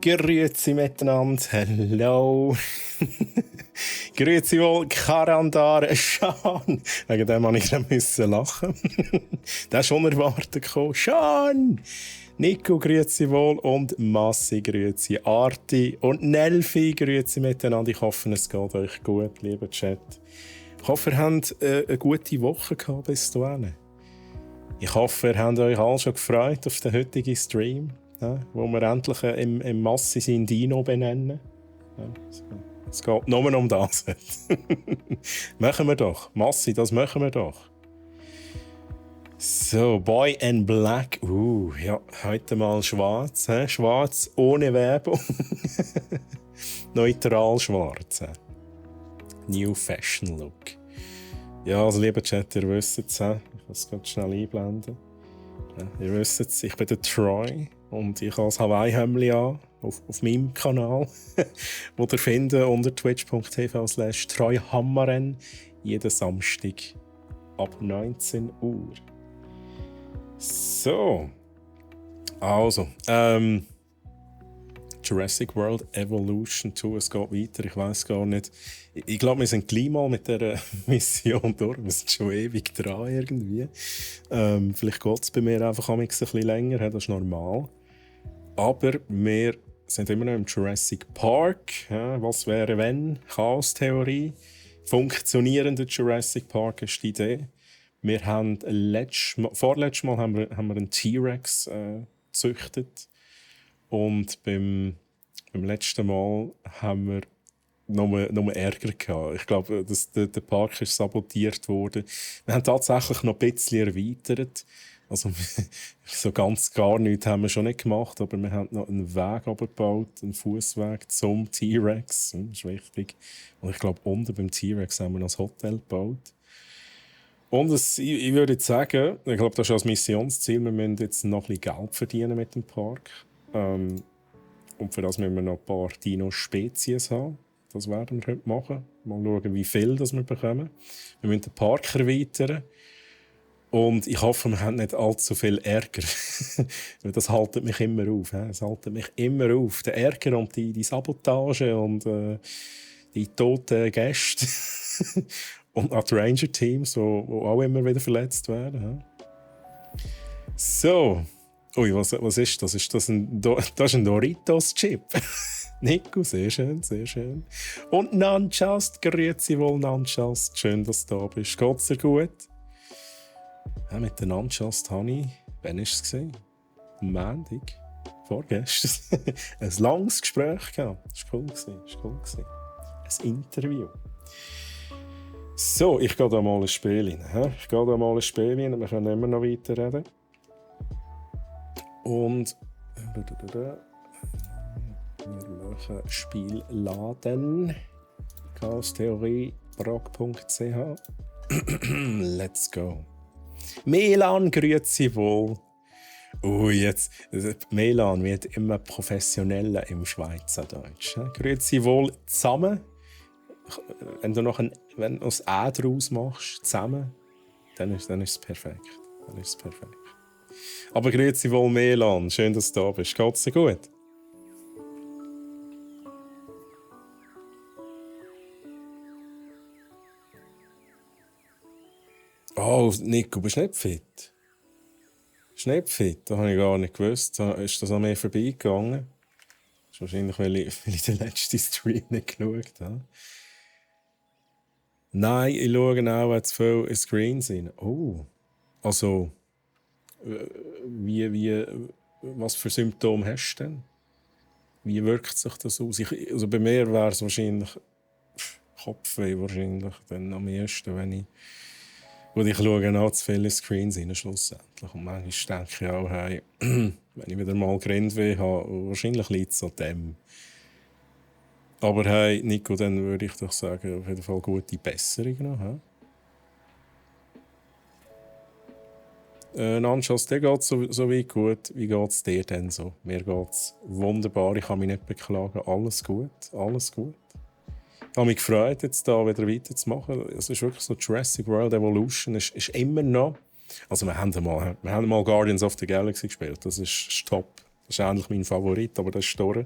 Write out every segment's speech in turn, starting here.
Grüezi miteinander, hello. Grüezi wohl, Karandare, Sean. Wegen dem musste ich lachen. Das ist unerwartet gekommen. Sean! Nico, grüezi wohl und Massi, grüezi Arti und Nelfi, grüezi miteinander. Ich hoffe, es geht euch gut, lieber Chat. Ich hoffe, ihr habt eine gute Woche gehabt bis dahin. Ich hoffe, ihr habt euch alle schon gefreut auf den heutigen Stream, ja, wo wir endlich im Massi seinen Dino benennen. Ja, es geht nur um das. Machen wir doch. Massi, das machen wir doch. So, Boy in Black. Ja, heute mal schwarz. Schwarz ohne Werbung. Neutral schwarz. New Fashion Look. Ja, also lieber Chat, ihr wisst es. Ich kann es ganz schnell einblenden. Ja, ihr wisst es, ich bin der Troy und ich habe das Hawaii-Hemdli an auf meinem Kanal, wo ihr findet unter twitch.tv/TroyHammaren jeden Samstag ab 19 Uhr. So, also, Jurassic World Evolution 2, es geht weiter, ich weiß gar nicht. Ich glaube, wir sind gleich mal mit dieser Mission durch, wir sind schon ewig dran irgendwie. Vielleicht geht es bei mir einfach ein bisschen länger, das ist normal. Aber wir sind immer noch im Jurassic Park. Ja, was wäre, wenn? Chaos-Theorie. Funktionierender Jurassic Park ist die Idee. Wir haben vorletztes Mal haben wir einen T-Rex gezüchtet. Und beim letzten Mal haben wir nur Ärger gehabt. Ich glaube, der Park ist sabotiert worden. Wir haben tatsächlich noch ein bisschen erweitert. Also, so ganz gar nichts haben wir schon nicht gemacht, aber wir haben noch einen Weg abgebaut, einen Fußweg zum T-Rex. Das ist wichtig. Und ich glaube, unten beim T-Rex haben wir noch ein Hotel gebaut. Und ich würde jetzt sagen, ich glaube, das ist als Missionsziel, wir müssen jetzt noch ein bisschen Geld verdienen mit dem Park. Und für das müssen wir noch ein paar Dino-Spezies haben. Das werden wir heute machen. Mal schauen, wie viel das wir bekommen. Wir müssen den Park erweitern. Und ich hoffe, wir haben nicht allzu viel Ärger. Das haltet mich immer auf. Es haltet mich immer auf. Der Ärger und die Sabotage und die toten Gäste. Und auch die Ranger-Teams, die auch immer wieder verletzt werden. So. Ui, was ist das? Das ist ein Doritos-Chip. Nico, sehr schön, sehr schön. Und Nanchast, grüezi wohl Nanchast. Schön, dass du da bist. Geht's dir gut? Ja, mit der Nanchast habe ich, wann war es? Am Montag? Vorgestern. Ein langes Gespräch gehabt. Das war cool. Ein Interview. So, ich gehe da mal ein Spiel rein. Wir können immer noch weiterreden. Und wir machen Spiel laden. chaostheorie.prag.ch. Let's go. Melan, grüezi wohl. Jetzt, Melan wird immer professioneller im Schweizerdeutsch. Grüezi wohl zusammen. Wenn du wenn du das «Ä» draus machst, zusammen, dann ist es perfekt. Aber grüezi wohl Melan, schön, dass du da bist. Geht's dir gut? Oh, Nico, bist du nicht fit? Das habe ich gar nicht gewusst. Ist das an mir vorbeigegangen? Das ist wahrscheinlich, weil ich den letzten Stream nicht geschaut habe. Nein, ich schaue auch zu viel Screens rein. Oh, also, was für Symptome hast du denn? Wie wirkt sich das aus? Also bei mir wäre es wahrscheinlich Kopfweh wahrscheinlich dann am ersten, wenn ich schaue auch zu viele Screens rein, schlussendlich. Und manchmal denke ich auch, hey, wenn ich wieder mal Grindweh habe, wahrscheinlich liegt es an dem. Aber hey, Nico, dann würde ich doch sagen, auf jeden Fall gute Besserung noch. Nanchas, dir geht es so weit gut. Wie geht es dir denn so? Mir geht es wunderbar, ich kann mich nicht beklagen. Alles gut. Ich habe mich gefreut, jetzt da wieder weiterzumachen. Es ist wirklich so, Jurassic World Evolution ist immer noch... Also wir haben mal Guardians of the Galaxy gespielt, das ist top. Das ist eigentlich mein Favorit, aber das ist durch.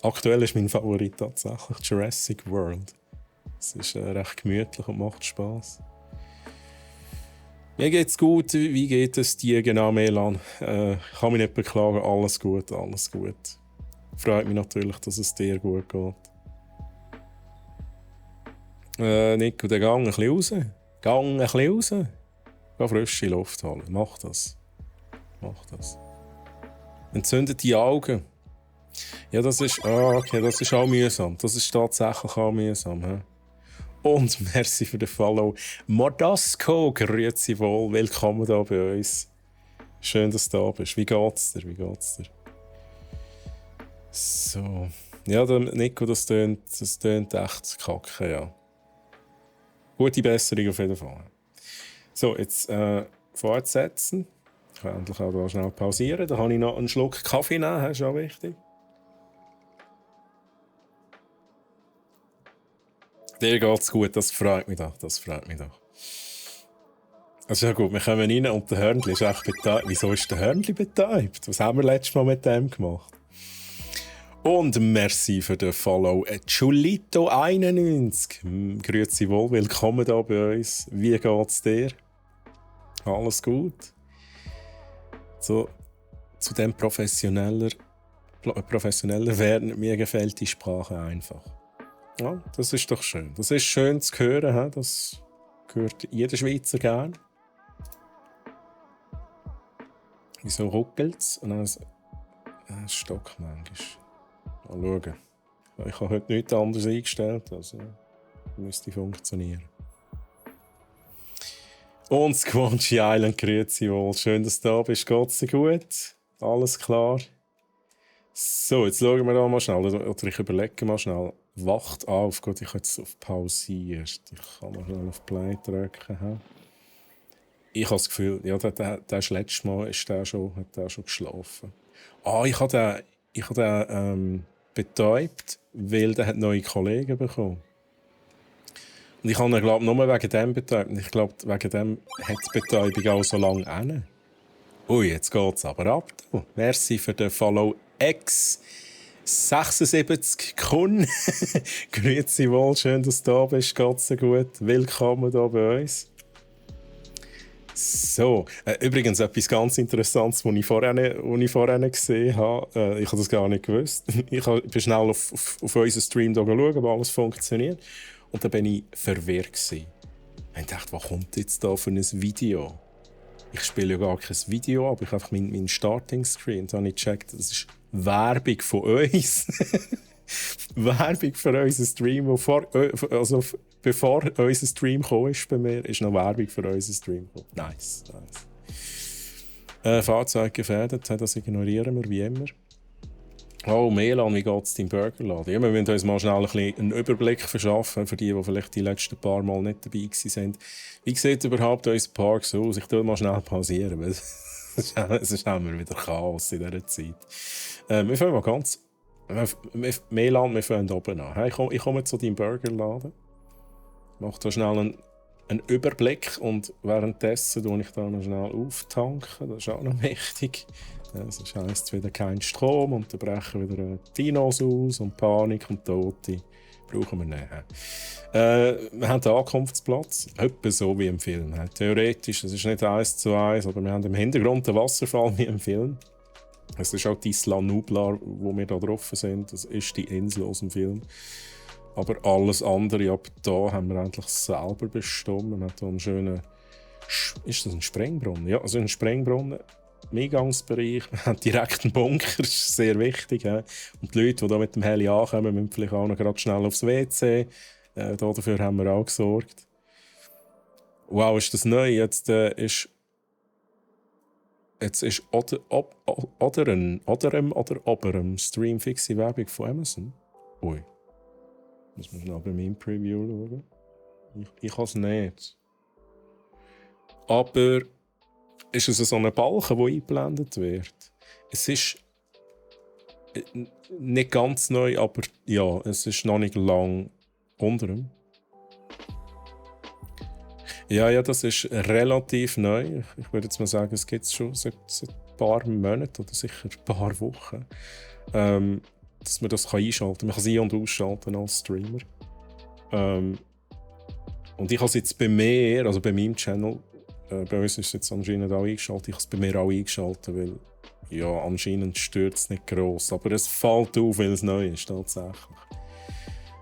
Aktuell ist mein Favorit tatsächlich Jurassic World. Es ist recht gemütlich und macht Spass. Mir geht's gut. Wie geht es dir genau, Melan? Ich kann mich nicht beklagen. Alles gut, alles gut. Freut mich natürlich, dass es dir gut geht. Nico, dann gang ein bisschen raus. Gang ein bisschen raus. Geh frische Luft holen. Mach das. Mach das. Entzündet die Augen. Ja, das ist... okay, das ist auch mühsam. Das ist tatsächlich auch mühsam. He? Und merci für den Follow. Modasco, grüezi wohl. Willkommen hier bei uns. Schön, dass du da bist. Wie geht's dir? Wie geht's dir? So. Ja, Nico, das tönt echt kacke, ja. Gute Besserung auf jeden Fall. So, jetzt fortsetzen. Ich kann endlich auch da schnell pausieren. Da habe ich noch einen Schluck Kaffee nehmen, das ist auch wichtig. Dir geht's gut, das freut mich doch. Das freut mich doch. Also ja gut, wir kommen rein und der Hörnli ist echt betäubt. Wieso ist der Hörnli betäubt? Was haben wir letztes Mal mit dem gemacht? Und merci für den Follow. Julito91. Grüezi wohl, willkommen hier bei uns. Wie geht's dir? Alles gut? So, zu dem professioneller werden, mir gefällt die Sprache einfach. Ja, das ist doch schön. Das ist schön zu hören. He? Das hört jeder Schweizer gern. Wieso ruckelt es? Und dann ein Stock manchmal. Mal schauen. Ich habe heute nichts anderes eingestellt. Also müsste funktionieren. Und Squanchy Island, grüezi wohl. Schön, dass du da bist. Geht's dir gut? Alles klar? So, jetzt schauen wir da mal schnell. Oder ich überlege mal schnell. Wacht auf. Gut, ich habe jetzt auf pausiert. Ich kann mal schnell auf Play drücken. Ich habe das Gefühl, ja, der ist letztes Mal hat der schon geschlafen. Ich habe den betäubt, weil der hat neue Kollegen bekommen. Und ich habe ihn, glaube ich, nur wegen dem betäubt. Und ich glaube, wegen dem hat die Betäubung auch so lange hin. Ui, jetzt geht's aber ab. Du. Merci für den Follow X 76 Kun. Grüezi wohl, schön, dass du da bist. Geht's dir gut? Willkommen hier bei uns. So, übrigens etwas ganz Interessantes, was ich vorher nicht gesehen habe. Ich habe das gar nicht gewusst. Ich bin schnell auf unseren Stream schauen, ob alles funktioniert. Und dann bin ich verwirrt gewesen. Ich dachte, was kommt jetzt da für ein Video? Ich spiele ja gar kein Video, aber ich habe einfach meinen Starting-Screen. Da habe ich gecheckt, das ist Werbung von uns. Werbung für unseren Stream. Bevor unser Stream kam, bei mir, ist noch Werbung für unseren Stream gekommen. Nice. Fahrzeug gefährdet, das ignorieren wir wie immer. Oh, Melan, wie geht es deinem Burgerladen? Ja, wir müssen uns mal schnell einen Überblick verschaffen, für die vielleicht die letzten paar Mal nicht dabei waren. Wie sieht überhaupt unser Park so aus? Ich tue mal schnell pausieren, weil sonst haben wir wieder Chaos in dieser Zeit. Wir fangen mal ganz... Melan, wir fangen oben an. Ich komme zu deinem Burgerladen. Ich mache da schnell einen Überblick und währenddessen tue ich da noch schnell auftanken. Das ist auch noch wichtig. Das heisst wieder kein Strom und dann brechen wieder Dinos aus und Panik und Tote. Brauchen wir nicht. Wir haben den Ankunftsplatz, etwa so wie im Film. Theoretisch, es ist nicht 1:1, aber wir haben im Hintergrund den Wasserfall wie im Film. Es ist auch die Isla Nublar, wo wir da drauf sind. Das ist die Insel aus dem Film. Aber alles andere, ab da haben wir endlich selber bestimmt. Wir haben hier einen schönen... Ist das ein Sprengbrunnen? Ja, also ein Sprengbrunnen. Im Eingangsbereich. Wir haben direkt einen Bunker, das ist sehr wichtig. He? Und die Leute, die hier mit dem Heli ankommen, müssen vielleicht auch noch gerade schnell aufs WC. Dafür haben wir auch gesorgt. Wow, ist das neu? Jetzt ist Oberem Stream fixe Werbung von Amazon. Ui. Muss man schnell bei meinem Preview schauen. Ich kann es nicht. Aber ist es so ein Balken, der eingeblendet wird? Es ist nicht ganz neu, aber ja, es ist noch nicht lang unter ihm. Ja, das ist relativ neu. Ich würde jetzt mal sagen, es gibt es schon seit paar Monaten oder sicher ein paar Wochen, dass man das einschalten kann. Man kann es ein- und ausschalten als Streamer. Ähm, und ich habe es jetzt bei mir, also bei meinem Channel, bei uns ist es jetzt anscheinend auch eingeschaltet, ich habe es bei mir auch eingeschaltet, weil ja, anscheinend stört es nicht gross. Aber es fällt auf, weil es neu ist, tatsächlich.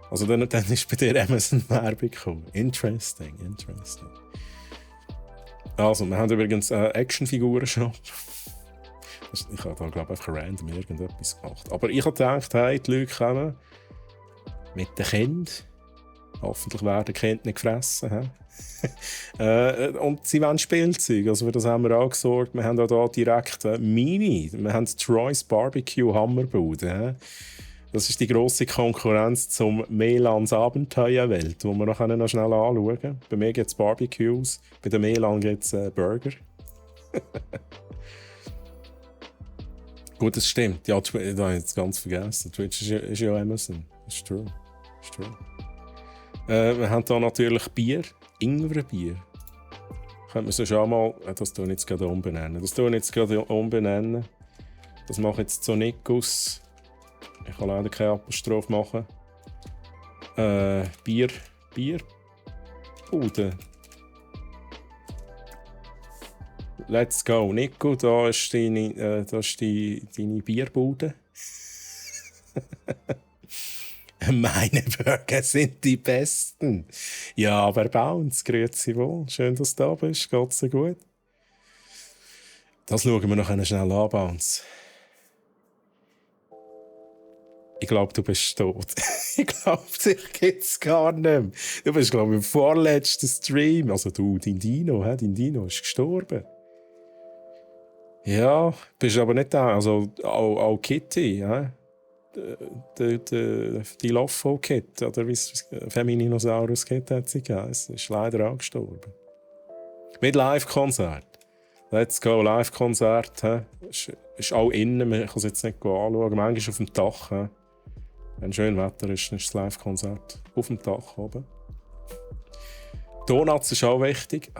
Also dann ist bei dir Amazon-Werbung gekommen. Interesting. Also, wir haben übrigens Actionfiguren-Shop. Ich habe da, glaube ich, einfach random irgendetwas gemacht. Aber ich habe gedacht, hey, die Leute kommen mit den Kindern. Hoffentlich werden die Kinder nicht gefressen. Und sie wollen Spielzeug. Also für das haben wir angesorgt. Wir haben auch hier direkt Mini. Wir haben Troy's Barbecue Hammerbude. Das ist die grosse Konkurrenz zum Melans Abenteuerwelt, die wir noch schnell anschauen können. Bei mir gibt es Barbecues, bei der Melan gibt es Burger. Gut, das stimmt. Ja, da habe ich jetzt ganz vergessen. Twitch ist ja Amazon. Ist true. Wir haben hier natürlich Bier, Ingwerbier. Könnte man sonst auch mal... Das tue ich jetzt gerade umbenennen. Das mache ich jetzt zu Nikos. Ich kann leider keine Apostrophe machen. Bier. Bude. Let's go. Nico, da ist deine Bierbude. Meine Burger sind die besten. Ja, aber Bounce, grüezi wohl. Schön, dass du da bist. Geht's dir gut? Das schauen wir noch schnell an, Bounce. Ich glaube, du bist tot. Ich glaube, dich gibt's gar nicht mehr. Du bist, glaube ich, im vorletzten Stream. Also du, dein Dino ist gestorben. Ja, bist aber nicht da. Also auch Kitty, ja? Die Loffo-Kit, oder wie es Femininosaurus-Kit hat sie gegeben. Es ist leider auch gestorben. Mit Live-Konzert. Let's go, Live-Konzert. Ist auch innen, man kann es jetzt nicht anschauen. Manchmal auf dem Dach. Wenn schön Wetter ist, dann ist das Live-Konzert auf dem Dach oben. Donuts ist auch wichtig.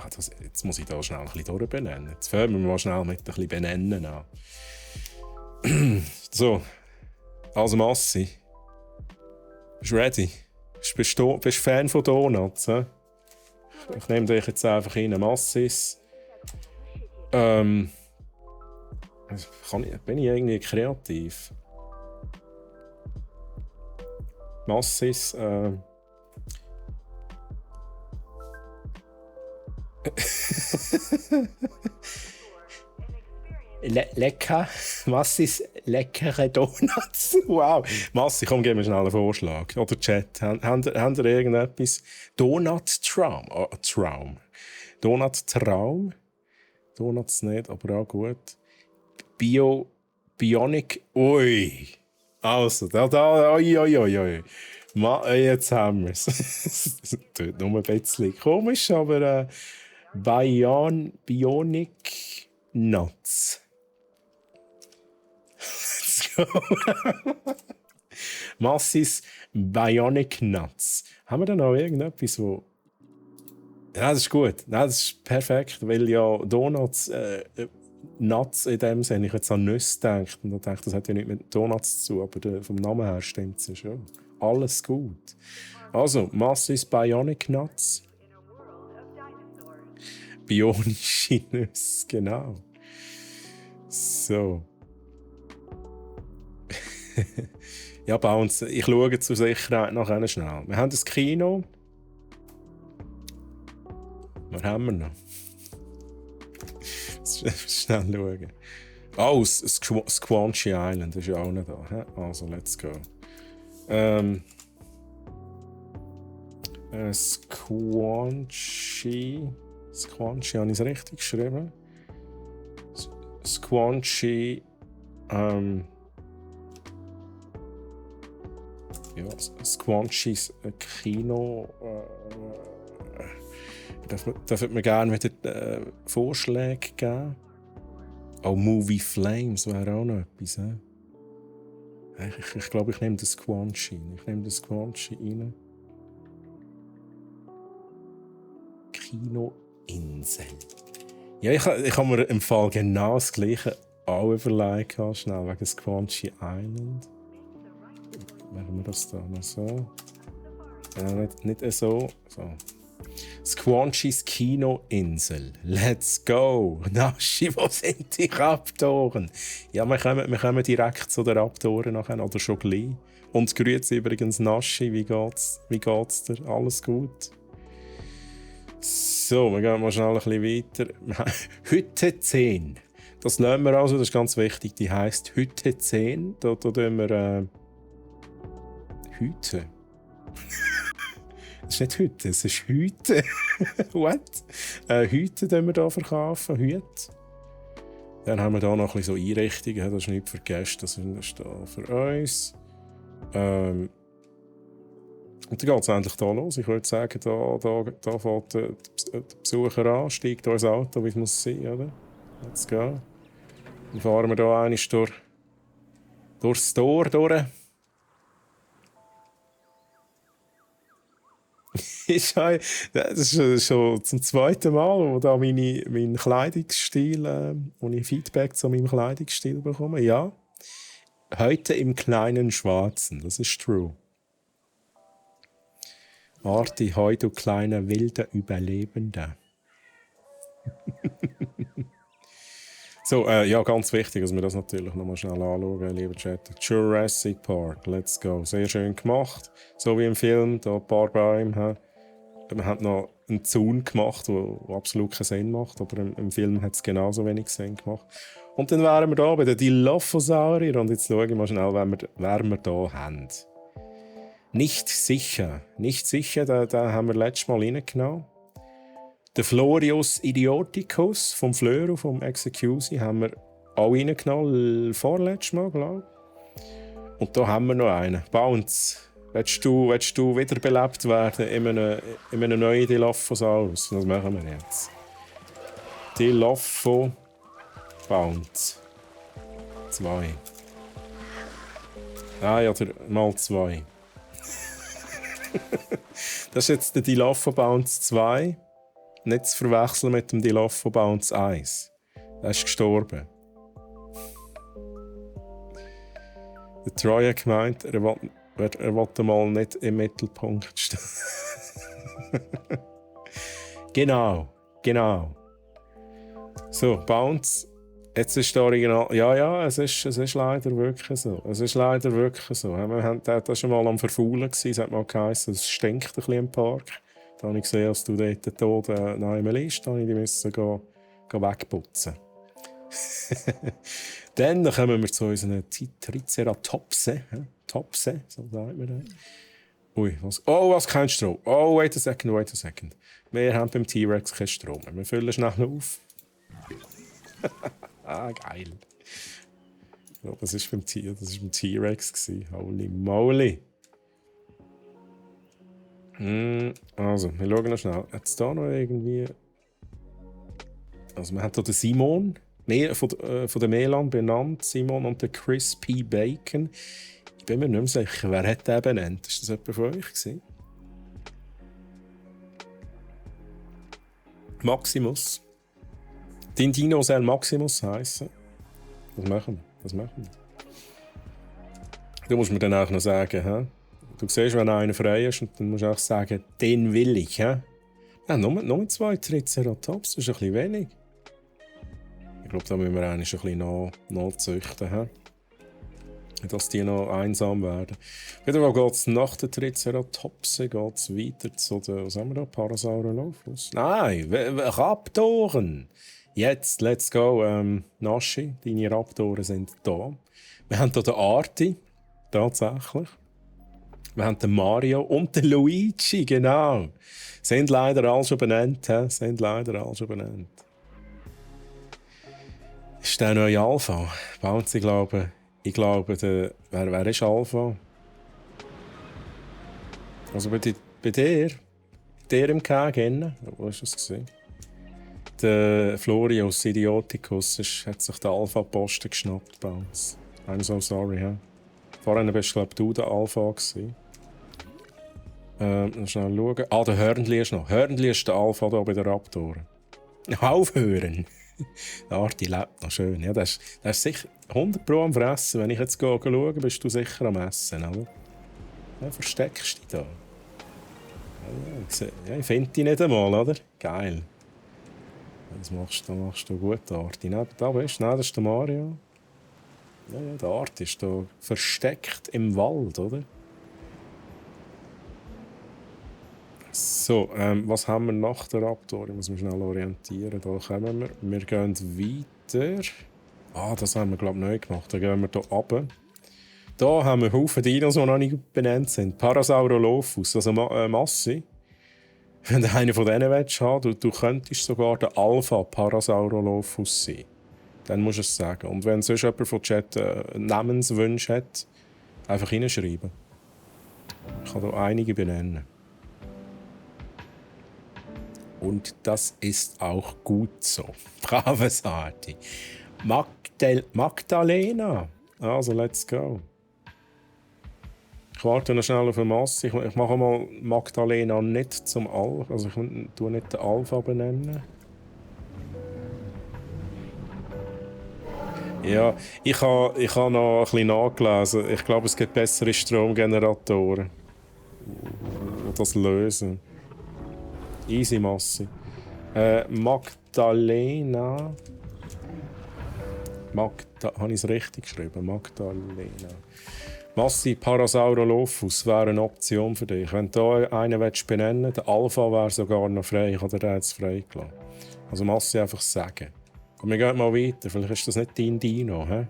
Jetzt muss ich da schnell ein bisschen durchbenennen. Jetzt fangen wir mal schnell mit ein bisschen Benennen an. So. Also Massi, bist du ready? Bist du Fan von Donuts? He? Ich nehme dich jetzt einfach rein. Massis. Bin ich irgendwie kreativ? Massis. Lecker. Massis leckere Donuts. Wow. Massi, komm, gib mir schnell einen Vorschlag. Oder Chat. Habt ihr irgendetwas? Donut-Traum. Oh, Traum. Donut-Traum. Donuts nicht, aber auch gut. Bionic. Ui. Also, oi. Jetzt haben wir es. Das tut nur ein bisschen komisch, aber Bionic Nuts. Let's go. Massis Bionic Nuts. Haben wir da noch irgendetwas, wo... Ja, das ist gut. Nein, das ist perfekt, weil ja Donuts, Nuts in dem Sinne, ich jetzt an Nüsse gedacht und dachte, das hat ja nicht mit Donuts zu tun, aber vom Namen her stimmt es schon. Alles gut. Also, Massis Bionic Nuts. Bionische Nüsse, genau. So. Ja, Bounce, ich schaue zur Sicherheit nachher schnell. Wir haben das Kino. Was haben wir noch? Schnell schauen. Oh, Squanchy Island ist ja auch noch da. He? Also, let's go. Squanchy, habe ich es richtig geschrieben? Squanchy, ja, Squanchys Kino. Dürfen wir gerne wieder Vorschläge geben? Auch Movie Flames wäre auch noch etwas. Ich glaube, ich nehme das Squanchy. Rein. Kinoinsel. Ja, ich habe mir im Fall genau das Gleiche auch überlegt habe, schnell wegen Squanchy Island. Machen wir das da noch so? Nicht so. So. Squanchys Kinoinsel. Let's go! Naschi, wo sind die Raptoren? Ja, wir kommen direkt zu den Raptoren nachher, oder schon gleich. Und grüezi übrigens Naschi, wie geht's dir? Alles gut? So, wir gehen mal schnell ein bisschen weiter. Hütte 10. Das lernen wir also, das ist ganz wichtig. Die heisst Hütte 10. Da tun wir Hüte. Das ist nicht Hütte, es ist Hüte. What? Hüte verkaufen wir hier verkaufen, Hüte. Dann haben wir hier noch ein bisschen so Einrichtungen, das ist nicht für Gäste, das ist da für uns. Und dann geht es endlich hier los. Ich würde sagen, da fährt der Besucher an, steigt ins Auto, wie es muss sein, oder? Let's go. Dann fahren wir hier einmal durchs Tor durch. Das ist schon zum zweiten Mal, wo da mein Kleidungsstil, wo ich Feedback zu meinem Kleidungsstil bekomme. Ja, heute im kleinen Schwarzen, das ist true. Arti, heute du kleiner wilder Überlebender. So, ja, ganz wichtig, dass wir das natürlich noch mal schnell anschauen, lieber Chat. Jurassic Park, let's go. Sehr schön gemacht. So wie im Film, da ein paar Bäume. Man hat noch einen Zaun gemacht, der absolut keinen Sinn macht, aber im Film hat es genauso wenig Sinn gemacht. Und dann wären wir da bei den Dilophosaurier und jetzt schauen wir mal schnell, wer wir da haben. Nicht sicher, da haben wir letztes Mal reingenommen. Den Florius Idioticus vom Fleur, vom Execusi, haben wir auch reingenommen, vorletztes Mal, glaube ich. Und da haben wir noch einen. Bounce. Willst du wiederbelebt werden in einem neuen Dilophosaurus? Was machen wir jetzt? Dilopho Bounce. 2. Ah ja, mal 2. Das ist jetzt der Dilopho Bounce 2. Nicht zu verwechseln mit dem Dilopho Bounce 1. Er ist gestorben. Der Troy hat gemeint, er wollte mal nicht im Mittelpunkt stehen. Genau. So, Bounce. Jetzt ist der Original. Ja, es ist leider wirklich so. Wir haben das schon mal am Verfaulen gewesen. Es hat mal geheißen, es stinkt ein bisschen im Park. Da habe ich gesehen, als du dort tot neben mir liegst, da musste ich die wegputzen. Dann kommen wir zu unseren Triceratopsen. Topse, so sagt man das. Ui, was? Oh, was kein Strom. Oh, wait a second. Wir haben beim T-Rex keinen Strom. Wir füllen schnell auf. Ah, geil. Ja, das war beim T-Rex. Holy moly. Also, wir schauen noch schnell. Hat es da noch irgendwie... Also, wir haben hier den Simon, von der Melan benannt. Simon und der Crispy Bacon. Ich bin mir nicht mehr sicher, wer hat den benannt? Ist das jemand von euch gewesen? Maximus. Dein Dino soll Maximus heissen. Was machen wir? Du musst mir dann auch noch sagen, hä? Du siehst, wenn einer frei ist, und dann musst du auch sagen, den will ich. Hä? Ja, nur 2 Triceratops, das ist ein bisschen wenig. Ich glaube, da müssen wir eigentlich ein bisschen nachzüchten. Hä? Dass die noch einsam werden. Wieder geht es nach den Triceratopsen weiter zu den, was haben wir da? Parasaurolophus? Nein, Raptoren! Jetzt, let's go. Naschi, deine Raptoren sind da. Wir haben hier den Arti, tatsächlich. Wir haben den Mario und den Luigi, genau. Sind leider alle schon benannt. Ist der neue Alpha? Bounce, ich glaube, wer ist Alpha? Also bei dir im Kägen, wo ist das gesehen? Der Florius Idioticus hat sich den Alpha-Posten geschnappt bei uns. I'm so sorry, ja. Vorhin bist du der Alpha gewesen. Schnell schauen. Ah, der Hörnli ist noch. Hörnli ist der Alpha da bei den Raptoren. Aufhören! Der Arti lebt noch schön. Ja, der ist sicher 100 Pro am Fressen. Wenn ich jetzt schaue, bist du sicher am Essen, oder? Ja, versteckst dich da. Ja, ich finde dich nicht einmal, oder? Geil. Das machst du gut, Arti. Da bist du. Nein, das ist der Mario. Ja, der Arti ist da versteckt im Wald, oder? So, was haben wir nach der Raptor? Ich muss mich schnell orientieren. Da kommen wir. Wir gehen weiter. Das haben wir, glaube ich, neu gemacht. Dann gehen wir hier runter. Hier haben wir Haufen Dinos, die noch nicht benannt sind. Parasaurolophus, also Massi. Wenn du einen von denen willst, du könntest sogar der Alpha-Parasaurolophus sein. Dann musst du es sagen. Und wenn sonst jemand von Chat Namenswünsche hat, einfach hineinschreiben. Ich kann hier einige benennen. Und das ist auch gut so. Braves Arti. Magdalena. Also, let's go. Ich warte noch schnell auf eine Masse. Ich mache mal Magdalena nicht zum Alpha. Also, ich tue nicht den Alpha benennen. Ja, ich habe noch ein bisschen nachgelesen. Ich glaube, es gibt bessere Stromgeneratoren, die das lösen. Easy Masse. Magdalena. Habe ich es richtig geschrieben? Magdalena. Massi Parasaurolophus wäre eine Option für dich. Wenn du hier einen benennen willst, der Alpha wäre sogar noch frei. Ich habe den jetzt freigelassen. Also Massi einfach sagen. Und wir gehen mal weiter. Vielleicht ist das nicht dein Dino. He?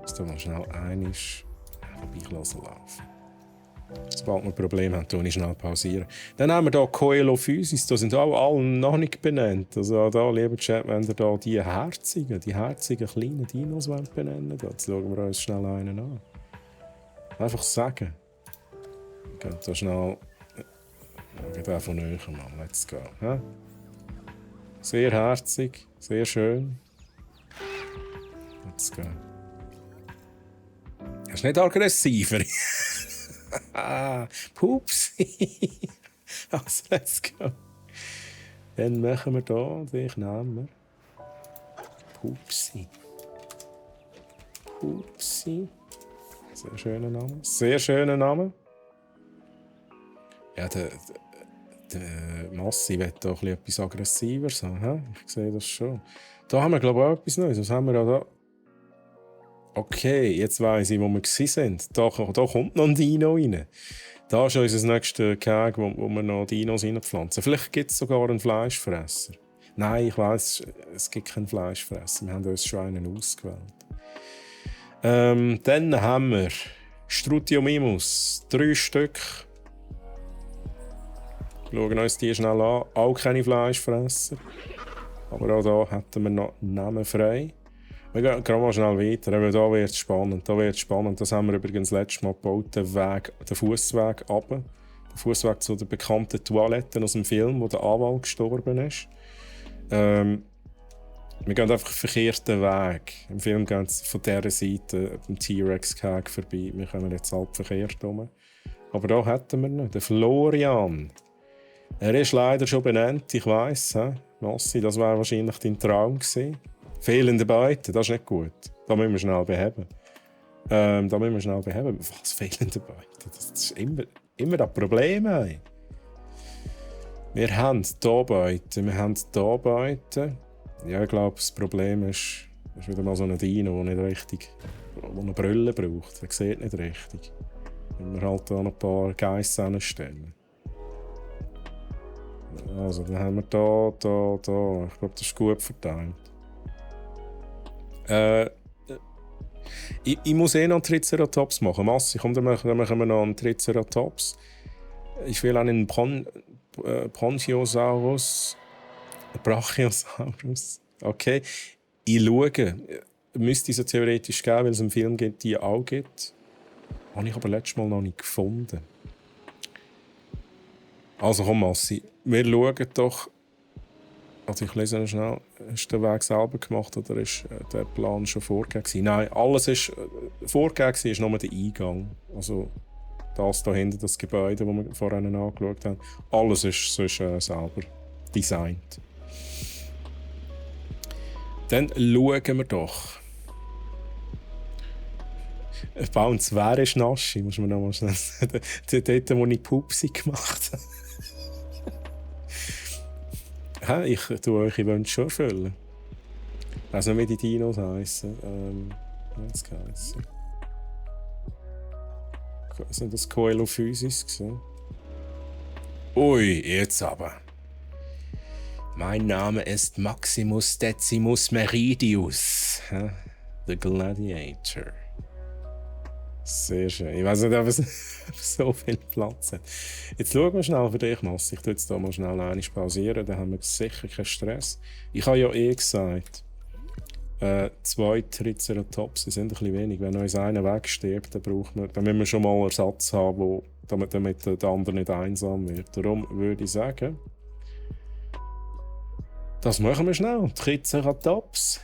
Jetzt tun wir schnell einmal vorbeilaufen. Sobald wir Probleme haben, tue ich schnell pausieren. Dann haben wir hier Coelophysis. Da sind auch alle noch nicht benannt. Also da, lieber Chat, wenn ihr da die herzigen kleinen Dinos benennen wollt, jetzt schauen wir uns schnell einen an. Einfach sagen. Wir gehen da schnell... Wir gehen von näher mal. Let's go. He? Sehr herzig, sehr schön. Let's go. Er ist nicht aggressiver. Pupsi. Also, let's go. Dann machen wir hier, dich nehmen wir. Pupsi. Pupsi. Sehr schöner Name. Sehr schöner Name. Ja, der Massi will doch etwas aggressiver sein. Ich sehe das schon. Da haben wir, glaube ich, auch etwas Neues. Was haben wir da? Okay, jetzt weiss ich, wo wir sind. Da kommt noch ein Dino rein. Da ist unser nächstes Gag, wo wir noch Dinos reinpflanzen. Vielleicht gibt es sogar einen Fleischfresser. Nein, ich weiss, es gibt keinen Fleischfresser. Wir haben uns schon einen ausgewählt. Dann haben wir Strutiomimus. 3 Stück. Schauen uns die schnell an. Auch keine Fleischfresser. Aber auch hier hätten wir noch Namen frei. Wir gehen gerade mal schnell weiter, weil da wird es spannend. Das haben wir übrigens letztes Mal gebaut, den Fußweg runter. Der Fußweg zu den bekannten Toiletten aus dem Film, wo der Anwalt gestorben ist. Wir gehen einfach den verkehrten Weg. Im Film gehen sie von dieser Seite beim T-Rex-Keg vorbei. Wir kommen jetzt halb verkehrt rum. Aber da hätten wir noch den Florian. Er ist leider schon benannt, ich weiss. Massi, das wäre wahrscheinlich dein Traum gewesen. Fehlende Beute, das ist nicht gut. Da müssen wir schnell beheben. Was, fehlende Beute? Das ist immer das Problem. Ey. Wir haben hier Beute. Ja, ich glaube, das Problem ist wieder mal so ein Dino, der eine Brille braucht. Der sieht nicht richtig. Wenn wir halt da noch ein paar Geissen stellen. Also, dann haben wir da. Ich glaube, das ist gut verteilt. Ich muss noch einen Triceratops machen. Massi, komm, dann machen wir noch einen Triceratops. Ich will einen Bronchiosaurus. Brachiosaurus. Okay. Ich schaue. Müsste es ja theoretisch geben, weil es im Film gibt, die auch gibt. Habe ich aber letztes Mal noch nicht gefunden. Also komm, Massi. Wir schauen doch. Also ich lese noch schnell. Hast du den Weg selber gemacht oder ist der Plan schon vorgegeben? Nein, alles ist vorgegeben, ist nur der Eingang. Also das da hinten, das Gebäude, das wir vorhin angeschaut haben. Alles ist sonst selber designt. Dann schauen wir doch. Bounce, wer ist Naschi? Muss man noch mal schnell sagen. Dort, wo ich Pupsi gemacht habe. Ich tue eure Wünsche schon erfüllen. Ich weiss nicht, wie die Dinos heissen. Jetzt geheissen. Sind das Coelophysis gewesen? Ui, jetzt aber. Mein Name ist Maximus Decimus Meridius. The Gladiator. Sehr schön. Ich weiß nicht, ob es so viel Platz hat. Jetzt schauen wir schnell für dich, Massi. Ich tue jetzt hier mal schnell einmal pausieren, dann haben wir sicher keinen Stress. Ich habe ja gesagt, 2 Triceratops sind ein bisschen wenig. Wenn uns einer wegstirbt, dann müssen wir schon mal einen Ersatz haben, damit der andere nicht einsam wird. Darum würde ich sagen, das machen wir schnell. Triceratops.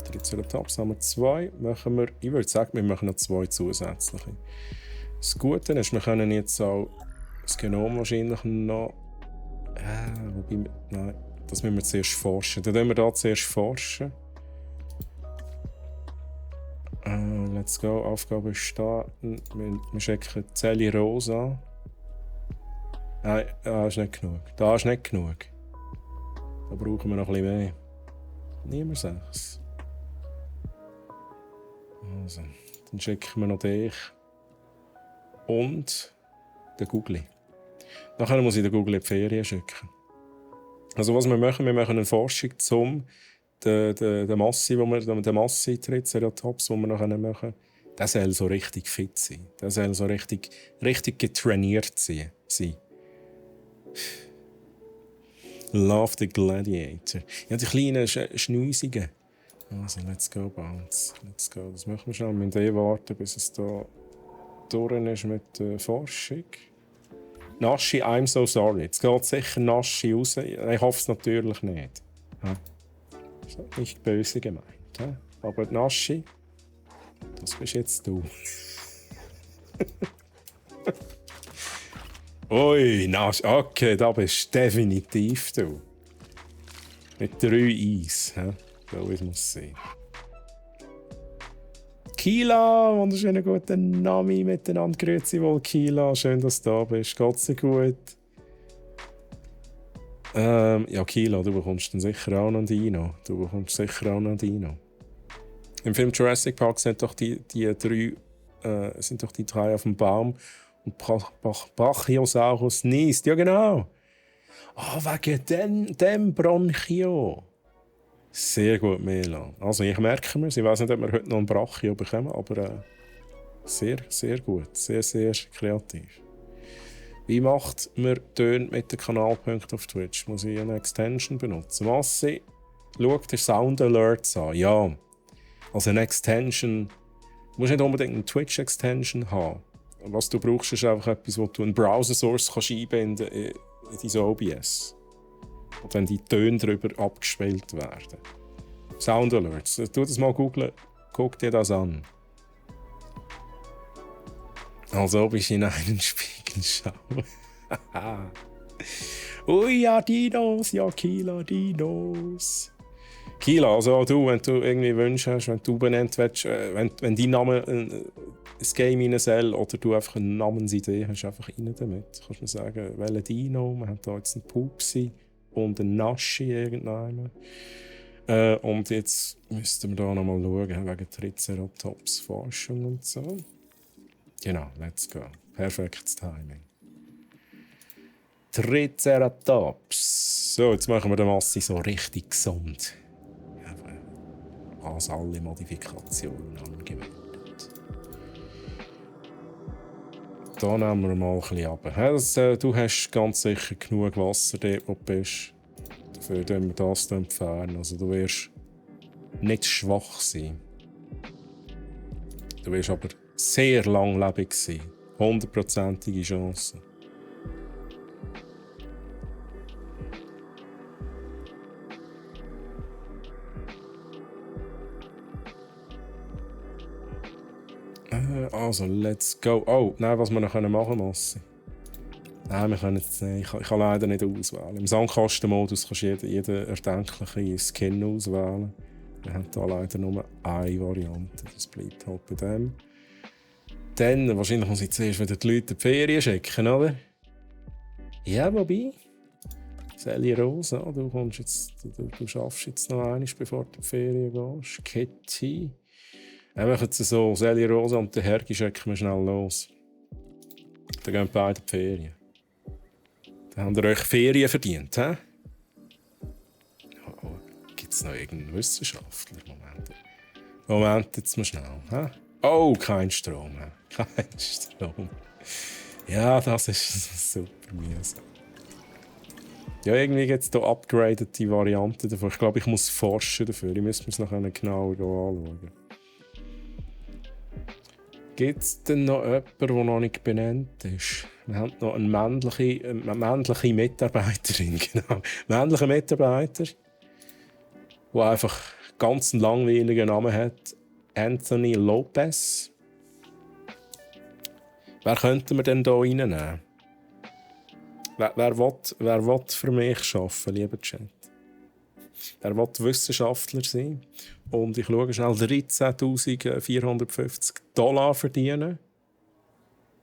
Triceratops haben wir 2. Ich würde sagen, wir machen noch 2 zusätzliche. Das Gute ist, wir können jetzt auch das Genom wahrscheinlich noch. Nein, das müssen wir zuerst forschen. Dann müssen wir hier zuerst forschen. Let's go. Aufgabe starten. Wir checken Zelle Rosa. Nein, da ist nicht genug. Da ist nicht genug. Da brauchen wir noch ein bisschen mehr. Nehmen wir 6. Also, dann schicken wir noch dich. Und den Googly. Nachher muss ich den Googly in die Ferien schicken. Also was wir machen eine Forschung zum den Massi-Triceratops, den wir noch machen können. Der soll so richtig fit sein. Der soll so richtig getrainiert sein. Love the Gladiator. Ja, die kleinen Schnäusigen. Also, let's go, Bounce. Let's go. Das machen wir schon. Wir müssen warten, bis es da durch ist mit der Forschung. Naschi, I'm so sorry. Jetzt geht sicher Naschi raus. Ich hoffe es natürlich nicht. Ja. Das ist nicht böse gemeint. Ja? Aber Naschi, das bist jetzt du. Ui, Naschi. Okay, da bist du definitiv du. Mit 3 Eis. Ja? So wie es muss sein. Kila, wunderschönen guten Nami miteinander. Grüezi wohl, Kila. Schön, dass du da bist. Geht's dir gut? Ja, Kila, du bekommst dann sicher auch noch Dino. Im Film Jurassic Park sind doch die 3 auf dem Baum und Brachiosaurus niest. Ja, genau. Wegen dem Bronchio. Sehr gut, Mela. Also, ich merke mir, ich weiß nicht, ob wir heute noch einen Brachio bekommen, aber sehr, sehr gut. Sehr, sehr kreativ. Wie macht man Töne mit den Kanalpunkten auf Twitch? Muss ich eine Extension benutzen? Massi, schau dir Sound Alerts an. Ja, also eine Extension. Du musst nicht unbedingt eine Twitch-Extension haben. Was du brauchst, ist einfach etwas, wo du einen Browser-Source einbinden kannst in dein OBS. Und wenn die Töne darüber abgespielt werden. Sound Alerts. Tu das mal googlen. Guck dir das an. Als ob ich in einen Spiegel schaue. Ui, ja, Dinos. Ja, Kila, Dinos. Kila, also auch du, wenn du irgendwie Wünsche hast, wenn du benannt willst, wenn dein Name ein Game rein soll oder du einfach eine Namensidee hast, einfach rein damit. Kannst du mir sagen, welcher Dino? Wir haben hier jetzt einen Pupsi und einen Naschi irgendeinen. Und jetzt müssten wir da nochmal schauen, wegen Triceratops Forschung und so. Genau, let's go. Perfektes Timing. Triceratops. So, jetzt machen wir den Massi so richtig gesund. Als alle Modifikationen angewendet. Da nehmen wir mal ein bisschen runter. Du hast ganz sicher genug Wasser dort, wo du bist. Dafür entfernen wir das entfernen. Also du wirst nicht schwach sein. Du wirst aber sehr langlebig sein. 100%ige Chance. Also, let's go. Oh, nein, was wir noch machen können, Massi. Nein, wir können jetzt nicht. Ich kann leider nicht auswählen. Im Sandkastenmodus kannst du jeden erdenklichen Skin auswählen. Wir haben hier leider nur eine Variante. Das bleibt halt bei dem. Dann, wahrscheinlich muss ich zuerst wieder die Leute in die Ferien schicken, oder? Ja, wobei. Sally Rosa, du schaffst jetzt noch eines, bevor du in die Ferien gehst. Kitty. Wir machen es so, Sally Rosa und der Hergi schicken wir schnell los. Dann gehen beide in die Ferien. Dann habt ihr euch Ferien verdient, hä? Oh, gibt es noch irgendeinen Wissenschaftler? Moment, jetzt mal schnell. Hä? Oh, kein Strom. Hä? Kein Strom. Ja, das ist super mühsam. Ja, irgendwie gibt es hier upgradete Varianten davon. Ich glaube, ich muss forschen dafür. Ich müsste mir es noch genauer anschauen. Gibt es denn noch jemanden, der noch nicht benannt ist? Wir haben noch eine männliche Mitarbeiterin. Genau. Männliche Mitarbeiter, der einfach ganz einen langweiligen Namen hat. Anthony Lopez. Wer könnten wir denn hier reinnehmen? Wer will für mich arbeiten, lieber Chat? Wer will Wissenschaftler sein? Und ich schaue schnell, $13.450 verdienen.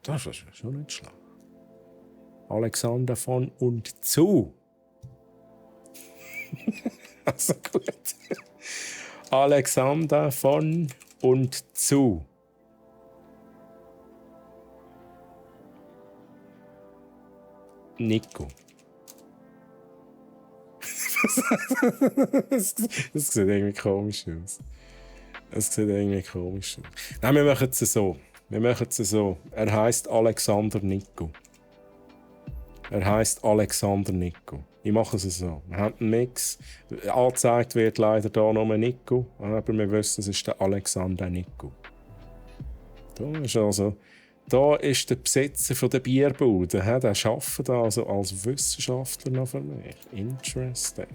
Das ist schon nicht schlecht. Alexander von und zu. Also gut. Alexander von und zu. Nico. Das sieht irgendwie komisch aus. Nein, wir machen es so. Er heisst Alexander Nico. Ich mache es so. Wir haben einen Mix. Angezeigt wird leider hier nur Nico. Aber wir wissen, es ist der Alexander Nico. Da ist der Besitzer der Bierbude. Der arbeitet also als Wissenschaftler noch für mich. Interesting.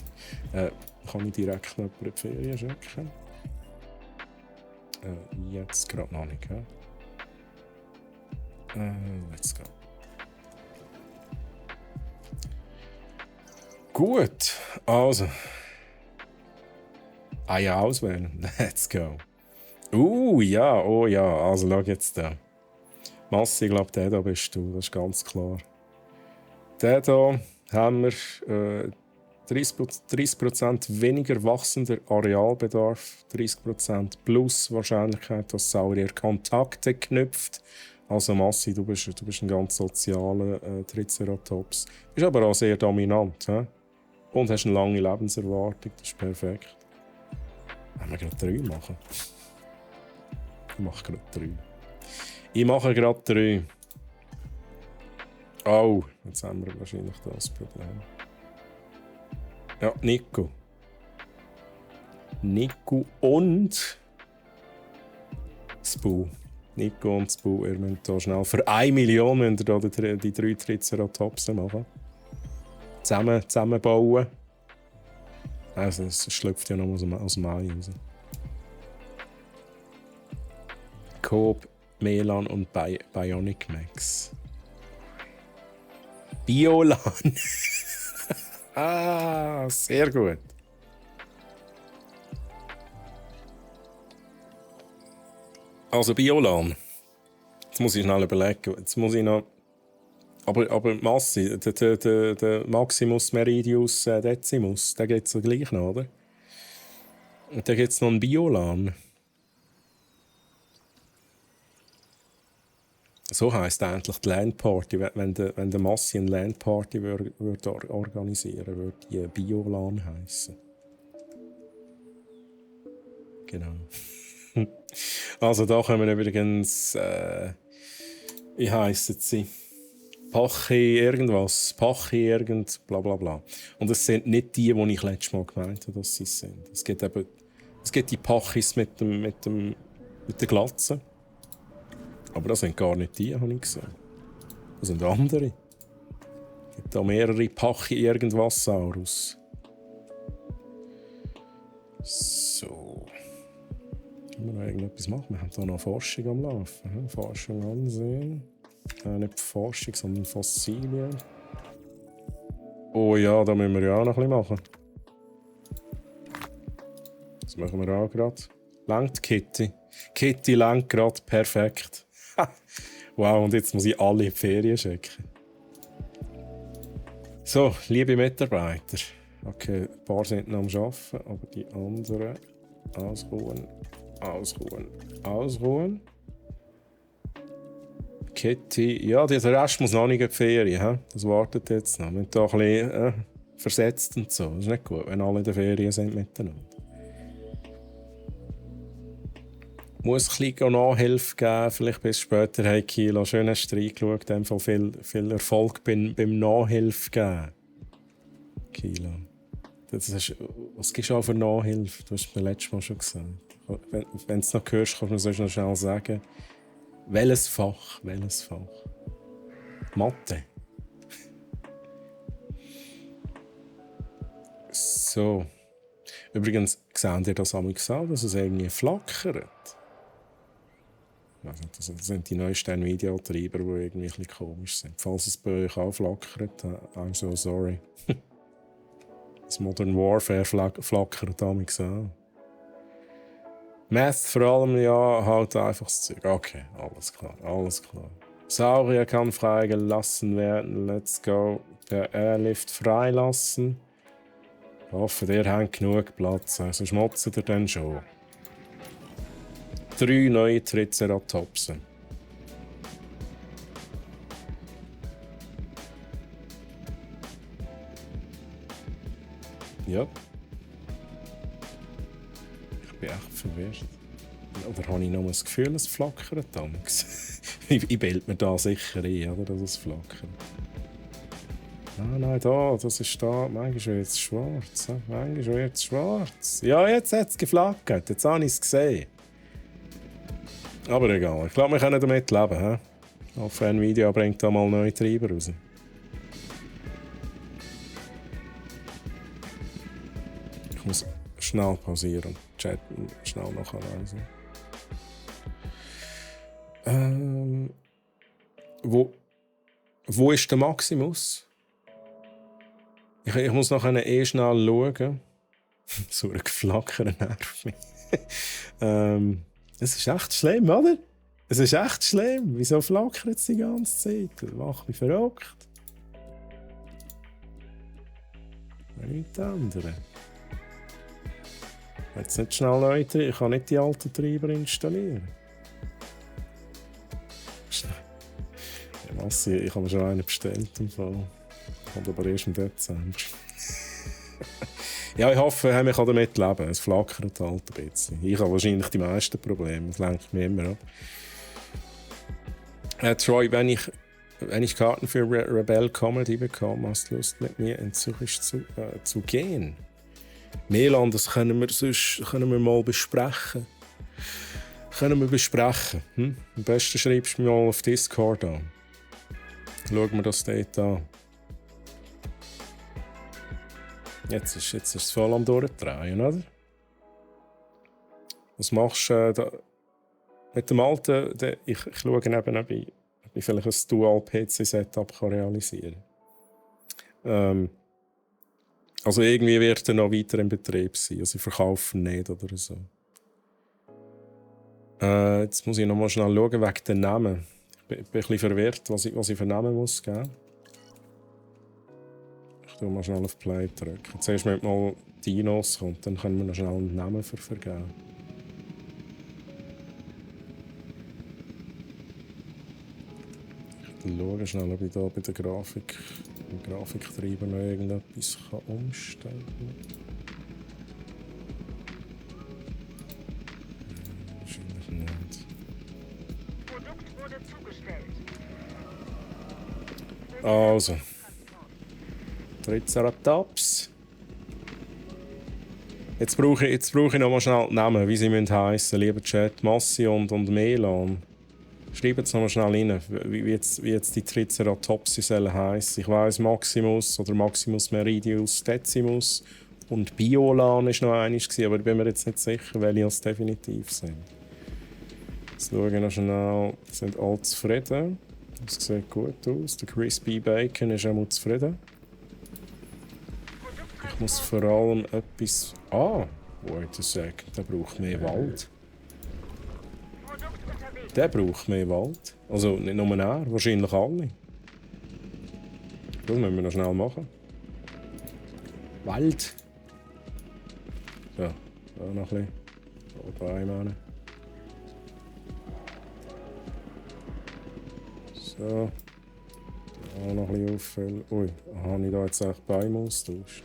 Kann ich direkt noch über die Ferien schicken? Jetzt gerade noch nicht. Let's go. Gut, also. Ja, auswählen. Let's go. Ja, oh ja. Also, schau jetzt da. Massi, ich glaube, der da bist du, das ist ganz klar. Der da haben wir 30% weniger wachsender Arealbedarf, 30% plus Wahrscheinlichkeit, dass Saurier Kontakte knüpft. Also Massi, du bist ein ganz sozialer Triceratops. Du bist aber auch sehr dominant. He? Und hast eine lange Lebenserwartung, das ist perfekt. Wollen wir gerade 3 machen? Ich mache gerade 3. Oh, jetzt haben wir wahrscheinlich das Problem. Ja, Nico und Spu. Nico und Spu, ihr müsst hier schnell für 1 Million müsst ihr hier die 3 Triceratops machen. Zusammenbauen. Also, es schlüpft ja noch aus dem Ei raus. Coop, Melan und Bionic Max. Biolan. Sehr gut. Also Biolan. Jetzt muss ich schnell überlegen. Jetzt muss ich noch. Aber Massi, der Maximus Meridius Decimus, der geht es ja gleich noch, oder? Und dann gibt es noch einen Biolan. So heisst eigentlich die Landparty. Wenn der Massi eine Landparty würde organisieren würde, die Biolan heissen. Genau. Also da kommen übrigens, wie heissen sie? Pachi irgendwas, bla bla bla. Und es sind nicht die ich letztes Mal gemeint habe, dass sie es sind. Es gibt die Pachis mit der Glatze. Aber das sind gar nicht die, habe ich gesehen. Das sind andere. Es gibt da mehrere Pachi irgendwas Saurus. So. Können wir noch irgendetwas machen? Wir haben hier noch Forschung am Laufen. Forschung ansehen. Nicht Forschung, sondern Fossilien. Oh ja, da müssen wir ja auch noch ein bisschen machen. Das machen wir auch gerade. Langt Kitty. Kitty langt gerade perfekt. Wow, und jetzt muss ich alle in die Ferien schicken. So, liebe Mitarbeiter. Okay, ein paar sind noch am Arbeiten, aber die anderen ausruhen, ausruhen, ausruhen. Kitty, ja, der Rest muss noch nicht in die Ferien. He? Das wartet jetzt noch. Wir sind da ein bisschen versetzt und so. Das ist nicht gut, wenn alle in den Ferien sind miteinander. Muss ein bisschen Nachhilfe geben, vielleicht bis später. Hey Kilo, schön hast du reingeschaut. In dem Fall viel Erfolg beim Nachhilfe geben. Kilo. Was gibst du auch für Nachhilfe? Du hast es mir letztes Mal schon gesagt. Wenn du es noch hörst, kannst du mir sonst noch schnell sagen. Welches Fach? Mathe. So. Übrigens, seht ihr das auch, dass es irgendwie flackert? Also, das sind die neuesten Nvidia-Treiber, die irgendwie ein bisschen komisch sind. Falls es bei euch auch flackert, I'm so sorry. Das Modern Warfare flackert damals auch. Math vor allem, ja, halt einfach das Zeug. Okay, alles klar. Saurier kann freigelassen werden. Let's go. Per Airlift freilassen. Ich hoffe, der hat genug Platz. Also schmutzt ihr dann schon. 3 neue Triceratopsen. Ja. Ich bin echt verwirrt. Oder habe ich noch das Gefühl, es flackert damals? Ich bilde mir da sicher ein, oder, dass es flackert. Nein, das ist da. Manchmal wird es schwarz. Ja, jetzt hat es geflackert. Jetzt habe ich es gesehen. Aber egal. Ich glaube, wir können damit leben. He? Auf Nvidia bringt da mal neue Treiber raus. Ich muss schnell pausieren und chatten, schnell nachlesen. Wo ist der Maximus? Ich muss nachher schnell schauen. So ein Geflacker nervt mich. Es ist echt schlimm, oder? Es ist echt schlimm. Wieso flackert es die ganze Zeit? Das macht mich verrückt. Nichts anderes. Jetzt nicht schnell neu. Ich kann nicht die alten Treiber installieren. Ich habe mir schon einen bestellt im Fall. Kommt aber erst im Dezember. Ja, ich hoffe, wir können damit leben. Es flackert halt ein bisschen. Ich habe wahrscheinlich die meisten Probleme. Das lenkt mich immer ab. Troy, wenn ich Karten für Rebel Comedy bekomme, hast du Lust, mit mir in Zürich zu gehen? Melan, das können wir mal besprechen. Am besten schreibst du mir mal auf Discord an. Schauen wir das dort an. Jetzt ist es voll am Durchdrehen, oder? Was machst du mit dem alten? Ich schaue eben, ob ich vielleicht ein Dual-PC-Setup realisieren kann. Also irgendwie wird er noch weiter in Betrieb sein. Also ich verkaufe ihn nicht oder so. Jetzt muss ich noch mal schnell schauen wegen den Namen. Ich bin ein bisschen verwirrt, was ich für Namen muss geben. Ich drücke mal schnell auf Play drücken. Zuerst mal Dinos kommt, dann können wir noch schnell einen Namen vergeben. Ich schaue schnell, ob ich da bei der Grafiktreiber noch irgendetwas umstellen kann. Wahrscheinlich nicht. Produkt wurde zugestellt. Also. Triceratops. Jetzt brauche ich noch mal schnell die Namen, wie sie heissen müssen. Lieber Chat, Massi und Melan. Schreibt es noch mal schnell rein, wie jetzt die Triceratops sollen heissen. Ich weiss, Maximus oder Maximus Meridius Decimus und Biolan war noch eines, aber ich bin mir jetzt nicht sicher, welche es definitiv sind. Jetzt schauen wir noch schnell, sind alle zufrieden. Das sieht gut aus. Der Crispy Bacon ist auch mal zufrieden. Ich muss vor allem etwas... Ah! Wait a second. Der braucht mehr Wald. Der braucht mehr Wald. Also nicht nur er, wahrscheinlich alle. Das müssen wir noch schnell machen. Wald. So, da noch ein bisschen. Bäume. So. Da noch ein bisschen auffüllen. Ui, habe ich da jetzt eigentlich Bäume austauscht?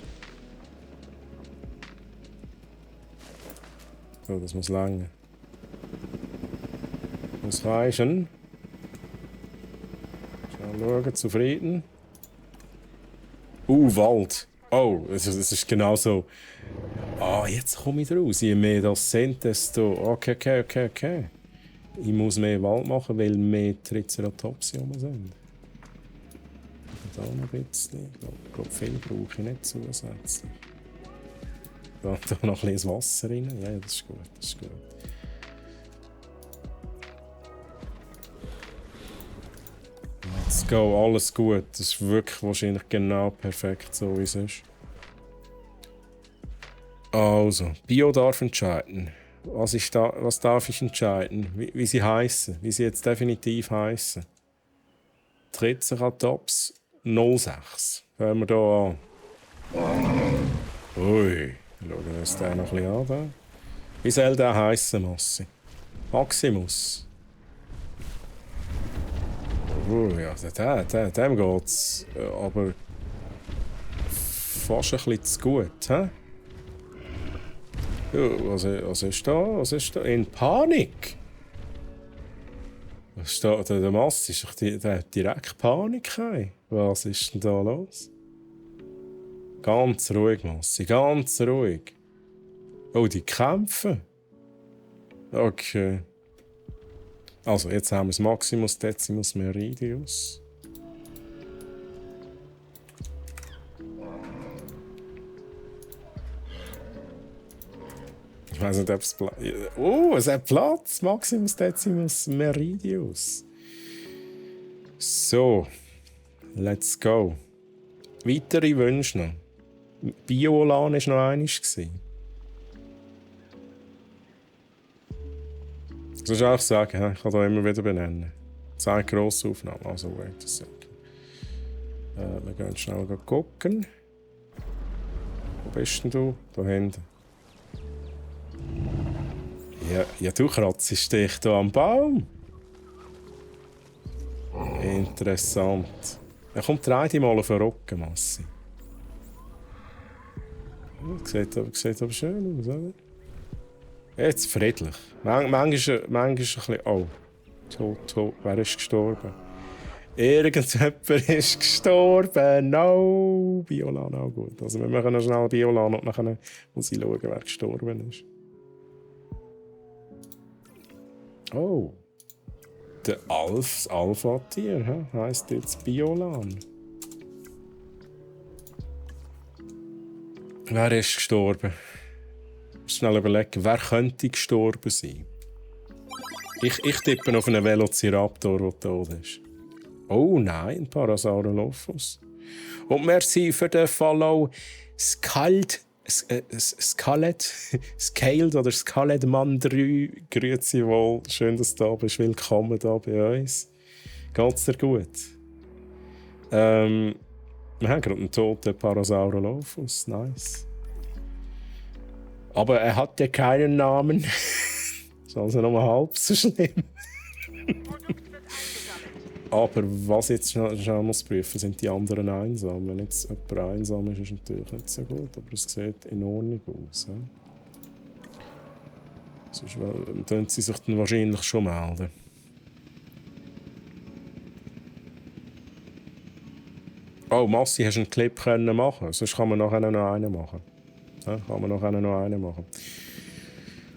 So, das muss länger. Muss reichen. Schauen, zufrieden. Wald. Oh, das ist genau so. Ah, jetzt komme ich raus. Je mehr das sind, desto... Okay. Ich muss mehr Wald machen, weil mehr Triceratops rum sind. Da noch ein bisschen. Ich glaube, viel brauche ich nicht zusätzlich. Da noch ein bisschen Wasser rein. Ja, das ist gut. Let's go, alles gut. Das ist wirklich wahrscheinlich genau perfekt, so wie es ist. Also, Bio darf entscheiden. Was darf ich entscheiden? Wie sie heißen, wie sie jetzt definitiv heißen. Triceratops 06. Hören wir hier an. Ui, schauen wir uns den noch ein bisschen an. Da. Wie soll der heißen, Massi? Maximus. Ja, dem geht's aber fast ein bisschen zu gut, hä? Ja, was ist da? In Panik? Was steht da? Der Massi ist doch der hat direkt Panik. Ey. Was ist denn da los? Ganz ruhig, Massi, ganz ruhig. Oh, die kämpfen. Okay. Also, jetzt haben wir das Maximus Decimus Meridius. Ich weiß nicht, ob es Platz... Oh, es hat Platz! Maximus Decimus Meridius. So. Let's go. Weitere Wünsche noch. Biolan war noch einiges. Das soll ich auch sagen, ich kann da immer wieder benennen. Zeig grosse Aufnahmen. Also, wait a second. Wir gehen schnell gucken. Wo bist denn du? Da hinten. Ja, du kratzt dich da am Baum. Interessant. Ja, komm, dreh dich mal auf den Rücken, Massi. Sieht aber schön aus, oder? Jetzt friedlich. Manchmal ein bisschen... Oh. Tot. Wer ist gestorben? Irgendjemand ist gestorben. No. Biolan auch gut. Also wir machen noch schnell Biolan und dann muss ich schauen, wer gestorben ist. Oh. Der das Alpha-Tier heisst jetzt Biolan. Wer ist gestorben? Schnell überlegen, wer könnte gestorben sein? Ich tippe auf einen Velociraptor, der tot ist. Oh nein, Parasaurolophus. Und merci für den Follow Scaled oder Scaled Mann 3. Grüezi wohl, schön, dass du da bist. Willkommen da bei uns. Geht's dir gut? Wir haben gerade einen toten Parasaurolophus. Nice. Aber er hat ja keinen Namen. Ist also noch halb so schlimm. Aber was jetzt schnell muss prüfen, sind die anderen einsam. Wenn jetzt jemand einsam ist, ist es natürlich nicht so gut, aber es sieht in Ordnung aus. Ja? Sonst können sie sich dann wahrscheinlich schon melden. Oh, Massi, hast du einen Clip können machen? Sonst kann man nachher noch einen machen. Ja,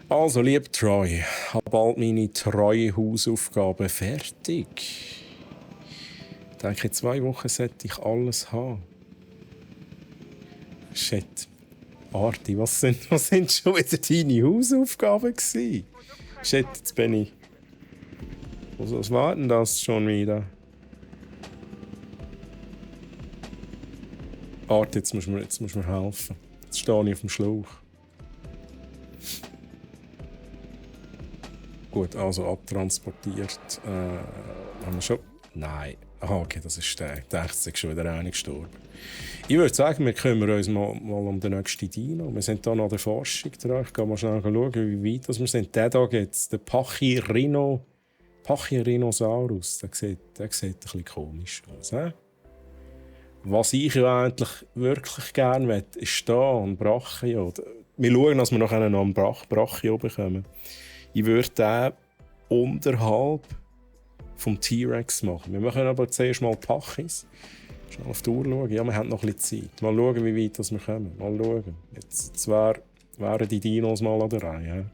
Also, liebe Troy, ich habe bald meine treue Hausaufgaben fertig. Ich denke, in 2 Wochen sollte ich alles haben. Shit. Arti, was sind schon wieder deine Hausaufgaben gewesen? Shit, jetzt bin ich... Was war denn das schon wieder? Art, jetzt musst du mir helfen. Jetzt stehe ich auf dem Schlauch. Gut, also abtransportiert. Haben wir schon... Nein. Aha, okay, das ist der. Ich dachte, es ist schon wieder einer gestorben. Ich würde sagen, wir kümmern uns mal um den nächsten Dino. Wir sind hier noch an der Forschung dran. Ich gehe mal schnell schauen, wie weit wir sind. Der hier jetzt, der Pachyrhinosaurus. Der sieht ein bisschen komisch aus. He? Was ich ja eigentlich wirklich gerne möchte, ist da ein Brachio. Wir schauen, dass wir nachher noch einen Brachio bekommen. Ich würde den unterhalb vom T-Rex machen. Wir machen aber zuerst mal Pachis. Schnell auf die Uhr schauen. Ja, wir haben noch ein bisschen Zeit. Mal schauen, wie weit wir kommen. Mal schauen. Jetzt wären die Dinos mal an der Reihe.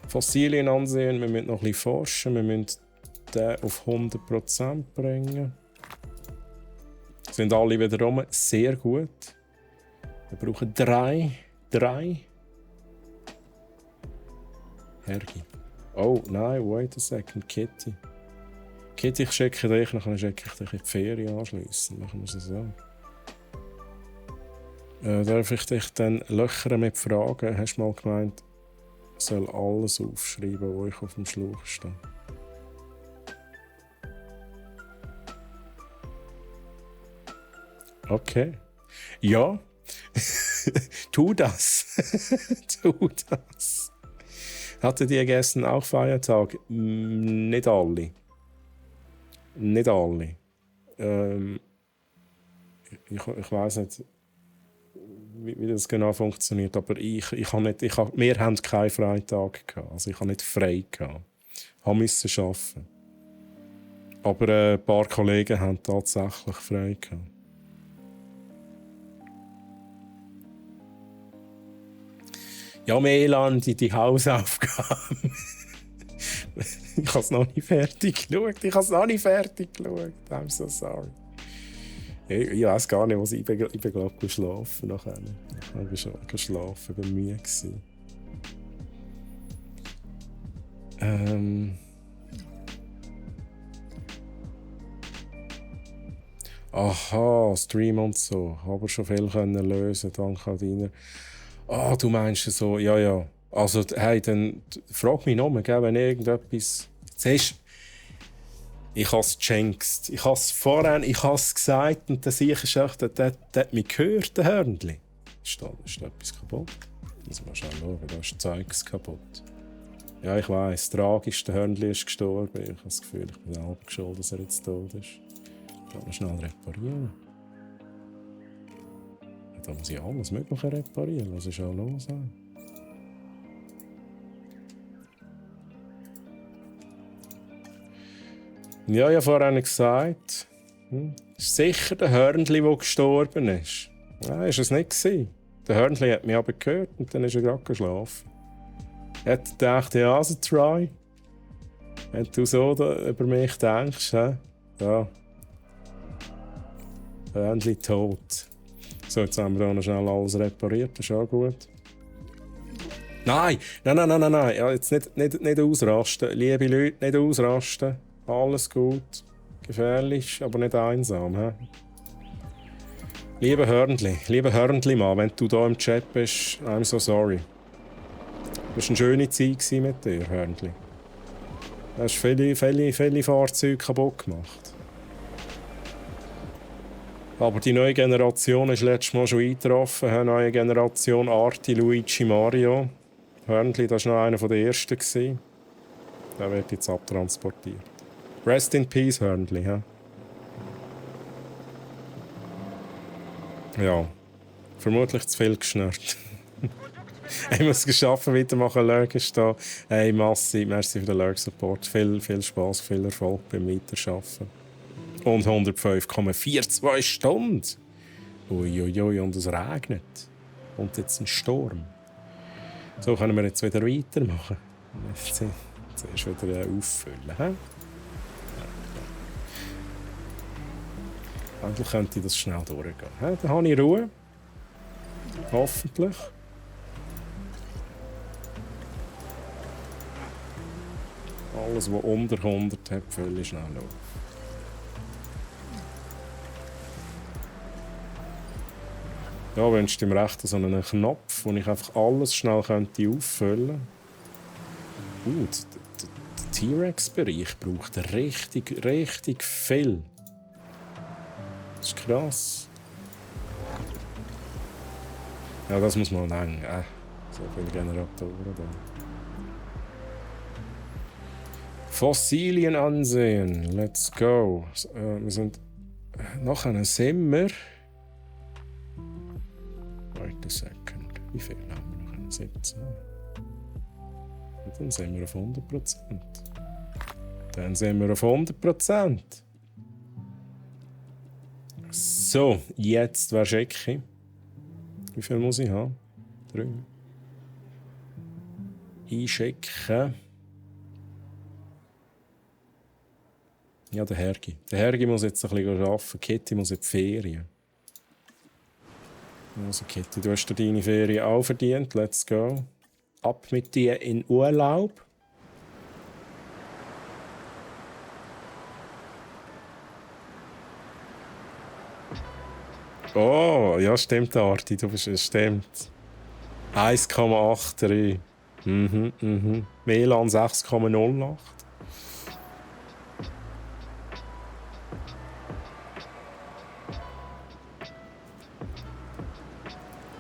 Fossilien ansehen. Wir müssen noch ein bisschen forschen. Wir müssen den auf 100% bringen. Sind alle wieder rum. Sehr gut. Wir brauchen drei. Hergi. Oh, nein, wait a second, Kitty. Kitty, ich checke dich, dann checke ich dich in die Ferien anschliessen. Machen wir es so. Darf ich dich dann löchern mit Fragen? Hast du mal gemeint, ich soll alles aufschreiben, wo ich auf dem Schlauch stehe? Okay. Ja. Tu das. Tu das. Hatte die gegessen auch Feiertag? Nicht alle. Nicht alle. Ich weiss nicht, wie das genau funktioniert, aber wir haben keinen Freitag gehabt. Also ich habe nicht frei gehabt. Ich musste arbeiten. Aber ein paar Kollegen haben tatsächlich frei gehabt. Ja, Melan, die Hausaufgaben. Ich habe es noch nicht fertig geschaut. I'm so sorry. Ich weiß gar nicht, was ich bin glaube geschlafen nachher. Ich habe schon geschlafen, ich war müde. Aha, Stream und so. Aber schon viel können lösen, danke an deiner. Ah, du meinst so, ja. Also, hey, dann frag mich nochmal, wenn irgendetwas... Siehst, ich habe es geschenkst. Ich habe es gesagt und dann sehe ich echt, der hat mich gehört, der Hörnli. Ist da etwas kaputt? Muss man schnell schauen, da ist Zeugs kaputt. Ja, ich weiss, tragisch, der Hörnli ist gestorben. Ich habe das Gefühl, ich bin selber schuld, dass er jetzt tot ist. Ich kann ihn schnell reparieren. Da muss ich alles Mögliche reparieren. Was ist auch los? Ja, ich habe vorhin gesagt, ist sicher der Hörnli, der gestorben ist. Nein, ist es nicht. Der Hörnli hat mich aber gehört und dann ist er gerade geschlafen. Er hat gedacht, ja, also try. Wenn du so über mich denkst, ja. Hörnli tot. So, jetzt haben wir hier noch schnell alles repariert, das ist auch gut. Nein! Ja, jetzt nicht ausrasten. Liebe Leute, nicht ausrasten. Alles gut. Gefährlich, aber nicht einsam. He? Lieber Hörnli, Mann, wenn du hier im Chat bist, I'm so sorry. Das war eine schöne Zeit mit dir, Hörnli. Du hast viele Fahrzeuge kaputt gemacht. Aber die neue Generation ist letztes Mal schon eingetroffen. Die neue Generation Arti, Luigi, Mario. Hörnli, das war noch einer der ersten. Der wird jetzt abtransportiert. Rest in peace, Hörnli. He? Ja, vermutlich zu viel geschnürt. Ich muss es geschaffen, weitermachen. Lurk ist da. Hey, Massi, merci für den Lurk-Support. Viel Spass, viel Erfolg beim Weiterschaffen. Und 105,42 Stunden. Uiuiui, und es regnet. Und jetzt ein Sturm. So können wir jetzt wieder weitermachen. Zuerst wieder auffüllen. He? Eigentlich könnte ich das schnell durchgehen. He? Dann habe ich Ruhe. Hoffentlich. Alles, was unter 100 hat, völlig schnell auf. Ja, wünscht im Rechten so einen Knopf, wo ich einfach alles schnell könnte auffüllen könnte. Der T-Rex-Bereich braucht richtig, richtig viel. Das ist krass. Ja, das muss man lang. So viele Generatoren da. Fossilien ansehen. Let's go. Wir sind. Nachher sind wir. Wait a second. Wie viel haben wir noch? 17. Und dann sind wir auf 100%. Dann sind wir auf 100%. So, jetzt wäre Schecki. Wie viel muss ich haben? 3. Einchecken. Ja, der Hergi. Der Hergi muss jetzt ein bisschen arbeiten. Kitty muss in die Ferien. Also Kitty, du hast dir deine Ferien auch verdient. Let's go. Ab mit dir in Urlaub. Oh, ja, stimmt, Arti. Du bist, es stimmt. 1,83. WLAN 6,08.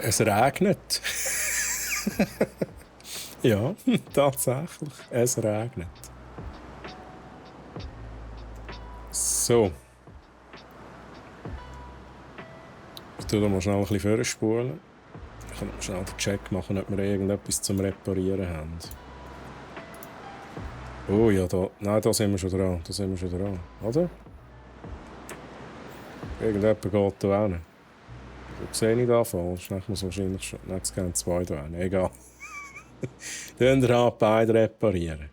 Es regnet. Ja, tatsächlich. Es regnet. So. Ich tue da mal schnell ein bisschen vorspulen. Ich kann mal schnell den Check machen, ob wir irgendetwas zum Reparieren haben. Oh ja, da. Nein, da sind wir schon dran. Da sind wir schon dran. Oder? Irgendjemand geht da hin. So sehe ich da falsch. Ich muss wahrscheinlich schon. Nein, es gehen 2 da hin. Egal. Dann wir beide reparieren.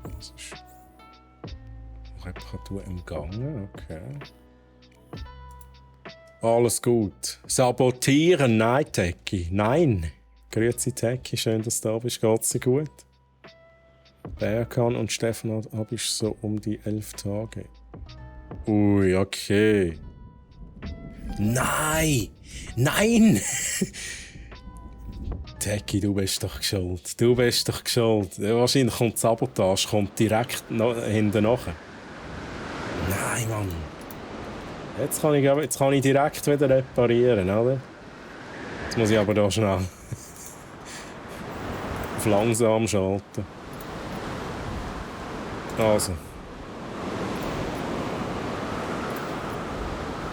Das ist noch Reparatur im Gange, okay. Alles gut. Sabotieren, nein, Tecki. Nein. Grüezi, Tecki, schön, dass du da bist. Geht's dir gut? Berkan und Stefan habe ich so um die 11 Tage. Ui, okay. Nein! Nein! Tecki, du bist doch schuld. Du bist doch schuld. Wahrscheinlich kommt die Sabotage direkt hinten nach. Nein, Mann. Jetzt kann ich direkt wieder reparieren, oder? Jetzt muss ich aber da schnell auf langsam schalten. Also.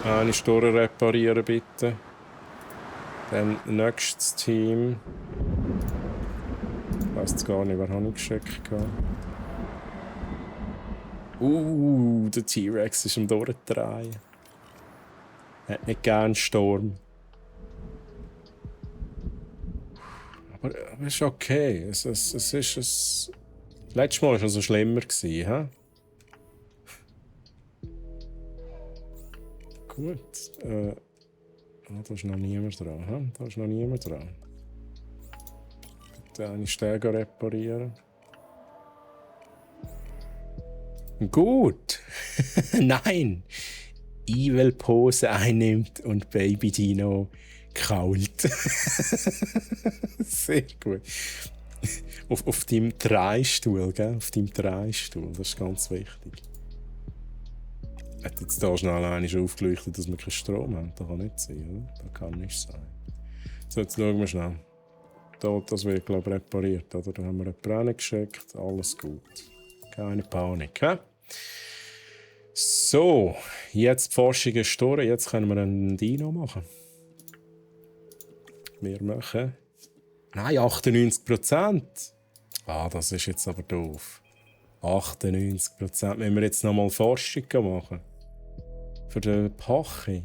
Eine Stunde reparieren, bitte. Dann nächstes Team. Ich weiss jetzt gar nicht, wer habe ich geschickt. Der T-Rex ist am Durchdrehen. Er hat nicht gern Sturm. Aber es ist okay. Es ist letztes Mal war es also schlimmer. He? Gut. Da ist noch niemand dran. He? Da ist noch niemand dran. Bitte eine Stege reparieren. Gut. Nein. Evil-Pose einnimmt und Baby Dino kaut. Sehr gut. Auf deinem Dreistuhl, gell? Auf deinem Dreistuhl, das ist ganz wichtig. Hat jetzt da schnell einer aufgeleuchtet, dass wir keinen Strom haben? Das kann nicht sein, oder? Das kann nicht sein. So, jetzt schauen wir schnell. Das wird, glaube ich, repariert, oder? Da haben wir einen Brenner geschickt, alles gut. Keine Panik, hä? So, jetzt die Forschung ist durch, jetzt können wir einen Dino machen. Wir machen... Nein, 98%. Das ist jetzt aber doof. 98%. Wenn wir jetzt nochmal Forschung machen. Für den Pachi.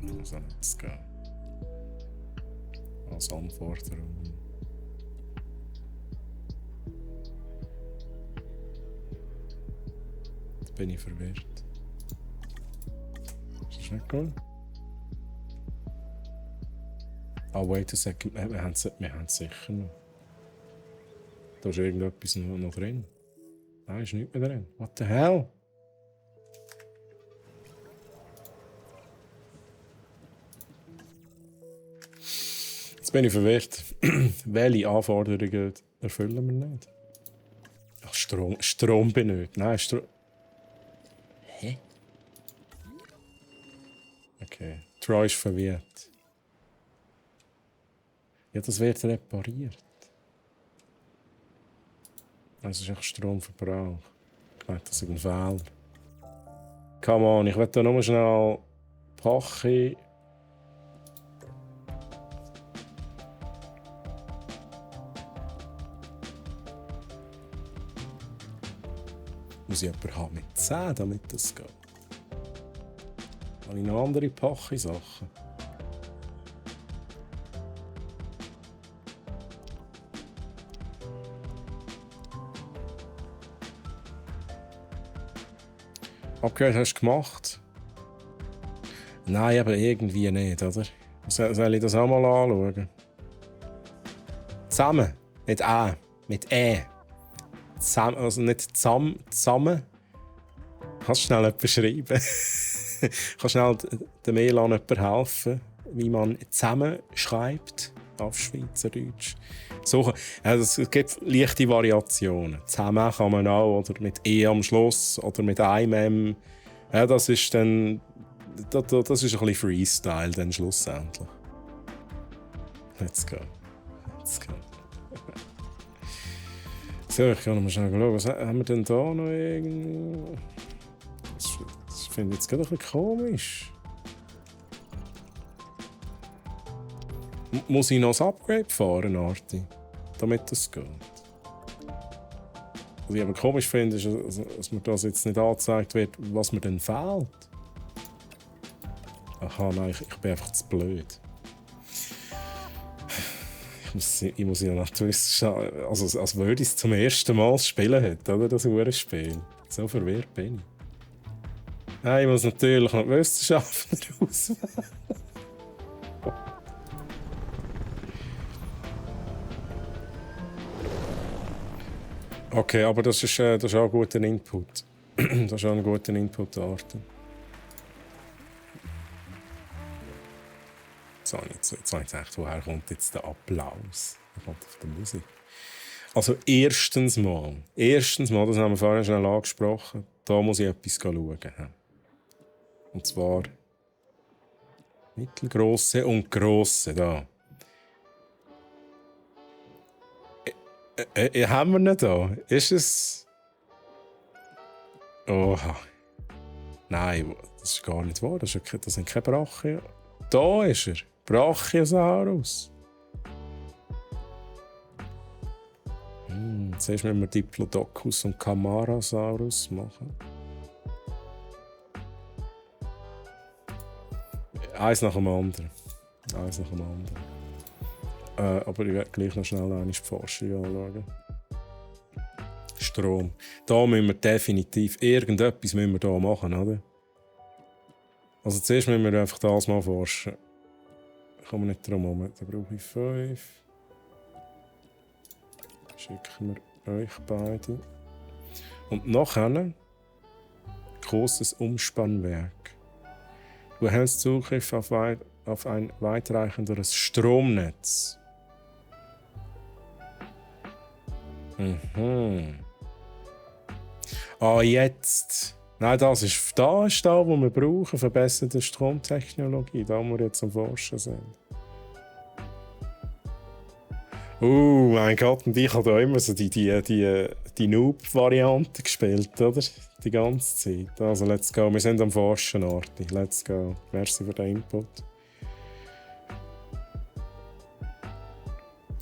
Dann muss auch nichts gehen. Als Anforderung. Jetzt bin ich verwirrt. Ist das nicht gut? Wait a second. Wir haben es sicher noch. Da ist irgendetwas noch drin. Nein, ist nichts mehr drin. What the hell? Jetzt bin ich verwirrt. Welche Anforderungen erfüllen wir nicht? Ach, Strom benötigt. Nein, Strom. Hä? Okay. Troy ist verwirrt. Ja, das wird repariert. Das ist echt Stromverbrauch. Ich meine, das ist ein Fehler. Come on, ich will da nur schnell Pache. Muss ich jemanden haben mit 10, damit das geht? Habe ich noch andere Pache-Sachen? Upgrade hast du gemacht? Nein, aber irgendwie nicht, oder? Soll ich das auch mal anschauen? Zusammen. Nicht A. Mit E. Zusammen, also nicht zusammen. Kannst du schnell etwas schreiben? Kannst schnell dem Elan jemand helfen, wie man zusammen schreibt auf Schweizerdeutsch? So, also es gibt leichte Variationen. Zusammen kann man auch, oder mit E am Schluss, oder mit einem M. Ja, das ist dann das ist ein bisschen Freestyle dann schlussendlich. Let's go. Let's go. So, ich kann noch mal schnell schauen. Was haben wir denn da noch irgendwie? Das finde ich jetzt gerade ein bisschen komisch. Muss ich noch das Upgrade fahren, Arti? Damit das geht? Was ich aber komisch finde, ist, dass mir das jetzt nicht angezeigt wird, was mir denn fehlt. Aha, nein, ich bin einfach zu blöd. Ich muss ja nicht wissen, also als würde ich es zum ersten Mal spielen hätte, oder? Das Uhrenspiel. So verwirrt bin ich. Nein, ich muss natürlich noch die Wissenschaftler auswählen. Okay, aber das ist auch ein guter Input. Das ist auch ein guter Input, Arten. Jetzt habe ich gedacht, woher kommt jetzt der Applaus? Der kommt auf der Musik. Also erstens mal, das haben wir vorhin schnell angesprochen, da muss ich etwas schauen. Und zwar mittelgrosse und grosse, da. Haben wir nicht da? Ist es... Oha. Nein, das ist gar nicht wahr, das sind keine Brachien. Da ist er. Brachiosaurus. Zuerst müssen wir Diplodocus und Camarasaurus machen. Eins nach dem anderen. Aber ich werde gleich noch schnell die Forschung anschauen. Strom. Da müssen wir definitiv irgendetwas hier machen, oder? Also zuerst müssen wir einfach das mal forschen. Ich komme nicht drum herum. Da brauche ich 5. Schicken wir euch beide. Und nachher großes Umspannwerk. Du erhältst Zugriff auf ein weitreichenderes Stromnetz. Ah, jetzt. Nein, das ist da, wo wir brauchen, verbesserte Stromtechnologie, da wo wir jetzt am Forschen sind. Mein Gott, und ich habe da immer so die Noob-Variante gespielt, oder? Die ganze Zeit. Also, let's go. Wir sind am Forschen, Arti. Let's go. Merci für den Input.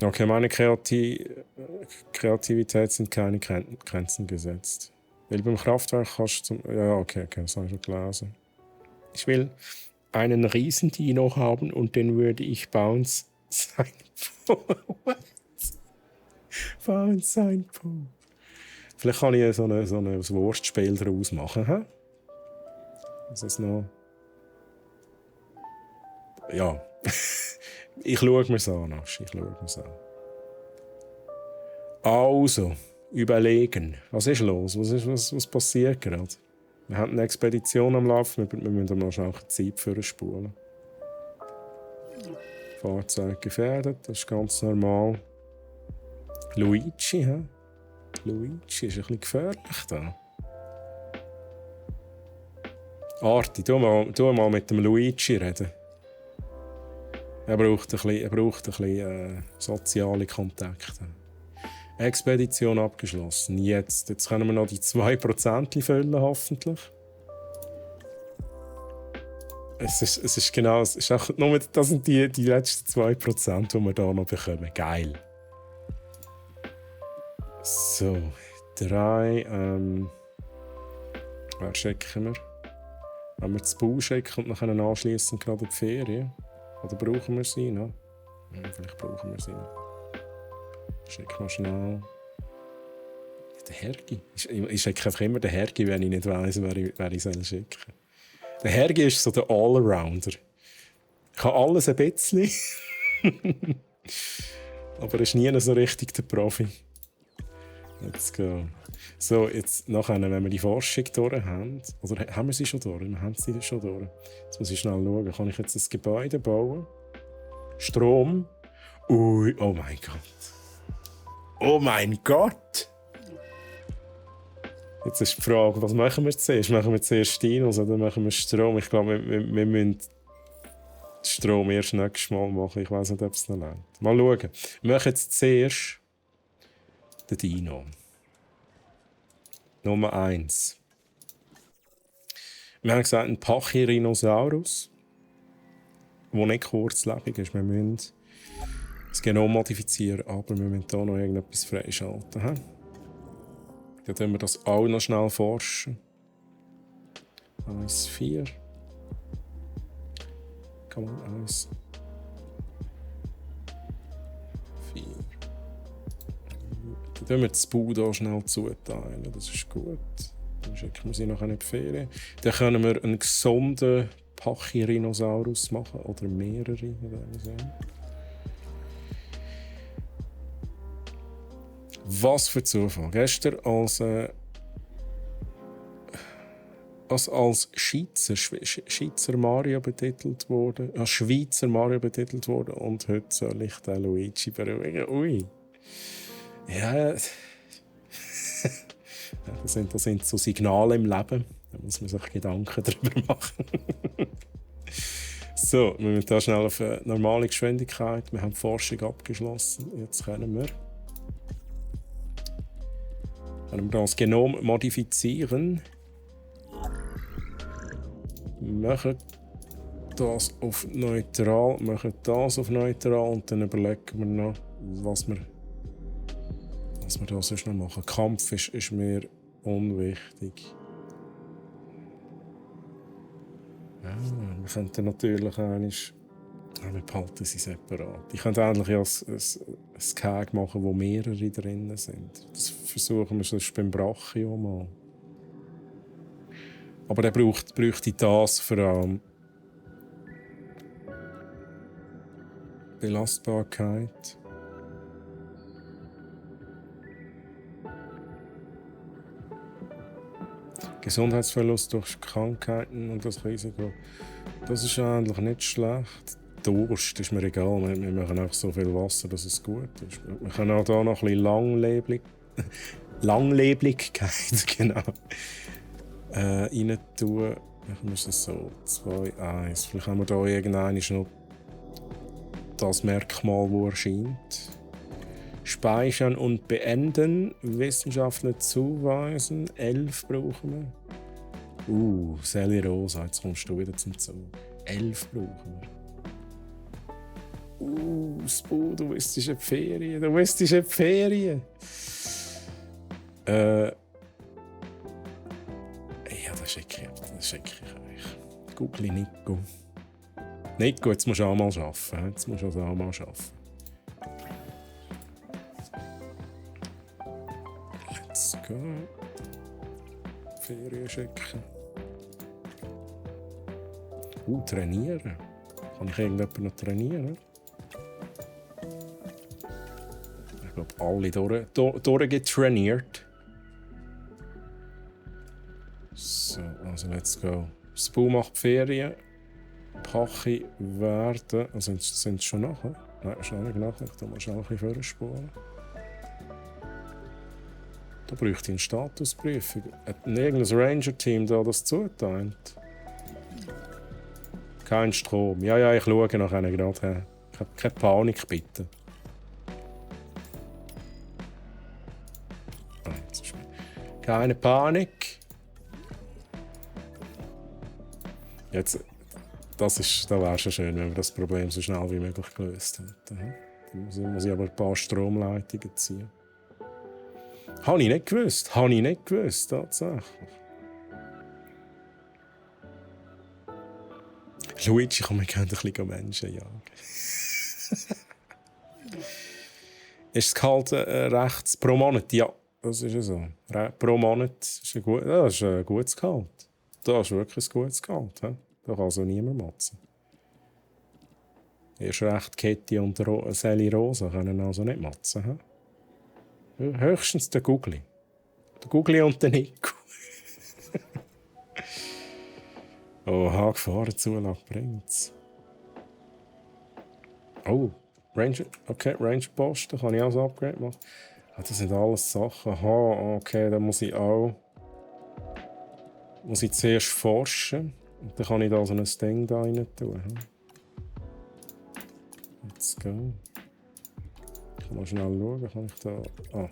Okay, meine Kreativität sind keine Grenzen gesetzt. Weil beim Kraftwerk kannst du ja, okay, das habe ich schon gelesen. Ich will einen Riesendino haben und den würde ich Bounce sein. Bounce sein. Vielleicht kann ich so ein Wurstspiel daraus machen. Hä? Das ist noch. Ja. Ich schaue mir es an, Asch. Also, überlegen. Was ist los? Was passiert gerade? Wir haben eine Expedition am Laufen, wir müssen mal schnell Zeit für spulen. Fahrzeug gefährdet, das ist ganz normal. Luigi, hä? Luigi ist ein bisschen gefährlich da. Arti, tu mal mit dem Luigi reden. Er braucht ein bisschen soziale Kontakte. Expedition abgeschlossen. Jetzt können wir noch die 2% füllen, hoffentlich. Es ist auch nur, das sind die letzten 2%, die wir hier noch bekommen. Geil. So, 3. Wer schicken wir? Wenn wir das Bau schicken und dann anschließend gerade in die Ferien. Oder brauchen wir sie noch? Vielleicht brauchen wir sie noch. Schick mal schnell. Der Hergi. Ich schicke einfach immer den Hergi, wenn ich nicht weiss, wer ich schicken soll. Der Hergi ist so der Allrounder. Ich kann alles ein bisschen. Aber er ist nie so richtig der Profi. Let's go. So, jetzt nachher, wenn wir die Forschung durch haben. Oder haben wir sie schon durch? Wir haben sie schon durch. Jetzt muss ich schnell schauen. Kann ich jetzt ein Gebäude bauen? Strom. Ui, oh mein Gott. Oh mein Gott! Jetzt ist die Frage, was machen wir zuerst? Machen wir zuerst Dinos oder machen wir Strom? Ich glaube, wir müssen den Strom erst nächstes Mal machen. Ich weiß nicht, ob es noch langt. Mal schauen. Wir machen jetzt zuerst den Dino. Nummer 1. Wir haben gesagt, ein Pachyrhinosaurus, der nicht kurzlebig ist. Wir müssen das Genom modifizieren, aber wir müssen hier noch irgendetwas freischalten. He? Dann können wir das auch noch schnell forschen. 1, 4. Come on, 1. 4. Dann tun wir das Bau hier schnell zuteilen. Das ist gut. Dann schicken wir sie nachher in die Ferien. Dann können wir einen gesunden Pachyrhinosaurus machen. Oder mehrere. Was für Zufall. Gestern als Schweizer Mario betitelt wurde, als Schweizer Mario betitelt wurde und heute soll ich den Luigi beruhigen. Ui. Ja. das sind so Signale im Leben. Da muss man sich Gedanken darüber machen. So, wir müssen hier schnell auf eine normale Geschwindigkeit. Wir haben die Forschung abgeschlossen. Jetzt können wir das Genom modifizieren. Machen das auf neutral, und dann überlegen wir noch, was wir da sonst noch machen. Kampf ist mir unwichtig. Ja, wir könnten natürlich wir behalten sie separat. Ich könnte eigentlich ein Keg machen, wo mehrere drin sind. Das versuchen wir sonst beim Brachio mal. Aber der bräuchte das vor allem. Belastbarkeit. Gesundheitsverlust durch Krankheiten und das Risiko. Das ist eigentlich nicht schlecht. Durst ist mir egal. Wir machen einfach so viel Wasser, dass es gut ist. Wir können auch hier noch ein bisschen Langlebigkeit genau, rein tun. Machen wir es so 2, 1. Vielleicht haben wir hier irgendwann noch das Merkmal, das erscheint. Speichern und beenden. Wissenschaftler zuweisen. 11 brauchen wir. Sally Rosa, jetzt kommst du wieder zum Zug. 11 brauchen wir. Spo, du bist in die Ferien. Ja, das schicke ich euch. Google Nico. Nico, jetzt musst du auch mal arbeiten. Let's go. Ferien schicken. Trainieren. Kann ich irgendjemanden noch trainieren? glaube, alle durchgetrainiert. So, also let's go. Spu macht Ferien. Pachi werden. Also sind es schon nachher? Nein, schnell nicht nachher. Ich muss schnell ein bisschen vorspulen. Da bräuchte ich eine Statusprüfung. Hat irgendein Ranger-Team da das zuteilt? Kein Strom. Ja, ich schaue nachher gerade her. Keine Panik, bitte. Keine Panik. Jetzt, da wäre schon schön, wenn wir das Problem so schnell wie möglich gelöst hätten. Dann muss ich aber ein paar Stromleitungen ziehen. Habe ich nicht gewusst, tatsächlich. Luigi, komm, wir können ein bisschen Menschen jagen. Ist das Gehalt rechts pro Monat? Ja, das ist ja so. Pro Monat ist ein gutes Gehalt. Das ist wirklich ein gutes Gehalt. He? Da kann also niemand motzen. Erst recht Ketty und Sally Rosa können also nicht motzen. He? Höchstens der Googli. Der Googli und der Nico. Oha, Gefahrenzulage bringt's. Oh, Ranger. Okay, Ranger Posten kann ich auch ein Upgrade machen. Ah, das sind alles Sachen. Aha, okay, da muss ich zuerst forschen. Und dann kann ich da so ein Ding da rein tun. Let's go. Ich kann mal schnell schauen, kann ich da. Ah.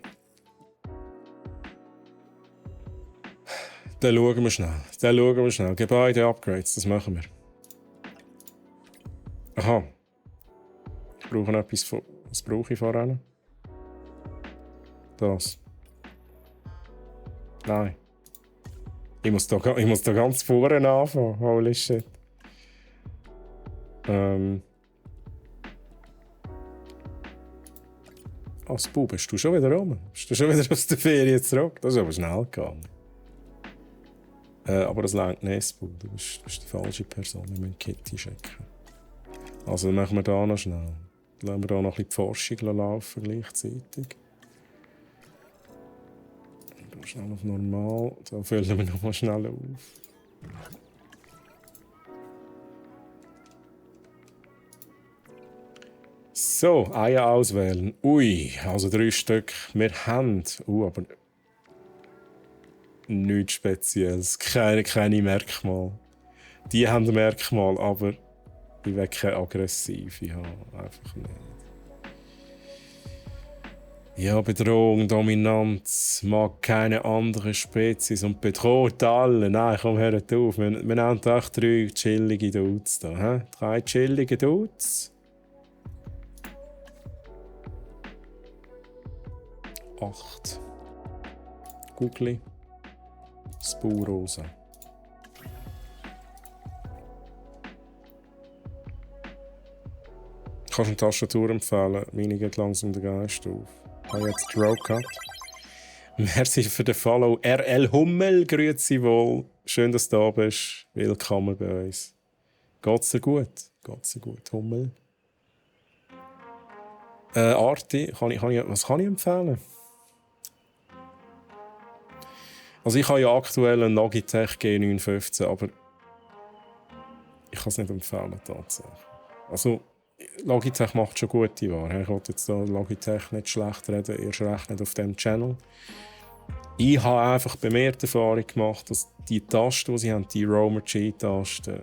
Dann schauen wir schnell. Gebäude-Upgrades, das machen wir. Aha. Ich brauche noch etwas von. Was brauche ich vorhin? Das. Nein. Ich muss da ganz vorne anfangen. Holy shit. Als Bub, bist du schon wieder rum? Bist du schon wieder aus der Ferien zurück? Das ist aber schnell gegangen. Aber das reicht nicht, Bub. Du bist die falsche Person. Wir müssen Kitty checken. Also dann machen wir da noch schnell. Dann lassen wir da noch ein bisschen die Forschung laufen gleichzeitig. Da schnell auf normal. Da füllen wir noch mal schnell auf. So, Eier auswählen. Ui, also 3 Stück. Wir haben. Aber nichts Spezielles. Keine Merkmale. Die haben Merkmale, aber ich will keine aggressive haben. Einfach nicht. Ja, Bedrohung, Dominanz, mag keine andere Spezies und bedroht alle. Nein, komm, hört auf. Wir nehmen doch 3 chillige Dudes da. He? 3 chillige Dudes. 8. Googli. Spurosa. Kannst du eine Tastatur empfehlen? Meine geht langsam der Geist auf. Ich habe jetzt Draw gehabt. Merci für den Follow. RL Hummel, grüezi wohl. Schön, dass du da bist. Willkommen bei uns. Geht's dir gut? Hummel? Arti, was kann ich empfehlen? Also ich habe ja aktuell einen Logitech G915, aber ich kann es nicht empfehlen tatsächlich. Also Logitech macht schon gute Ware. Ich wollte jetzt da Logitech nicht schlecht reden, erst recht nicht auf diesem Channel. Ich habe einfach bemerkt Erfahrung gemacht, dass die Tasten, die sie haben, die Roamer G-Tasten,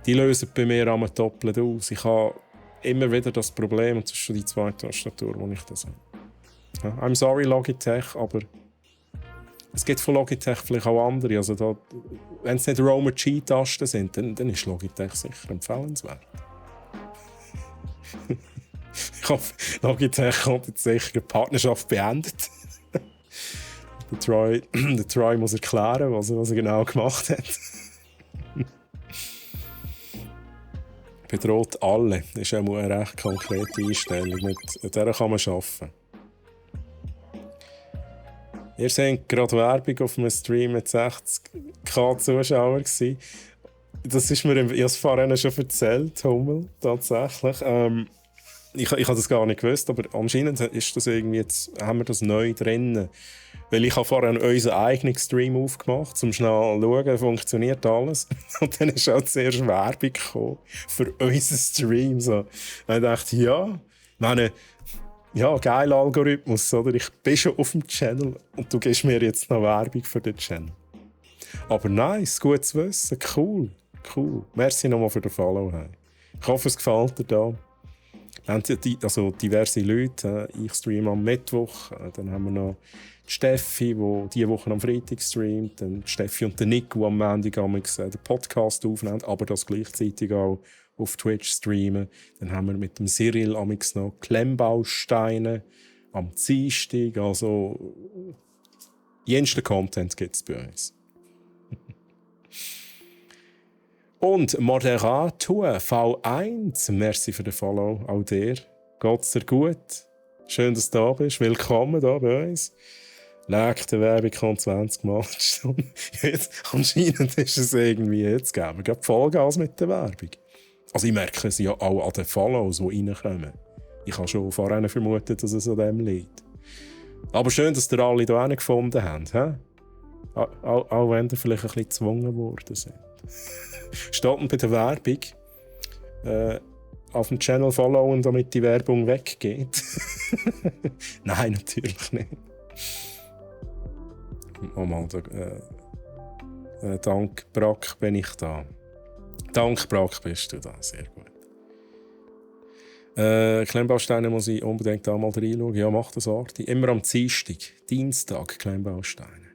die lösen bei mir einmal doppelt aus. Ich habe immer wieder das Problem, und das ist schon die zweite Tastatur, wo ich das habe. Ja, I'm sorry Logitech, aber es gibt von Logitech vielleicht auch andere. Also da, wenn es nicht Roamer G-Tasten sind, dann ist Logitech sicher empfehlenswert. Ich hoffe, Logitech hat jetzt sicher eine Partnerschaft beendet. Der Troy muss erklären, was er genau gemacht hat. Bedroht alle. Das ist eine recht konkrete Einstellung. Mit der kann man arbeiten. Ihr seht gerade Werbung auf einem Stream mit 60.000 Zuschauern. Das ist mir, ich habe es vorhin schon erzählt, Hummel, tatsächlich. ich habe das gar nicht gewusst, aber anscheinend ist das irgendwie jetzt, haben wir das neu drin. Weil ich habe vorher unseren eigenen Stream aufgemacht, um schnell zu schauen, funktioniert alles. Und dann ist auch zuerst Werbung gekommen für unseren Stream. So. Und ich dachte, ja, meine, ja, geiler Algorithmus, oder? Ich bin schon auf dem Channel und du gibst mir jetzt noch Werbung für den Channel. Aber nice, gut zu wissen, cool. Merci nochmal für den Follow. Hey. Ich hoffe, es gefällt dir da. Wir haben also diverse Leute. Ich streame am Mittwoch. Dann haben wir noch die Steffi, die diese Woche am Freitag streamt. Dann die Steffi und der Nick, die am Montag den Podcast aufnehmen, aber das gleichzeitig auch auf Twitch streamen. Dann haben wir mit dem Cyril amix noch Klemmbausteine am Dienstag. Also, jensten Content gibt es bei uns. Und Moderator V1, merci für den Follow, auch dir. Geht's dir gut? Schön, dass du da bist. Willkommen hier bei uns. Nächste Werbung kommt 20 Mal. Jetzt, anscheinend ist es irgendwie jetzt gegeben. Wir geben Vollgas mit der Werbung. Also ich merke es ja auch an den Follows, die reinkommen. Ich habe schon vorher vermutet, dass es an dem liegt. Aber schön, dass ihr alle hier gefunden habt. He? Auch wenn ihr vielleicht ein bisschen gezwungen worden sind. Steht bei der Werbung auf dem Channel followen, damit die Werbung weggeht? Nein, natürlich nicht. Oh Mann, dank Brack bin ich da. Dank Brack bist du da, sehr gut. Klemmbausteine muss ich unbedingt da mal reinschauen. Ja, mach das Arti. Immer am Dienstag Klemmbausteine.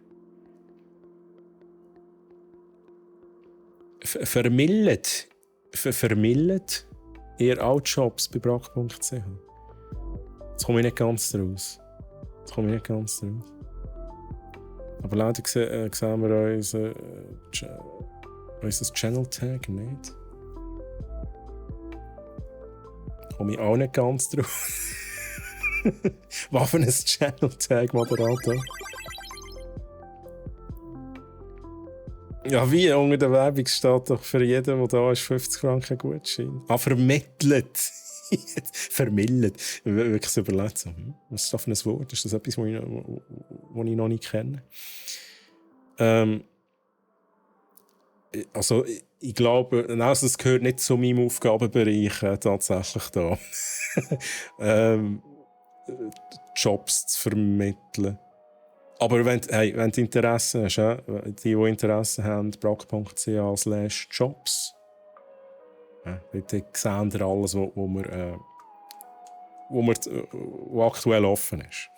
Vermillet ihr auch Jobs bei brack.ch? Jetzt komme ich nicht ganz raus. Aber leider sehen wir unser Channel Tag nicht. Komme ich auch nicht ganz drauf. Was für ein Channel Tag, Moderator? Ja, wie unter der Werbung steht doch für jeden, der da ist, 50 Franken Gutschein. Ah, vermittelt. Vermittelt. Wirklich überlegt so, was ist das für ein Wort? Ist das etwas, das ich noch nicht kenne? Also, ich glaube, also das gehört nicht zu meinem Aufgabenbereich tatsächlich da. Jobs zu vermitteln. Aber wenn du Interesse hast, die Interesse haben, brack.ch/jobs, dort sehen ihr alles, was aktuell offen ist.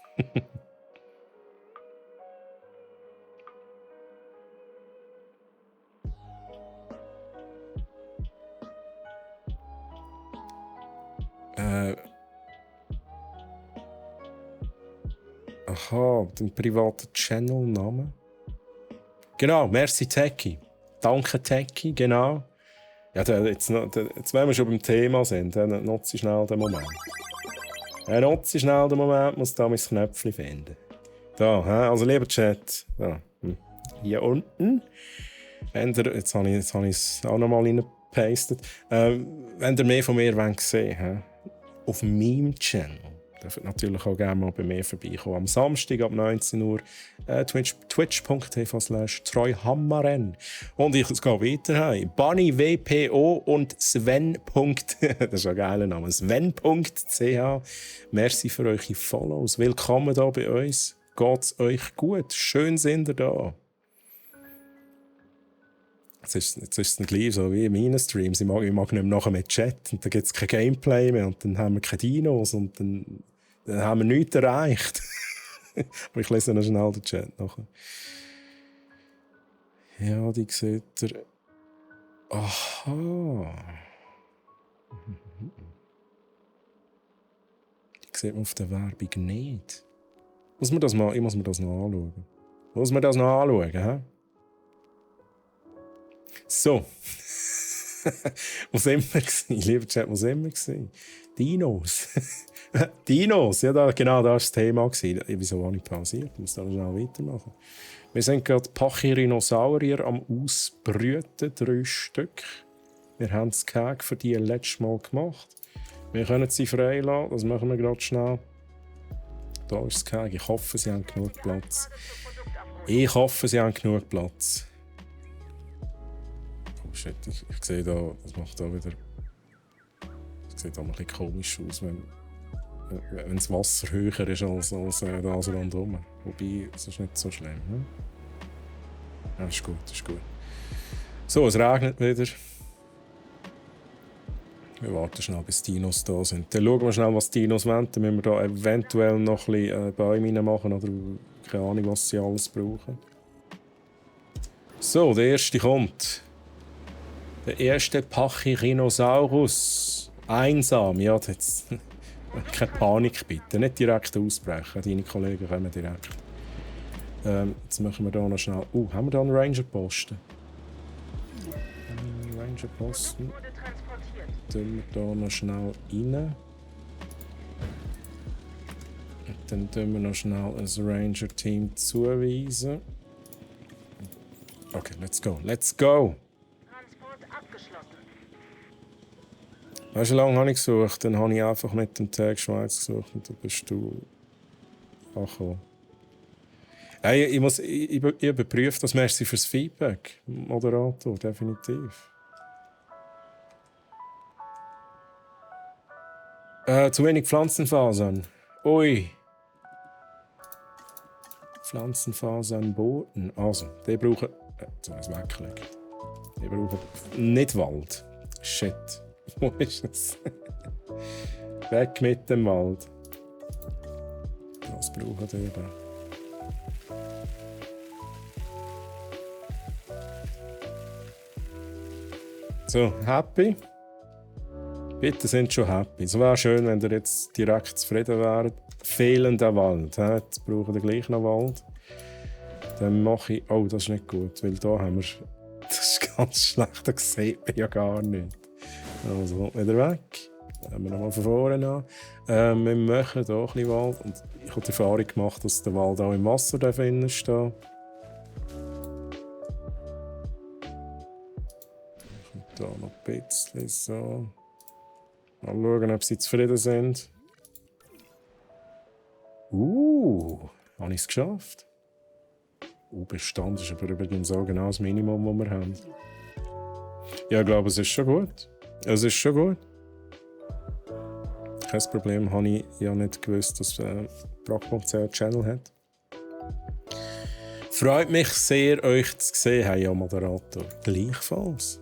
Aha, den privaten Channel-Namen. Genau, merci Techie. Danke Techie, genau. Ja, jetzt, wenn wir schon beim Thema sind, dann nutze ich schnell den Moment. Muss da mein Knöpfchen finden. Da, also lieber Chat, da, hier unten. Jetzt habe ich es auch noch mal reingepastet. Wenn ihr mehr von mir sehen wollt, auf meinem Channel, dürft natürlich auch gerne mal bei mir vorbeikommen. Am Samstag ab 19 Uhr twitch.tv/treuhammaren. Und es geht weiter. Bunny WPO und Sven. Das ist ein geiler Name. Sven.ch. Merci für eure Follows. Willkommen hier bei uns. Geht's euch gut? Schön sind ihr da. Jetzt ist es dann gleich so wie in meinen Streams. Ich mag nicht mehr nachher mit Chat und dann gibt es kein Gameplay mehr und dann haben wir keine Dinos und dann haben wir nichts erreicht. Aber ich lese noch schnell den Chat nachher. Ja, die sieht ihr. Aha. Die sieht man auf der Werbung nicht. Ich muss mir das noch anschauen. Hä? So. Wo sind wir gewesen? Lieber Chat, wo sind wir gewesen? Dinos. Dinos, ja, genau, das war das Thema. Wieso habe ich pausiert? Ich muss da schnell weitermachen. Wir sind gerade Pachyrhinosaurier am Ausbrüten, 3 Stück. Wir haben das Cake für die letztes Mal gemacht. Wir können sie freilassen, das machen wir gerade schnell. Da ist es gegangen. Ich hoffe, sie haben genug Platz. Ich hoffe, sie haben genug Platz. Oh shit, ich sehe da, das macht da wieder... Das sieht da ein bisschen komisch aus, wenn das Wasser höher ist als das rundherum. Wobei, das ist nicht so schlimm. Ne? Ja, ist gut, ist gut. So, es regnet wieder. Wir warten schnell, bis die Dinos da sind. Dann schauen wir schnell, was die Dinos wollen. Dann müssen wir da eventuell noch ein bisschen Bäume machen oder keine Ahnung, was sie alles brauchen. So, der erste kommt. Der erste Pachycinosaurus. Einsam. Ja, jetzt... Keine Panik bitte. Nicht direkt ausbrechen. Deine Kollegen kommen direkt. Jetzt machen wir hier noch schnell... haben wir da einen Ranger-Posten? Ranger-Posten. Tun wir hier noch schnell rein. Und dann tun wir noch schnell ein Ranger-Team zuweisen. Okay, let's go. Let's go! Transport abgeschlossen. Weißt du, wie lange habe ich gesucht? Dann habe ich einfach mit dem Tag Schweiz gesucht und dann bist du angekommen. Hey, ich überprüfe das. Merci fürs Feedback, Moderator, definitiv. Zu wenig Pflanzenfasern. Ui. Pflanzenfasern boten. Also, die brauchen... so ein Weckling. Die brauchen nicht Wald. Shit. Wo ist es? Weg mit dem Wald. Was brauchen die da? So, happy? Bitte sind schon happy. Es wäre schön, wenn ihr jetzt direkt zufrieden wärt. Fehlender Wald. Jetzt brauchen wir gleich noch Wald. Dann mache ich... Oh, das ist nicht gut, weil da haben wir... Das ist ganz schlecht, das sieht man ja gar nicht. Also, wieder weg. Nehmen wir nochmal von vorne an. Wir machen hier ein bisschen Wald. Und ich habe die Erfahrung gemacht, dass der Wald auch im Wasser drin steht. Hier noch ein bisschen so. Mal schauen, ob sie zufrieden sind. Habe ich es geschafft? Bestand ist aber übrigens auch genau das Minimum, das wir haben. Ja, ich glaube, es ist schon gut. Es ist schon gut. Kein Problem, habe ich ja nicht gewusst, dass Brack.ch einen Channel hat. Freut mich sehr, euch zu sehen, Herr ja, Moderator. Gleichfalls.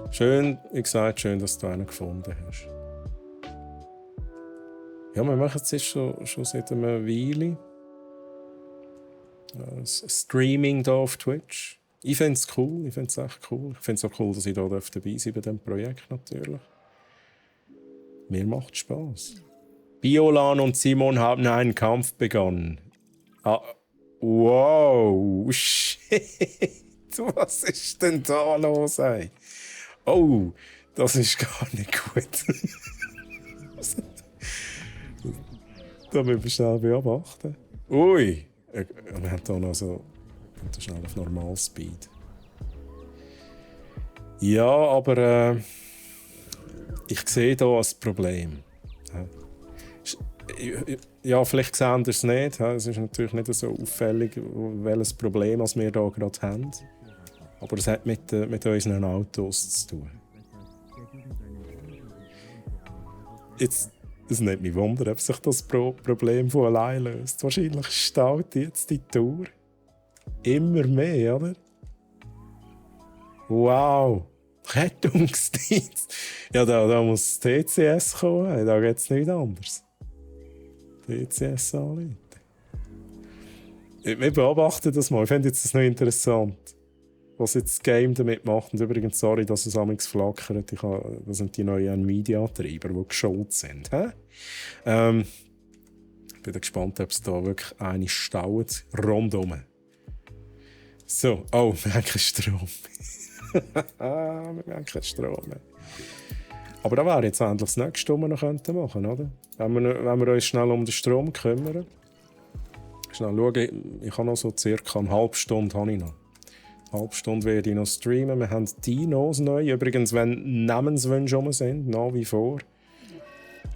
Schön, wie gesagt, schön, dass du einen gefunden hast. Ja, wir machen es jetzt schon seit einer Weile. Streaming hier auf Twitch. Ich finde es cool, ich finde es echt cool. Ich finde es auch cool, dass ich hier dabei sein darf bei diesem Projekt natürlich. Mir macht Spaß. Biolan und Simon haben einen Kampf begonnen. Wow, shit. Was ist denn da los, ey? Oh, das ist gar nicht gut. Da müssen wir schnell beobachten. Ui, wir haben hier noch so schnell auf Normalspeed. Ja, aber ich sehe hier ein Problem. Ja, vielleicht sehen wir es nicht. Es ist natürlich nicht so auffällig, welches Problem wir hier gerade haben. Aber es hat mit unseren Autos zu tun. Jetzt, es nimmt mich wunder, ob sich das Problem von allein löst. Wahrscheinlich staut jetzt die Tour. Immer mehr, oder? Wow! Rettungsdienst! Ja, da muss TCS kommen. Da geht es nicht anders. TCS anrufen. Wir beobachten das mal. Ich finde das noch interessant, was jetzt das Game damit macht. Und übrigens, sorry, dass es amigs flackert. Das sind die neuen Nvidia-Treiber, die geschult sind. Ich bin gespannt, ob es da wirklich eine staut. Rundum. So, oh, wir haben keinen Strom. Wir haben keinen Strom mehr. Aber da wäre jetzt endlich das nächste, was wir noch machen könnten, oder? Wenn wir uns schnell um den Strom kümmern. Schnell schauen, ich habe noch so circa eine halbe Stunde. Eine halbe Stunde werde ich noch streamen. Wir haben Dinos neu. Übrigens, wenn Namenswünsche rum sind, nach wie vor.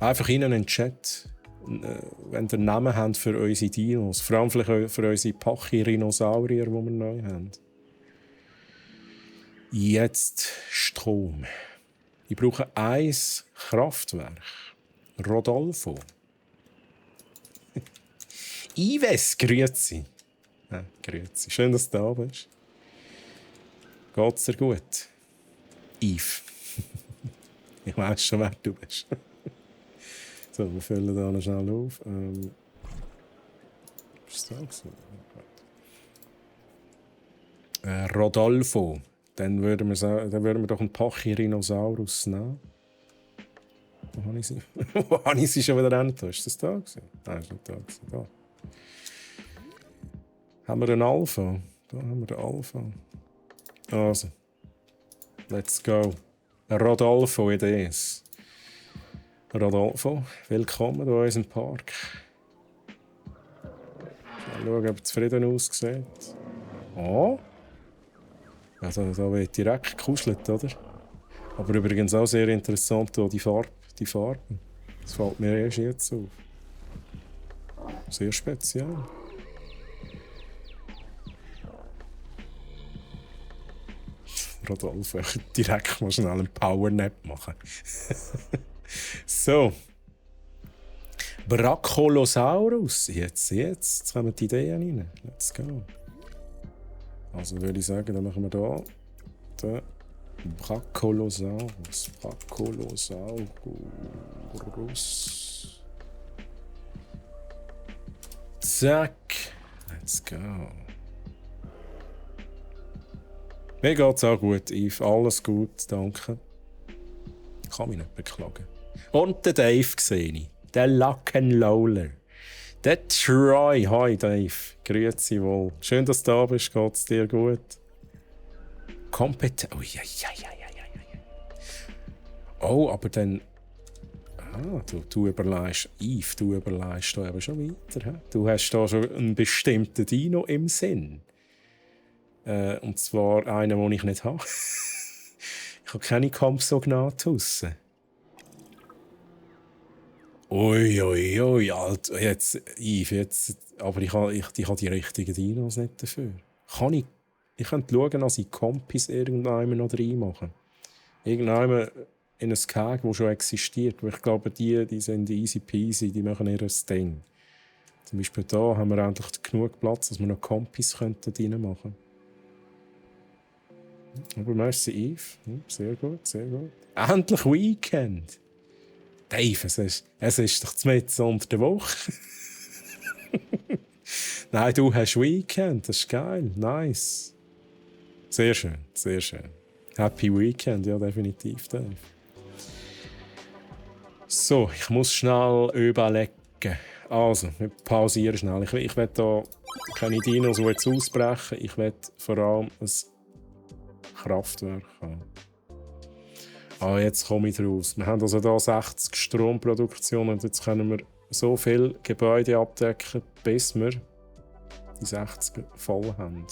Einfach in den Chat, wenn ihr Namen habt für unsere Dinos. Vor allem vielleicht für unsere Pachy-Rhinosaurier, die wir neu haben. Jetzt Strom. Ich brauche ein Kraftwerk. Rodolfo. Ives, grüezi. Ja, grüezi. Schön, dass du da bist. Geht's dir gut? Yves. Ich weiss schon, wer du bist. So, wir füllen da noch schnell auf. Was war das? Rodolfo. Dann würden wir doch einen Pachy-Rhinosaurus nehmen. Wo habe ich sie? Wo habe ich sie schon wieder hin? Ist das da gewesen? Nein, ist nicht da gewesen. Da. Haben wir einen Alpha? Da haben wir den Alpha. Also. Let's go. Rodolfo Idees. Rodolfo, willkommen in unserem Park. Mal schauen, ob er zufrieden aussieht. Oh. Also, da wird direkt gekuschelt, oder? Aber übrigens auch sehr interessant, die Farben. Das fällt mir erst jetzt auf. Sehr speziell. Rodolfo, ich direkt mal schnell einen Powernap machen. So. Brachiosaurus. Jetzt kommen die Ideen rein. Let's go. Also würde ich sagen, dann machen wir hier den Brachiosaurus. Zack. Let's go. Mir geht's auch gut, Yves. Alles gut, danke. Ich kann mich nicht beklagen. Und den Dave sehe ich. Den Lackenloller. Der Troy. Hi Dave. Grüezi wohl. Schön, dass du da bist. Geht's dir gut? Kompetent. Oh, ja. Oh, aber dann. Du überlegst. Yves, du überlegst da aber schon weiter. He? Du hast da schon einen bestimmten Dino im Sinn. Und zwar einen, den ich nicht habe. Ich habe keine Compsognathus. Ui, Alter. Yves, aber ich habe die richtigen Dinos nicht dafür. Ich könnte schauen, dass ich Compis irgendwann noch reinmache. Irgendwann in ein Keg, das schon existiert. Ich glaube, die sind easy peasy, die machen ihr Ding. Zum Beispiel hier haben wir endlich genug Platz, dass wir noch Compis reinmachen könnten. Aber merci, Yves. Sehr gut, sehr gut. Endlich Weekend! Dave, es ist doch mitten unter der Woche. Nein, du hast Weekend, das ist geil, nice. Sehr schön, sehr schön. Happy Weekend, ja, definitiv, Dave. So, ich muss schnell überlegen. Also, wir pausieren schnell. Ich will hier keine Dinos, die jetzt ausbrechen. Ich will vor allem ein Kraftwerk haben. Jetzt komme ich raus. Wir haben also hier 60 Stromproduktionen und jetzt können wir so viele Gebäude abdecken, bis wir die 60 voll haben.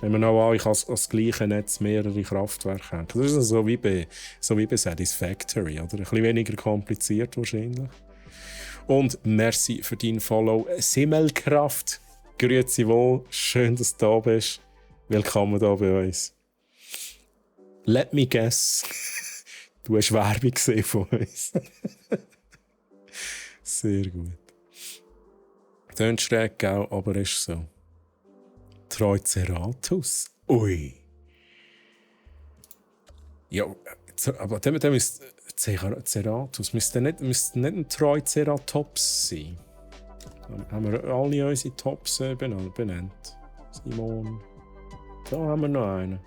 Wenn wir noch als gleiche Netz mehrere Kraftwerke haben. Das ist also so wie bei Satisfactory, oder? Ein bisschen weniger kompliziert wahrscheinlich. Und merci für dein Follow. Simmelkraft, grüezi wohl, schön, dass du da bist. Willkommen hier bei uns. Let me guess. Du hast Werbung gesehen von uns. Sehr gut. Tönt schräg, gell, aber ist so. Triceratops. Ui. Ja, aber der müsste Ceratops müsste nicht ein Triceratops sein. Haben wir alle unsere Tops benannt? Simon. Da haben wir noch einen.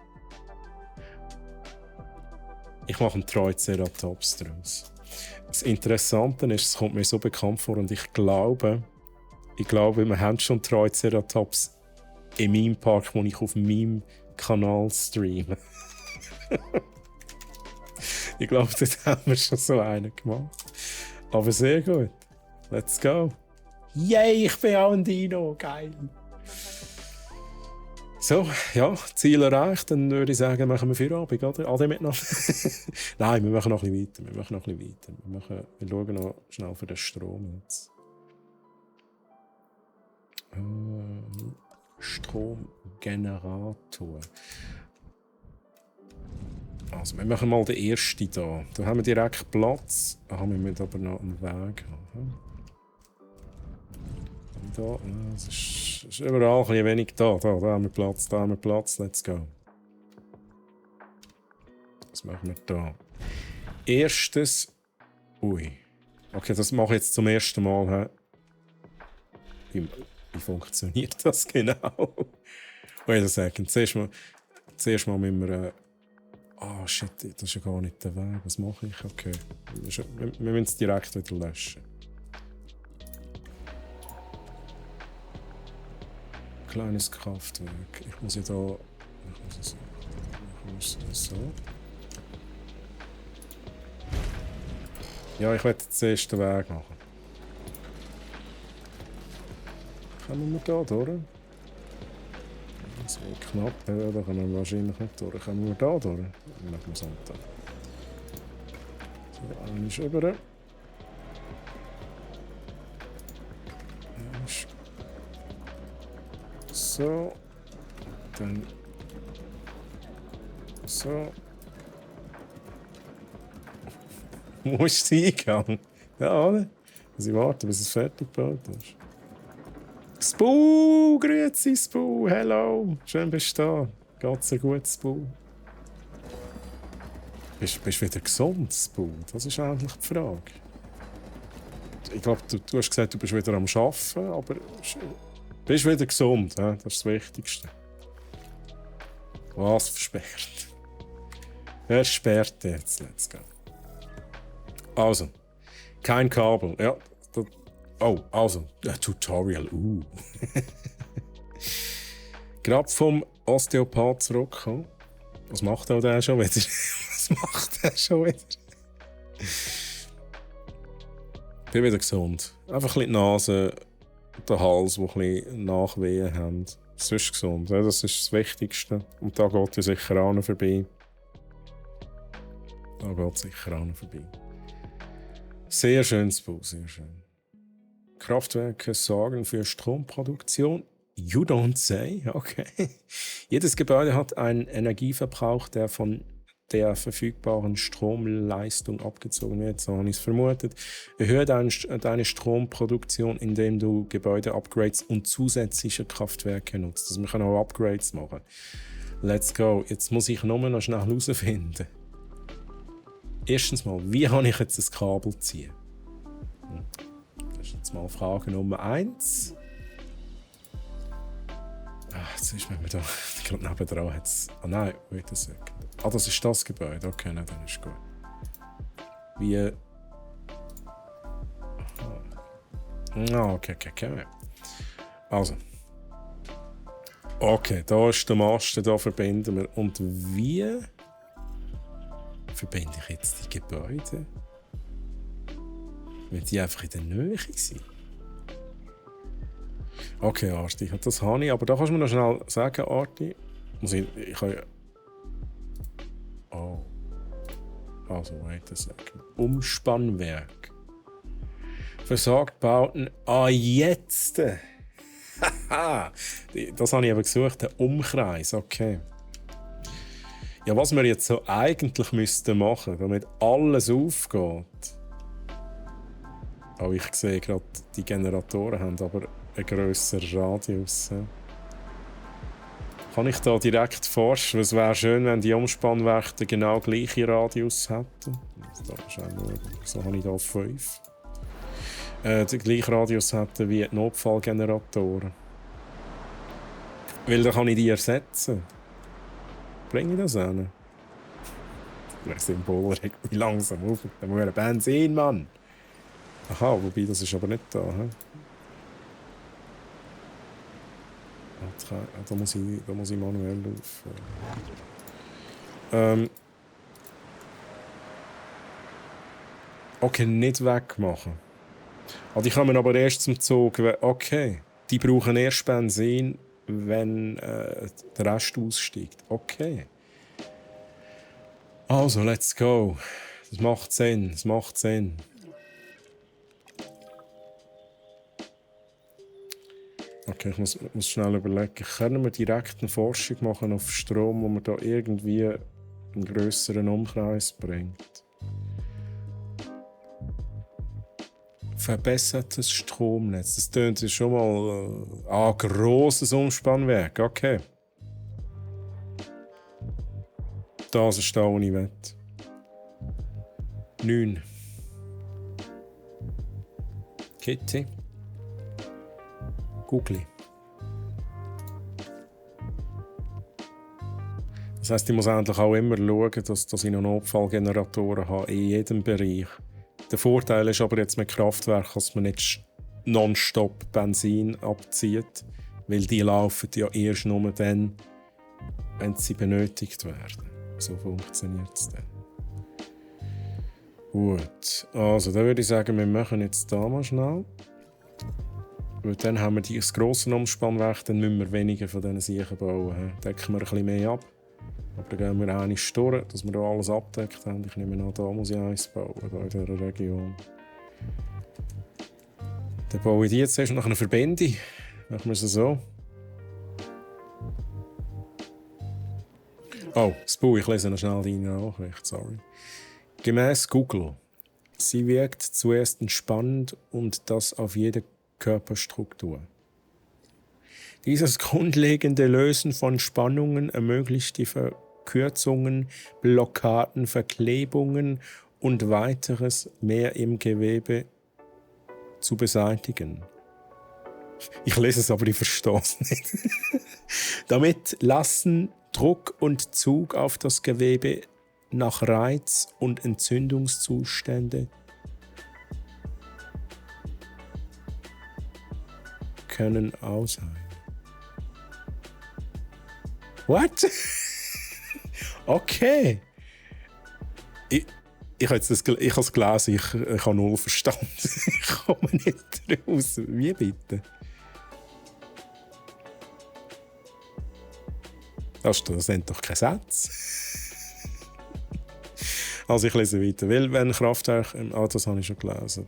Ich mache einen Triceratops daraus. Das Interessante ist, es kommt mir so bekannt vor und ich glaube, wir haben schon Triceratops in meinem Park, wo ich auf meinem Kanal streame. Ich glaube, dort haben wir schon so einen gemacht. Aber sehr gut. Let's go. Yay, ich bin auch ein Dino. Geil. So, ja, Ziel erreicht, dann würde ich sagen, machen wir Feierabend, oder? Ade miteinander. Nein, wir machen noch ein bisschen weiter. Wir schauen noch schnell für den Strom jetzt. Stromgenerator. Also, wir machen mal den ersten hier. Da haben wir direkt Platz. Wir müssen aber noch einen Weg haben. Da, es ist überall ein bisschen wenig da. Da haben wir Platz, let's go. Was machen wir da? Erstes. Ui. Okay, das mache ich jetzt zum ersten Mal. Wie funktioniert das genau? Wait a second. Zuerst mal müssen wir. Shit, das ist ja gar nicht der Weg. Was mache ich? Okay. Wir müssen es direkt wieder löschen. Kleines Kraftwerk. Ich muss ja da. Ich muss so. Ja, ich werde jetzt den ersten Weg machen. Kommen wir da durch? Das wird knapp, ja, da können wir wahrscheinlich nicht durch. Kommen wir da durch? Dann machen wir es da. So, einer ist über. So. Dann. So. Wo ist der Eingang? Ja, oder? Muss ich warten, bis es fertig gebaut ist. Spu, grüezi Spu, hello, schön bist du da. Geht's dir gut, Spu? Bist du wieder gesund, Spu? Das ist eigentlich die Frage. Ich glaube, du hast gesagt, du bist wieder am Arbeiten, aber bist wieder gesund, ja? Das ist das Wichtigste. Was versperrt? Wer sperrt jetzt? Let's go. Also, kein Kabel, ja. Also, Tutorial, Gerade vom Osteopath zurückgekommen. Was macht der schon wieder? Ich bin wieder gesund. Einfach ein bisschen die Nase, der Hals, der ein bisschen Nachwehen haben. Sonst gesund, ja, das ist das Wichtigste. Und da geht ja sicher auch noch vorbei. Sehr schönes Buch, sehr schön. Kraftwerke sorgen für Stromproduktion. You don't say, okay. Jedes Gebäude hat einen Energieverbrauch, der von der verfügbaren Stromleistung abgezogen wird. So habe ich es vermutet. Erhöhe deine Stromproduktion, indem du Gebäude upgrades und zusätzliche Kraftwerke nutzt. Also wir können auch Upgrades machen. Let's go. Jetzt muss ich nur noch schnell herausfinden. Erstens mal, wie kann ich jetzt das Kabel ziehen? Das ist jetzt mal Frage Nummer 1. Jetzt ist mir da gerade nebendran. Nein, wait a second. Das ist das Gebäude. Okay, nein, dann ist gut. Wie. Okay. Also. Okay, da ist der Mast, da verbinden wir. Und wie verbinde ich jetzt die Gebäude? Wenn die einfach in der Nähe sind. Okay, Arti, das habe ich. Aber da kannst du mir noch schnell sagen, Arti. Ich kann ja. Oh. Also, wait a second. Umspannwerk. Versagt Bauten. Jetzt! Haha! Das habe ich eben gesucht, den Umkreis. Okay. Ja, was wir jetzt so eigentlich müssten machen, damit alles aufgeht. Oh, ich sehe gerade, die Generatoren haben aber einen grösseren Radius. Kann ich da direkt forschen? Es wäre schön, wenn die Umspannwerke den genau gleichen Radius hätten. So habe ich da 5. Den gleichen Radius hätten wie die Notfallgeneratoren. Weil dann kann ich die ersetzen. Bringe ich das hin? Das Symbol regt mich langsam auf. Da muss ein Benzin, Mann. Aha, wobei, das ist aber nicht da. He? Da muss ich manuell auf. Okay, nicht wegmachen. Die kommen aber erst zum Zug. Okay, die brauchen erst Benzin, wenn der Rest aussteigt. Okay. Also, let's go. Das macht Sinn, das macht Sinn. Okay, ich muss schnell überlegen. Können wir direkt eine Forschung machen auf Strom, wo man da irgendwie einen grösseren Umkreis bringt? Verbessertes Stromnetz. Das tönt ja schon mal grosses Umspannwerk. Okay. Das ist da, wo ich will. 9. Kitty. Googly. Das heisst, ich muss endlich auch immer schauen, dass ich noch Notfallgeneratoren habe in jedem Bereich. Der Vorteil ist aber jetzt mit Kraftwerken, dass man nicht nonstop Benzin abzieht, weil die laufen ja erst nur dann, wenn sie benötigt werden. So funktioniert es dann. Gut, also dann würde ich sagen, wir machen jetzt da mal schnell. Weil dann haben wir das grosse Umspannwerk, dann müssen wir weniger von diesen Siechen bauen. Decken wir ein bisschen mehr ab. Aber dann gehen wir auch nicht durch, dass wir hier alles abdeckt haben. Ich nehme an, da muss ich eins bauen, hier in dieser Region. Dann baue ich die jetzt erst nach einer Verbindung. Machen wir es so. Oh, das Buch, ich lese noch schnell deine Nachricht, sorry. Gemäß Google. Sie wirkt zuerst entspannend und das auf jede Körperstruktur. Dieses grundlegende Lösen von Spannungen ermöglicht die Verkürzungen, Blockaden, Verklebungen und weiteres mehr im Gewebe zu beseitigen. Ich lese es, aber ich verstehe es nicht. Damit lassen Druck und Zug auf das Gewebe nach Reiz- und Entzündungszustände können ausheilen. What? Okay. Ich habe es gelesen, ich habe null verstanden. Ich komme nicht raus. Wie bitte? Das sind doch keine Sätze. Also ich lese weiter. Weil wenn Kraftwerke... das habe ich schon gelesen.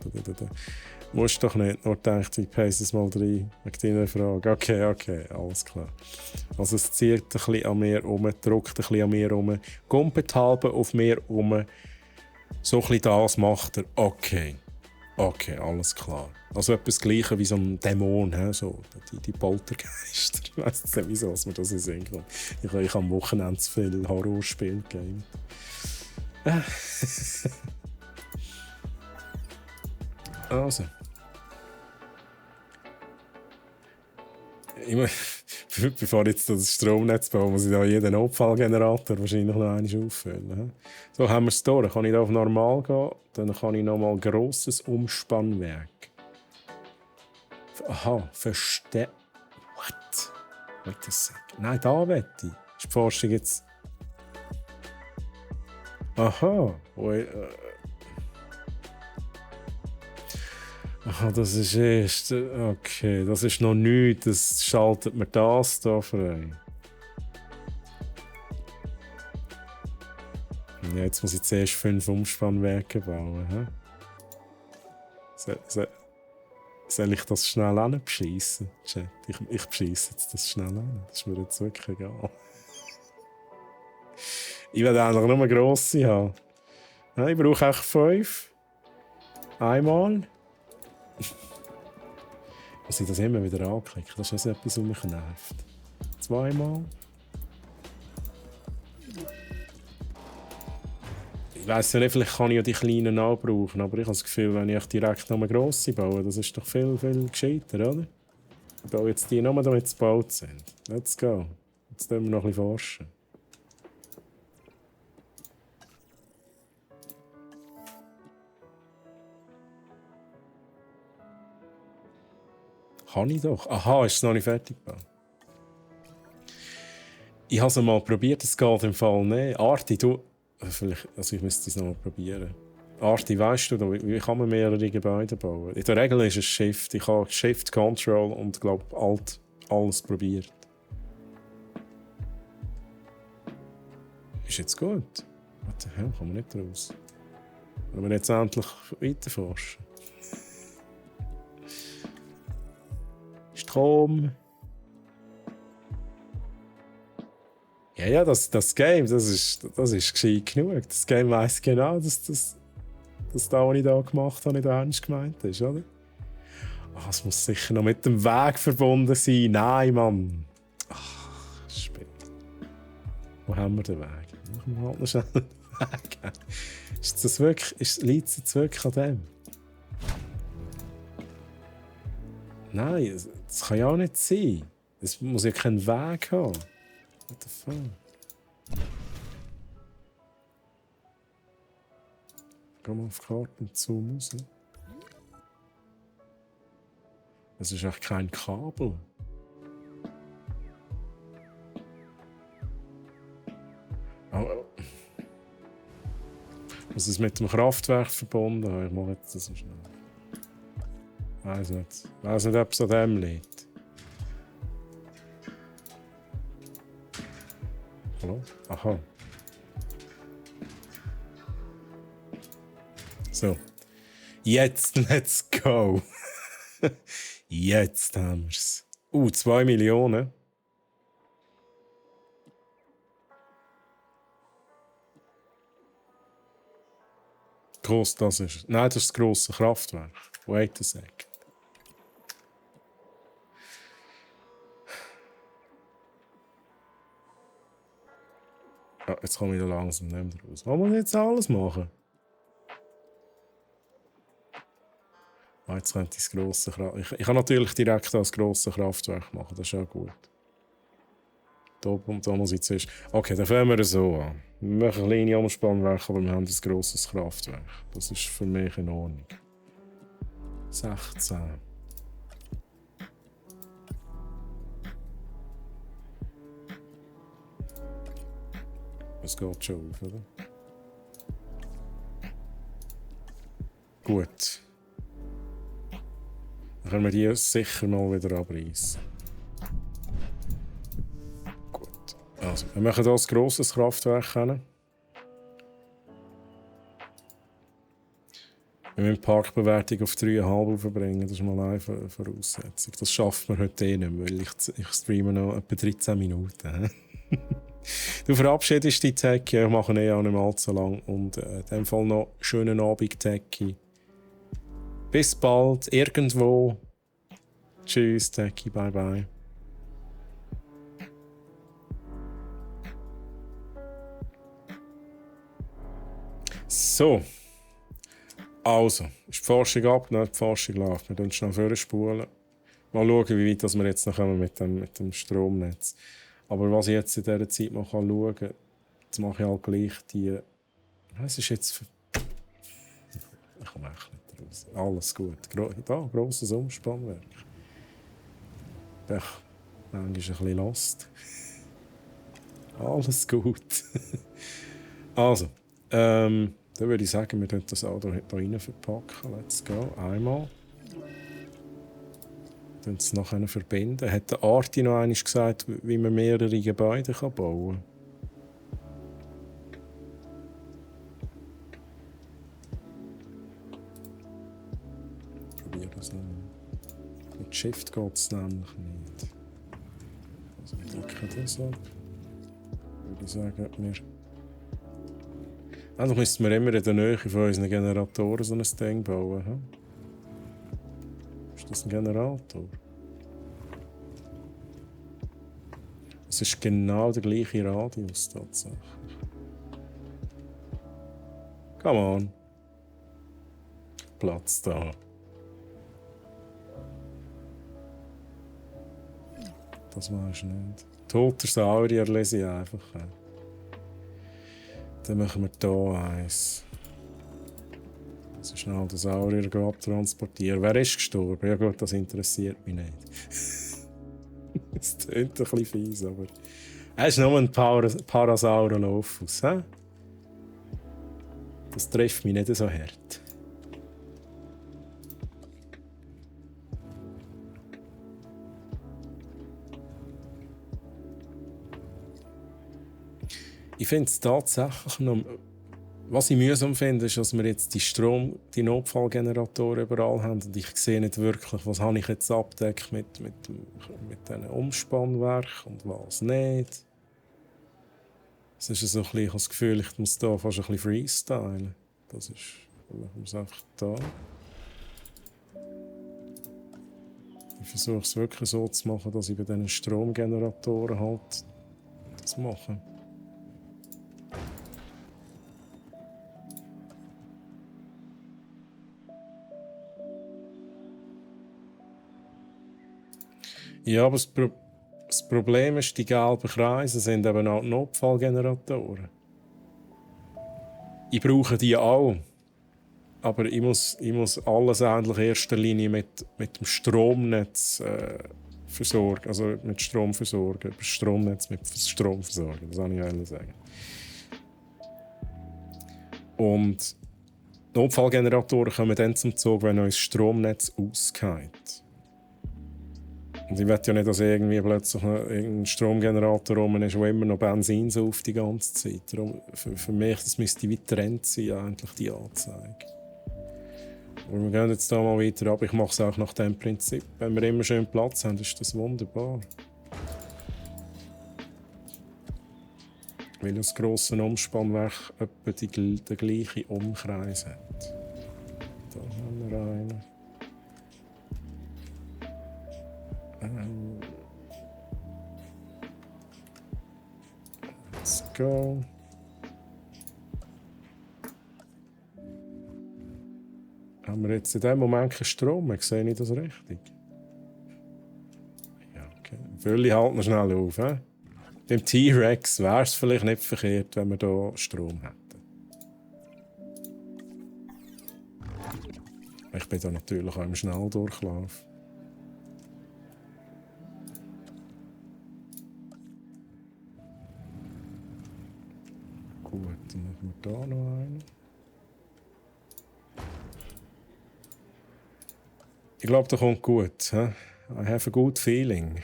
Musst doch nicht. Nur gedacht, ich pace es mal rein. Wegen deiner Frage. Okay, alles klar. Also es zieht ein bisschen an mir herum, drückt ein bisschen an mir herum, gumpet halb auf mir herum. So ein bisschen das macht er. Okay, alles klar. Also etwas Gleiches wie so ein Dämon, so die Poltergeister. Ich weiss nicht, wieso man das in Sinn kommt. Ich habe am Wochenende zu viel Horrorspiele gegeben. Also. Bevor jetzt das Stromnetz baue, muss ich da jeden Notfallgenerator wahrscheinlich noch einmal auffüllen. So, haben wir es durch. Kann ich da auf normal gehen, dann kann ich nochmal grosses Umspannwerk. Aha, verstehe. What? Wait a second. Nein, da wette ich. Ist die Forschung jetzt... Aha. Aha, das ist erst... Okay, das ist noch nichts. Das schaltet mir das hier frei. Ja, jetzt muss ich zuerst 5 Umspannwerke bauen. Soll ich das schnell hinbeschiessen? Chat, ich bescheisse jetzt das schnell hin. Das ist mir jetzt wirklich egal. Ich will eigentlich nur grosse haben. Ja, ich brauche echt 5. Einmal. Muss ich das immer wieder anklicken? Das ist etwas, was mich nervt. 2-mal. Ich weiss ja nicht, vielleicht kann ich ja die kleinen auch brauchen, aber ich habe das Gefühl, wenn ich direkt noch eine grosse baue, das ist doch viel, viel gescheiter, oder? Ich baue jetzt die nur, damit sie gebaut sind. Let's go. Jetzt müssen wir noch ein bisschen forschen. Kann ich doch. Aha, ist es noch nicht fertig gebaut? Ich habe es mal probiert, es geht im Fall nicht. Arti, du... Vielleicht, also ich müsste es noch mal probieren. Arti, weißt du, wie kann man mehrere Gebäude bauen? In der Regel ist es Shift. Ich habe Shift, Control und glaube Alt alles probiert. Ist jetzt gut? Was the hell, kommen wir nicht raus? Wollen wir jetzt endlich weiterforschen? Strom. Ja, das Game, das ist gescheit genug. Das Game weiss genau, dass das was ich da gemacht habe, nicht ernst gemeint ist, oder? Oh, es muss sicher noch mit dem Weg verbunden sein. Nein, Mann. Ach, Spiel. Wo haben wir den Weg? Machen wir halt noch schnell den Weg. Liegt es jetzt wirklich an dem? Nein, das kann ja auch nicht sein. Es muss ja keinen Weg haben. What the fuck? Geh mal auf die Karte und zoom raus. Es ist echt kein Kabel. Oh. Was ist mit dem Kraftwerk verbunden? Ich mache jetzt das so schnell. Weiß nicht, ob es an dem liegt. Hallo? Aha. So. Jetzt, let's go. Jetzt haben wir es. 2 Millionen. Gross das ist. Nein, das ist das grosse Kraftwerk. Wait a sec. Ah, jetzt komme ich da langsam nicht mehr raus. Was muss ich jetzt alles machen? Ah, jetzt könnte ich das grosse Kraftwerk. Ich kann natürlich direkt das grosse Kraftwerk machen, das ist ja gut. Da muss ich zuerst. Okay, dann fangen wir so an. Wir machen kleine Umspannwerke, aber wir haben ein grosses Kraftwerk. Das ist für mich in Ordnung. 16. Es geht schon auf, oder? Gut. Dann können wir die sicher mal wieder abreißen. Gut. Also, wir machen hier ein grosses Kraftwerk hin. Wir müssen die Parkbewertung auf 3,5 verbringen. Das ist mal eine Voraussetzung. Das schafft man heute eh nicht mehr, weil ich streame noch etwa 13 Minuten. Du verabschiedest dich, Techie. Ich mache eh auch nicht mehr allzu lang. Und in dem Fall noch einen schönen Abend, Techie. Bis bald, irgendwo. Tschüss, Techie. Bye, bye. So. Also, ist die Forschung ab, nicht die Forschung läuft. Wir spulen schnell vorspulen. Mal schauen, wie weit wir jetzt noch kommen mit dem Stromnetz. Aber was ich jetzt in dieser Zeit mal schauen kann, jetzt mache ich halt gleich die. Was ist jetzt für. Ich komme echt nicht raus. Alles gut. Grosses Umspannwerk. Manchmal ein bisschen lost. Alles gut. Also, dann würde ich sagen, wir können das Auto hier rein verpacken. Let's go. Einmal. Dann es noch verbinden. Hat der Arti noch einmal gesagt, wie man mehrere Gebäude bauen kann? Probier das noch. Mit Shift geht es nämlich nicht. Also wir drücken das ab. Würde ich sagen, eigentlich müssten wir immer in der Nähe von unseren Generatoren so ein Ding bauen. Hm? Ist das ein Generator? Es ist genau der gleiche Radius tatsächlich. Come on. Platz da. Das weisst du nicht. Toter Saurier lese ich einfach. Dann machen wir hier eins. Also schnell den Saurier abtransportieren. Wer ist gestorben? Ja gut, das interessiert mich nicht. Es klingt ein bisschen fies, aber... Er ist nur ein Parasaurolophus. He? Das trifft mich nicht so hart. Ich finde es tatsächlich noch... Was ich mühsam finde, ist, dass wir jetzt die Notfallgeneratoren überall haben und ich sehe nicht wirklich, was habe ich jetzt abdeckt mit diesen Umspannwerk und was nicht. Es ist so ein bisschen, ich habe das Gefühl, ich muss da fast ein bisschen freestylen. Das ist... Ich muss es einfach da. Ich versuche es wirklich so zu machen, dass ich bei diesen Stromgeneratoren halt das mache. Ja, aber das Problem ist, die gelben Kreise sind eben auch Notfallgeneratoren. Ich brauche die auch. Aber ich muss alles eigentlich in erster Linie mit dem Stromnetz versorgen. Also mit Strom versorgen. Über das Stromnetz mit Strom versorgen. Das wollte ich eigentlich sagen. Und Notfallgeneratoren kommen dann zum Zug, wenn unser Stromnetz ausgeht. Und ich will ja nicht, dass irgendwie plötzlich ein Stromgenerator rum ist, der immer noch Benzin sauft die ganze Zeit. Darum, für mich das müsste wie getrennt sein, eigentlich die Anzeige. Aber wir gehen jetzt hier mal weiter ab. Ich mache es auch nach dem Prinzip. Wenn wir immer schön Platz haben, ist das wunderbar. Weil das grosse Umspannwerk etwa den gleichen Umkreis hat. Da haben wir einen. Let's go. Haben wir jetzt in diesem Moment keinen Strom? Sehe ich das richtig? Ja, okay. Fülle halt noch schnell auf. He? Beim T-Rex wäre es vielleicht nicht verkehrt, wenn wir hier Strom hätten. Ich bin da natürlich auch im Schnelldurchlauf. Gut, dann machen wir hier noch einen. Ich glaube, das kommt gut. He? I have a good feeling.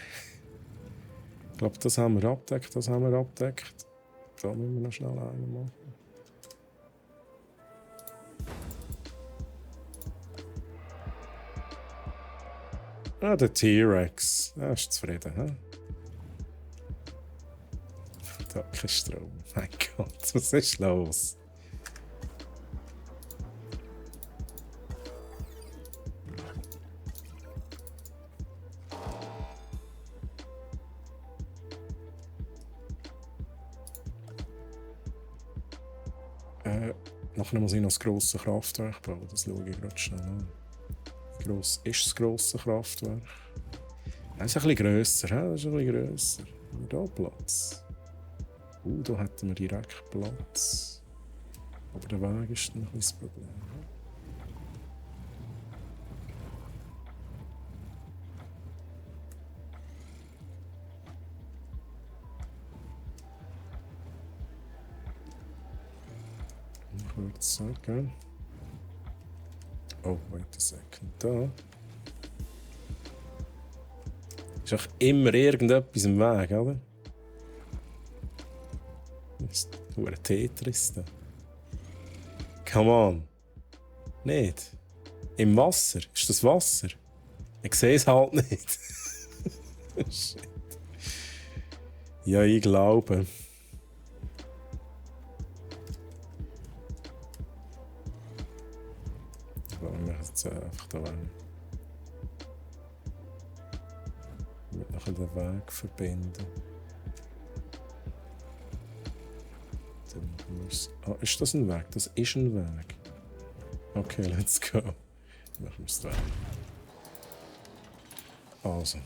Ich glaube, das haben wir abgedeckt, Da müssen wir noch schnell einen machen. Ah, der T-Rex. Er ist zufrieden. He? Da kein Strom. Mein Gott, was ist los? Nachher muss ich noch das grosse Kraftwerk bauen. Das schaue ich gerade schnell an. Wie gross ist das grosse Kraftwerk? Das ist ein bisschen grösser. Das ist ein bisschen grösser. Haben wir hier Platz? Da hätten wir direkt Platz. Aber der Weg ist dann ein bisschen das Problem. Ich würde sagen... Oh, wait a second. Da. Ist auch immer irgendetwas im Weg, oder? Das ist nur ein Tetris da. Come on. Nicht? Im Wasser? Ist das Wasser? Ich sehe es halt nicht. Shit. Ja, ich glaube. Wir machen jetzt einfach da rein. Mit nachher den Weg verbinden. Ah, ist das ein Weg? Das ist ein Weg. Okay, let's go. Dann machen wir es da. Also.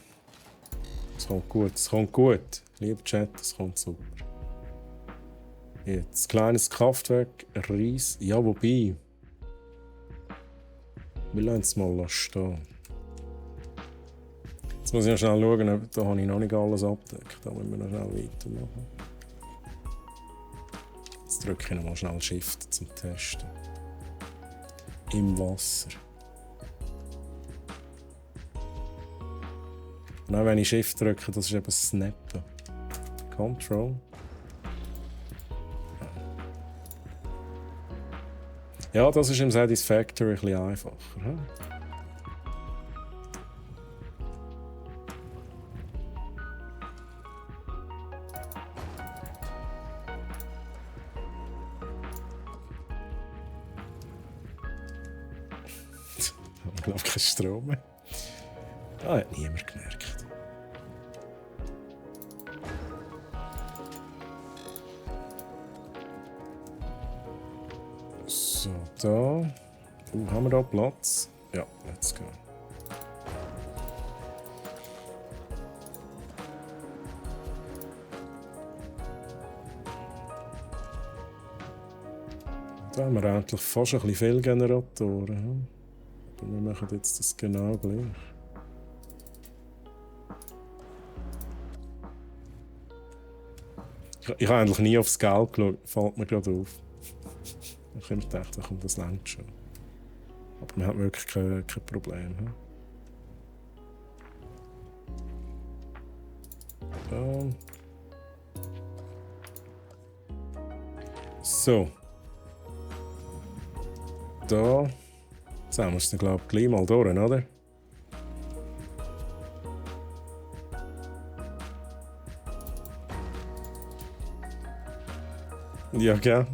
Es kommt gut, es kommt gut. Lieber Chat, es kommt super. Jetzt, kleines Kraftwerk, Ries. Ja, wobei. Wir lassen es mal stehen. Jetzt muss ich noch schnell schauen, da habe ich noch nicht alles abgedeckt. Da müssen wir noch schnell weitermachen. Jetzt drücke ich noch mal schnell Shift zum Testen. Im Wasser. Und wenn ich Shift drücke, das ist eben Snappen. Control. Ja, das ist im Satisfactory ein bisschen einfacher. Hm? Ich glaube, kein Strom mehr. Ah, hat niemand gemerkt. So, da. Haben wir da Platz? Ja, let's go. Da haben wir endlich fast ein bisschen viele Generatoren. Hm? Aber wir machen jetzt das genau gleich. Ich habe eigentlich nie aufs Geld geschaut, fällt mir gerade auf. Ich habe mir gedacht, komm, das reicht schon. Aber man hat wirklich kein Problem. Hm? So. Da. Jetzt haben wir es dann, glaube ich, gleich mal durch, oder? Ja, gell?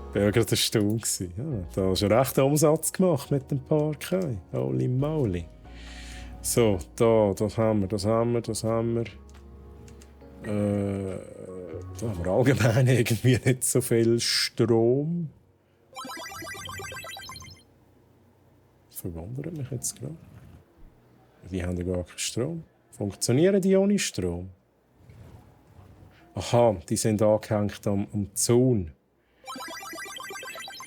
Ich war ja gerade erstaunt. Ja, da hast du einen rechten Umsatz gemacht mit dem Park. Hey. Holy moly. So, da, das haben wir. Da haben wir allgemein irgendwie nicht so viel Strom. Das verwundert mich jetzt gerade. Die haben ja gar keinen Strom. Funktionieren die ohne Strom? Aha, die sind angehängt am Zaun.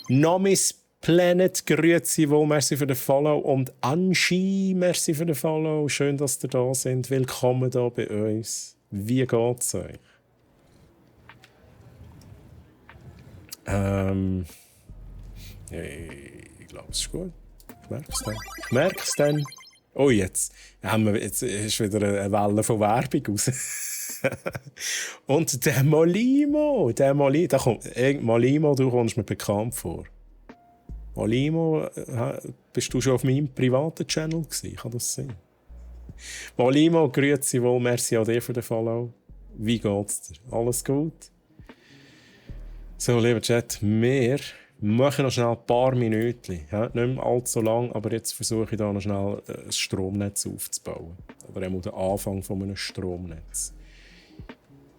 Nomis Planet, grüezi wohl, merci für den Follow. Und Anshi, merci für den Follow. Schön, dass ihr da sind. Willkommen hier bei uns. Wie geht's euch? Ich glaube, es ist gut. Ich merke es dann. Oh, jetzt ist wieder eine Welle von Werbung raus. Und der Molimo, Molimo, du kommst mir bekannt vor. Molimo, bist du schon auf meinem privaten Channel gewesen? Kann das sein? Molimo, grüezi wohl, merci auch dir für den Follow. Wie geht's dir? Alles gut? So, lieber Chat, wir machen noch schnell ein paar Minuten. Ja, nicht mehr allzu lang, aber jetzt versuche ich da noch schnell ein Stromnetz aufzubauen. Oder einmal den Anfang von einem Stromnetz.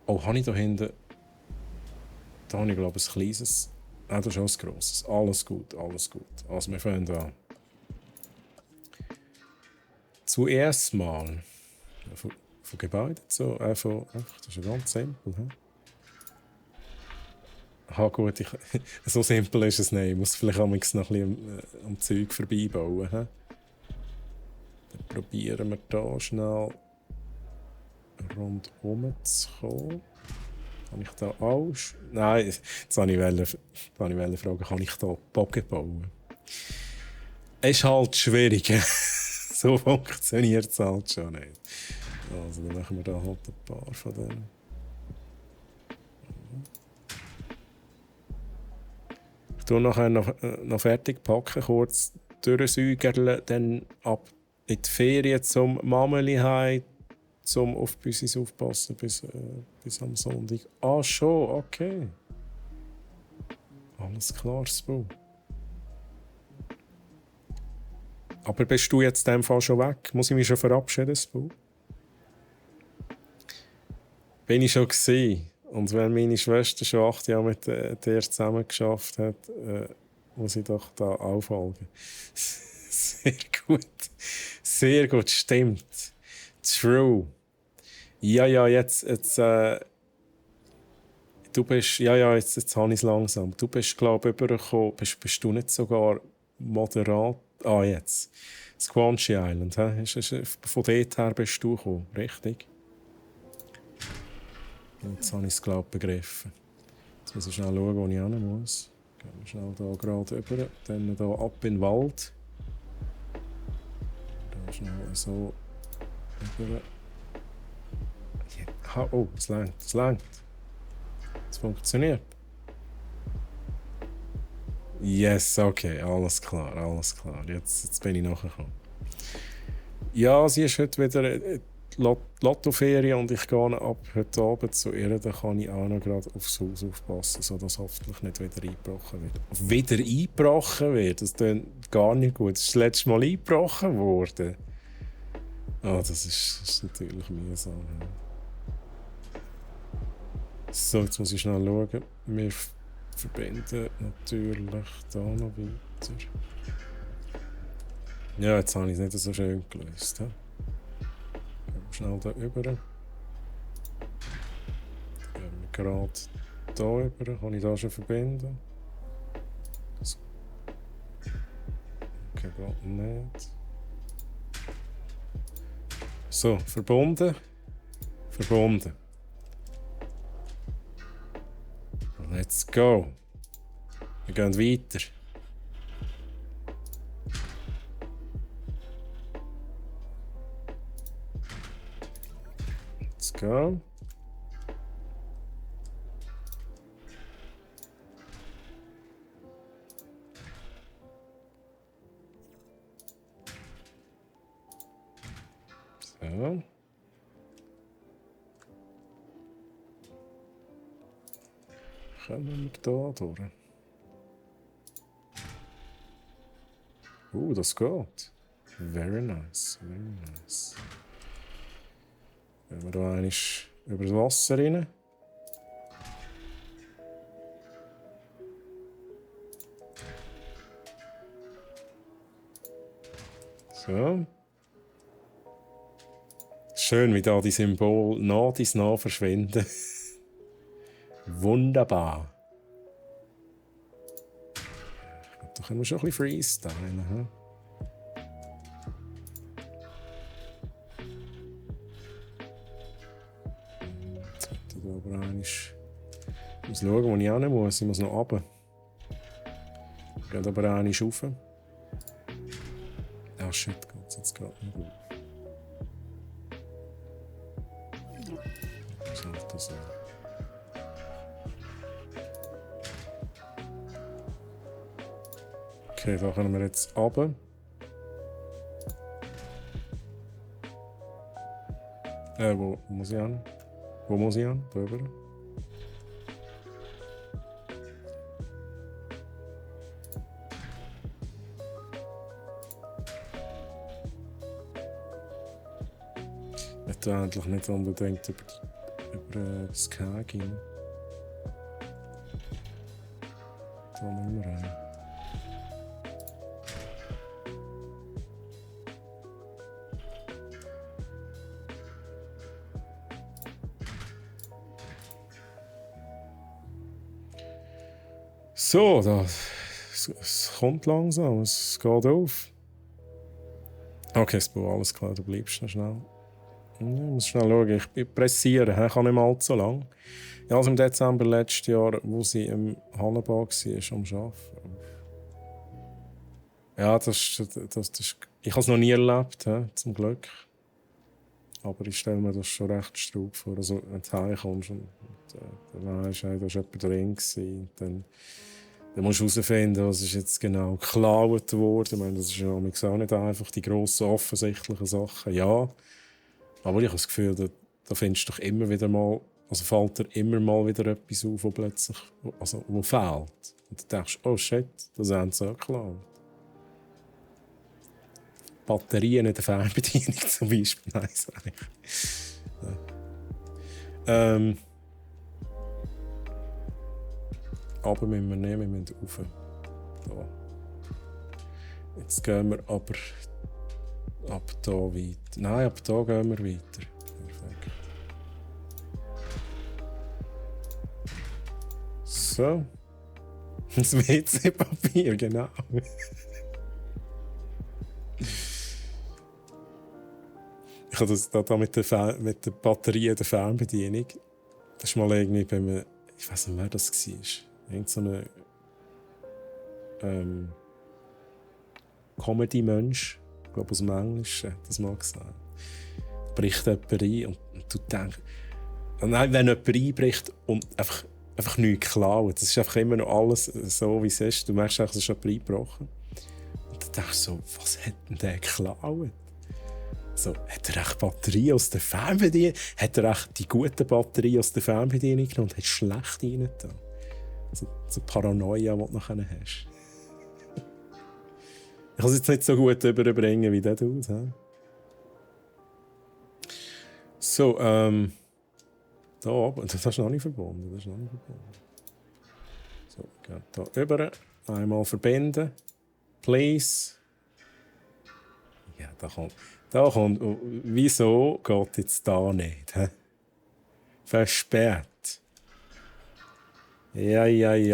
Oh, habe ich da hinten... Da habe ich, glaube ich, ein kleines... Ah, das ist auch ein grosses. Alles gut, alles gut. Also, wir fangen an. Zuerst mal... Von Gebäuden zu... das ist ja ganz simpel. He? Ah, gut, so simpel ist es nicht. Ich muss vielleicht auch noch ein bisschen am Zeug vorbeibauen. He? Dann probieren wir da schnell rundherum zu kommen. Kann ich da alles? Nein, jetzt wollte ich fragen, kann ich da Bogen bauen? Es ist halt schwierig. So funktioniert es halt schon nicht. Also dann machen wir da halt ein paar von denen. Ich tue nachher noch fertig packen, kurz durchsäugerle, dann ab in die Ferien zum Mameli heim, zum auf Büsis aufpassen bis am Sonntag. Ah, schon, okay. Alles klar, Spo. Aber bist du jetzt in dem Fall schon weg? Muss ich mich schon verabschieden, Spo? Bin ich schon gesehen. Und wenn meine Schwester schon 8 Jahre mit dir zusammen geschafft hat, muss ich doch da aufhalten. Sehr gut. Sehr gut, stimmt. True. Ja, jetzt du bist, jetzt habe ich es langsam. Du bist, glaube ich, übergekommen, bist du nicht sogar Moderat? Ah, jetzt. Squanchy Island, hä? Von dort her bist du gekommen, richtig? Jetzt habe ich es, glaube ich, begriffen. Jetzt muss ich schnell schauen, wo ich hin muss. Gehen wir schnell hier gerade rüber, dann hier ab in den Wald. Da schnell so rüber. Ja. Oh, es reicht. Es funktioniert. Yes, okay, alles klar, alles klar. Jetzt bin ich nachgekommen. Ja, sie ist heute wieder Lottoferien und ich gehe ab heute Abend zu ihr. Dann kann ich auch noch gerade aufs Haus aufpassen, sodass hoffentlich nicht wieder eingebrochen wird. Wieder eingebrochen wird? Das klingt gar nicht gut. Das ist das letzte Mal eingebrochen worden. Ah, das ist natürlich mühsam. Ja. So, jetzt muss ich schnell schauen. Wir verbinden natürlich da noch weiter. Ja, jetzt habe ich es nicht so schön gelöst. He? Schnell da rüber. Gehen wir gerade da rüber. Kann ich da schon verbinden? Das okay, geht nicht. So, verbunden. Verbunden. Let's go. Wir gehen weiter. Let's go. So. Kommen wir da durch? Das geht. Very nice, very nice. Gehen wir da einmal über das Wasser rein. So. Schön, wie da die Symbole nach dies nach verschwinden. Wunderbar. Da können wir schon ein bisschen freestylen. He? Jetzt wird da aber einmal... Ich muss schauen, wo ich hin muss. Ich muss noch runter. Geht aber einmal rauf. Ah, shit, geht's jetzt gerade nicht gut. Was soll das sein? Okay, da können wir jetzt runter. Wo muss ich hin? Wo muss ich hin? Da rüber. Ich tue eigentlich nicht unbedingt über das Keg hin. Da müssen wir hin. So, es kommt langsam, es geht auf. Okay, Spo, alles klar, du bleibst noch schnell. Ja, ich muss schnell schauen, ich pressiere, ich kann nicht mehr allzu lang. Ja, also im Dezember letzten Jahr, wo sie im Hallenbad war, am Arbeiten. Ja, das ich habe es noch nie erlebt, zum Glück. Aber ich stelle mir das schon recht straub vor. Also, wenn du heimkommst und dann weisst du, da war jemand drin gewesen, dann musst du herausfinden, was ist jetzt genau geklaut worden. Ich meine, das ist ja auch nicht einfach die grossen, offensichtlichen Sachen. Ja, aber ich habe das Gefühl, da findest du doch immer wieder mal, also fällt dir immer mal wieder etwas auf, wo plötzlich, also wo fehlt. Und du denkst, oh shit, das haben sie auch geklaut. Batterien in der Fernbedienung zum Beispiel. Nein, sag ich. Ja. Aber müssen wir nehmen, wir müssen rauf. Da. Jetzt gehen wir aber ab da weiter. Nein, ab da gehen wir weiter. Perfekt. So. Das WC-Papier, genau. Ich habe das da mit der Batterie der Fernbedienung. Das war mal irgendwie bei mir, ich weiß nicht, wer das war. Irgend so ein Comedy-Mensch, ich glaube aus dem Englischen, hat das mal gesagt. Da bricht jemand ein und du denkst, nein, wenn jemand einbricht und einfach einfach nichts geklaut. Es ist einfach immer noch alles so, wie es ist. Du merkst einfach, es ist schon eingebrochen. Und dann denkst du so, was hat denn der geklaut? So, hat er echt Batterien aus der Fernbedienung? Hat er echt die guten Batterien aus der Fernbedienung genommen und hat schlecht rein da? So Paranoia, die du nachher hast. Ich kann es jetzt nicht so gut überbringen wie der Dude. He? So, da oben, das ist noch nicht verbunden. So, geht da rüber. Einmal verbinden. Please. Ja, da kommt. Wieso geht jetzt da nicht? He? Versperrt. Ja. He?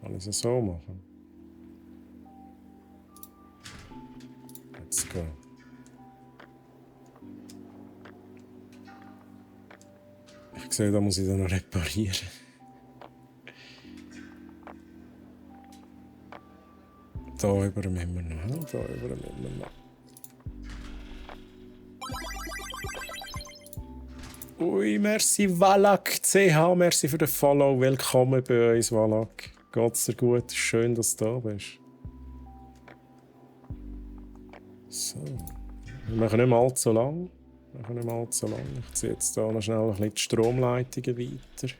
Kann ich es so machen? Let's go. Ich sehe, da muss ich dann noch reparieren. Da über müssen wir noch. Ui, merci Valak CH, merci für den Follow. Willkommen bei uns, Valak. Geht's dir gut? Schön, dass du da bist. So. Wir machen nicht mehr allzu lang. Ich ziehe jetzt hier noch schnell ein bisschen die Stromleitungen weiter.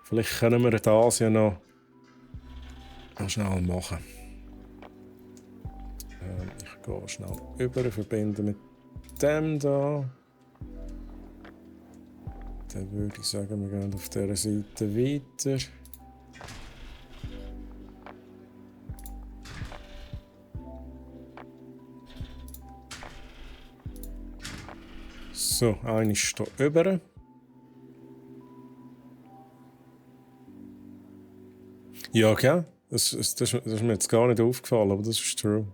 Vielleicht können wir das ja noch schnell machen. Ich gehe schnell über, verbinden mit dem da. Dann würde ich sagen, wir gehen auf dieser Seite weiter. So, eine ist hier rüber. Ja, gell? Das ist mir jetzt gar nicht aufgefallen, aber das ist true.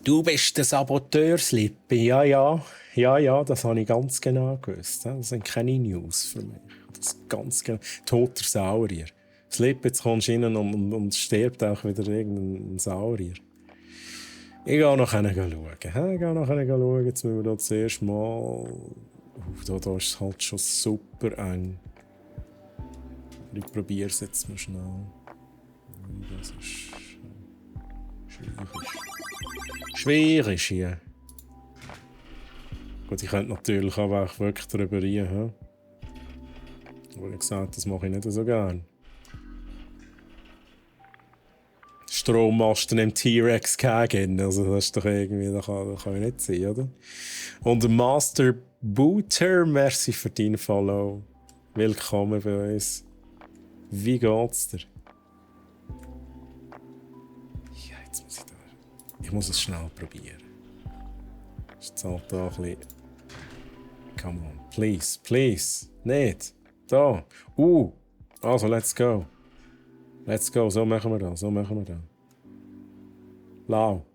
Du bist der Saboteur, Slippy. Ja, das habe ich ganz genau gewusst. Das sind keine News für mich. Das ist ganz genau. Toter Saurier. Slippy, jetzt kommst du rein und stirbt auch wieder irgendein Saurier. Ich gehe noch schauen. Jetzt müssen wir da zuerst mal. Da ist es halt schon super eng. Ich probiere es jetzt mal schnell. Das ist schwierig hier. Gut, ich könnte natürlich auch wirklich drüber rein. Aber ich gesagt, das mache ich nicht so gerne. Strommasten im T-Rex gegen. Also das ist doch irgendwie, das kann ich nicht sein, oder? Und Master Booter, merci für deinen Follow. Willkommen bei uns. Wie geht's dir? Ja, jetzt muss ich da. Ich muss es schnell probieren. Ist halt da ein bisschen. Come on, please. Nicht. Da. Also, let's go. So machen wir das. Lau.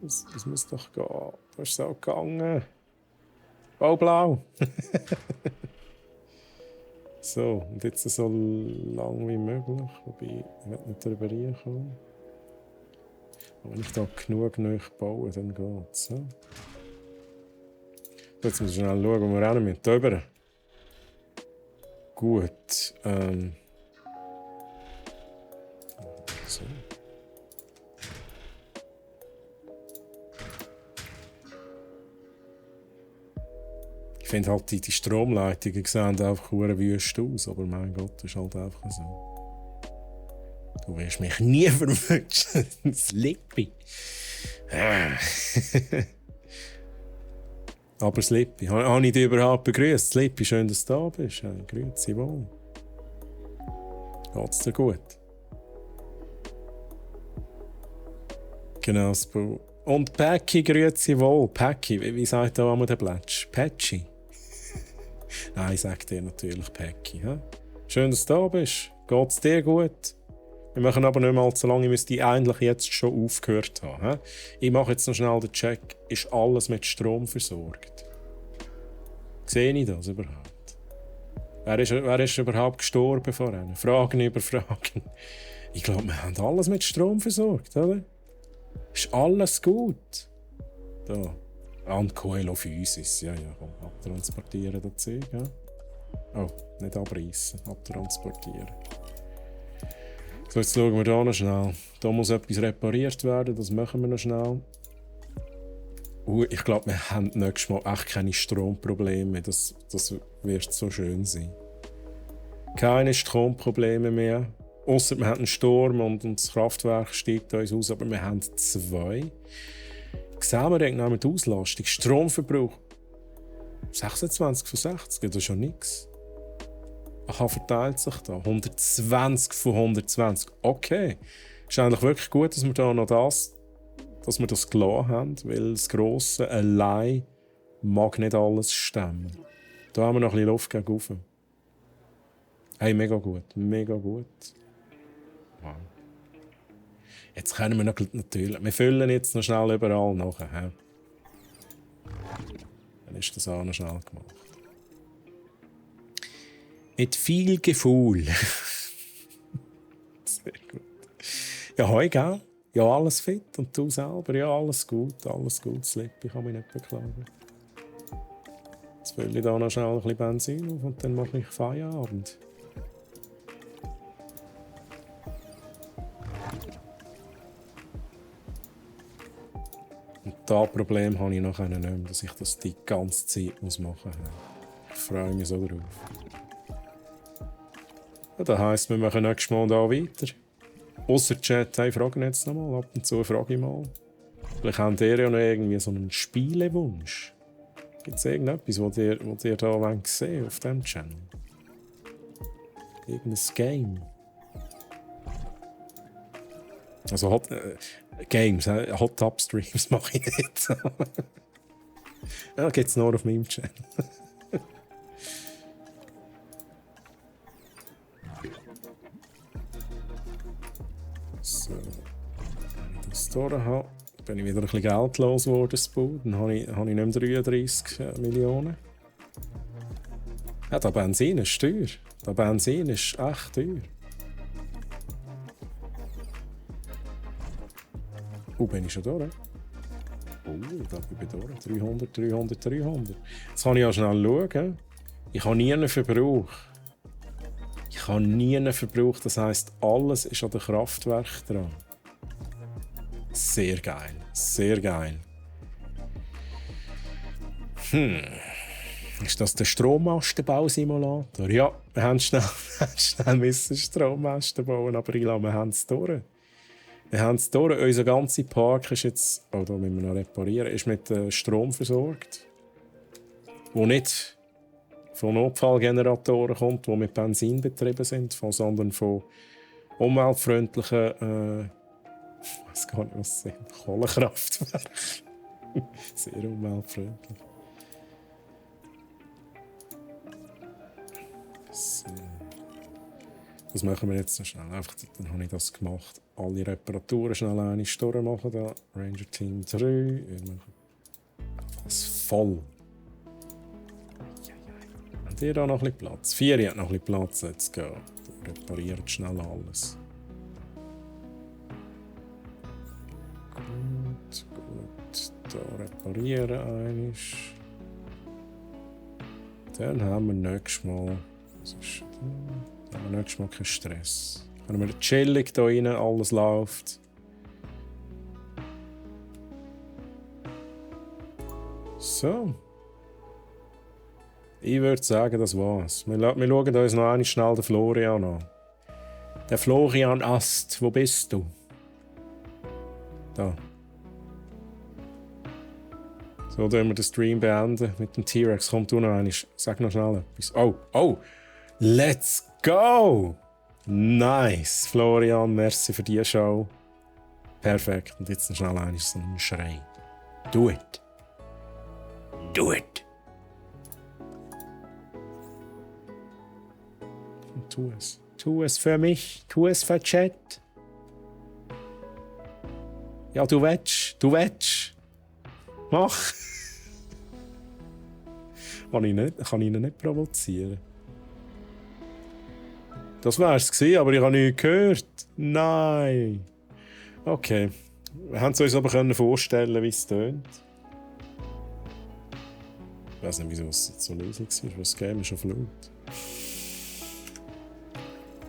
Das muss doch gehen. Das ist auch gegangen. Oh, blau. So, und jetzt so lang wie möglich. Wobei, ich will nicht drüber reinkommen. Aber wenn ich da genug neu baue, dann geht's. Ja? Jetzt muss ich schnell schauen, wo wir rennen müssen. Da rüber. Gut. So. Ich finde halt, die Stromleitungen sehen einfach wüst aus, aber mein Gott, das ist halt einfach so. Du wirst mich nie verwünschen, Slippy. Aber Slippy, habe ich dich überhaupt begrüßt? Slippy, schön, dass du da bist. Ja, grüezi wohl. Geht's dir gut? Genau, Spoo. Und Päcki, grüezi wohl. Päcki, wie sagt da einmal der Plätsch? Pätschi? Nein, ich sage dir natürlich Päcki. Ja? Schön, dass du da bist. Geht's dir gut? Wir machen aber nicht mehr allzu lange. Ich müsste eigentlich jetzt schon aufgehört haben. Ja? Ich mache jetzt noch schnell den Check. Ist alles mit Strom versorgt? Sehe ich das überhaupt? Wer ist überhaupt gestorben vorhin? Fragen über Fragen. Ich glaube, wir haben alles mit Strom versorgt, oder? Ist alles gut. Da. Und Coelo Physis, ja, komm, abtransportieren das Zeug, ja. Oh, nicht abreißen, abtransportieren. So, jetzt schauen wir hier noch schnell. Da muss etwas repariert werden, das machen wir noch schnell. Ich glaube, wir haben nächstes Mal echt keine Stromprobleme. Das wird so schön sein. Keine Stromprobleme mehr. Ausser wir haben einen Sturm und das Kraftwerk steigt uns aus, aber wir haben 2. Sehen wir die Auslastung. Stromverbrauch 26 von 60, das ist schon nichts. Aha, verteilt sich da. 120 von 120. Okay. Ist eigentlich wirklich gut, dass wir da noch das gelassen haben, weil das Grosse allein mag nicht alles stemmen. Da haben wir noch ein bisschen Luft gegen. Hey, mega gut, mega gut. Wow. Jetzt können wir natürlich... Wir füllen jetzt noch schnell überall nachher. Dann ist das auch noch schnell gemacht. Mit viel Gefühl. Sehr gut. Ja, hoi, gell? Ja, alles fit. Und du selber? Ja, alles gut, Slip. Ich kann mich nicht beklagen. Jetzt fülle ich da noch schnell ein bisschen Benzin auf und dann mache ich Feierabend. Und das Problem habe ich nachher nicht mehr, dass ich das die ganze Zeit machen muss. Ich freue mich so drauf. Ja, das heisst, wir machen nächstes Mal hier weiter. Ausser Chat, hey, fragen jetzt noch mal. Ab und zu frage ich mal. Vielleicht habt ihr ja noch irgendwie so einen Spielewunsch. Gibt es irgendetwas, was ihr hier sehen auf diesem Channel? Irgendein Game? Also Games, Hot Tub Streams mache ich nicht. Ja, gibt es nur auf meinem Channel. So, wenn ich das durch habe, bin ich wieder ein bisschen geldlos geworden. Dann habe ich nicht mehr 33 Millionen. Ja, der Benzin ist teuer. Der Benzin ist echt teuer. Bin ich schon durch? Da bin ich durch. 300, 300, 300. Jetzt kann ich ja schnell schauen. Ich habe nie einen Verbrauch. Das heisst, alles ist an dem Kraftwerk dran. Sehr geil. Sehr geil. Ist das der Strommastenbausimulator? Ja, wir haben schnell Strommasten bauen, aber ich glaube, wir haben es durch. Unser ganzer Park ist jetzt, da müssen wir noch reparieren, ist mit Strom versorgt. Wo nicht von Notfallgeneratoren kommt, die mit Benzin betrieben sind, sondern von umweltfreundlichen, ich weiß gar nicht, was es sind, Kohlekraftwerken. Sehr umweltfreundlich. So. Das machen wir jetzt noch schnell. Einfach, dann habe ich das gemacht. Alle Reparaturen schnell eine Stunde machen. Da. Ranger Team 3. Wir machen das voll. Habt ihr da noch ein bisschen Platz? 4 hat noch ein bisschen Platz. Jetzt gehen. Repariert schnell alles. Gut. Da reparieren einiges. Dann haben wir nächstes Mal. Was ist da? Haben wir nächstes Mal keinen Stress. Können wir chillig hier rein, alles läuft. So. Ich würde sagen, das war's. Wir schauen uns noch einmal schnell den Florian an. Der Florian Ast, wo bist du? Da. So, dann wir den Stream beenden mit dem T-Rex. Komm, du noch einmal. Sag noch schnell etwas. Oh! Let's go! Nice, Florian, merci für die Show. Perfekt. Und jetzt noch schnell einmal so einen Schrei. Do it. Do it. Und tu es. Tu es für mich. Tu es für Chat. Ja, du willst. Mach. Kann ich ihn nicht provozieren. Das wär's gewesen, aber ich habe nichts gehört. Nein. Okay. Wir haben es uns aber vorstellen, wie es tönt. Ich weiß nicht, wieso es so leise war. Das Game ist auf laut.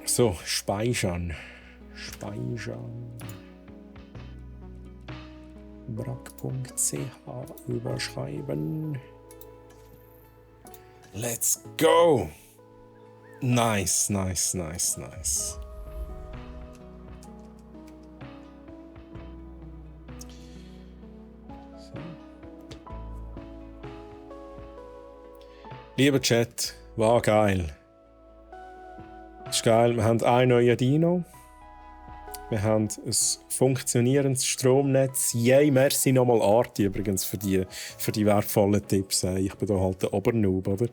So, speichern. Speichern. Brack.ch überschreiben. Let's go! Nice, nice, nice, nice. So. Lieber Chat, war geil. Ist geil, wir haben einen neuen Dino. Wir haben ein funktionierendes Stromnetz. Yay, merci nochmal Arti übrigens für die wertvollen Tipps. Ich bin da halt der Obernoob, oder?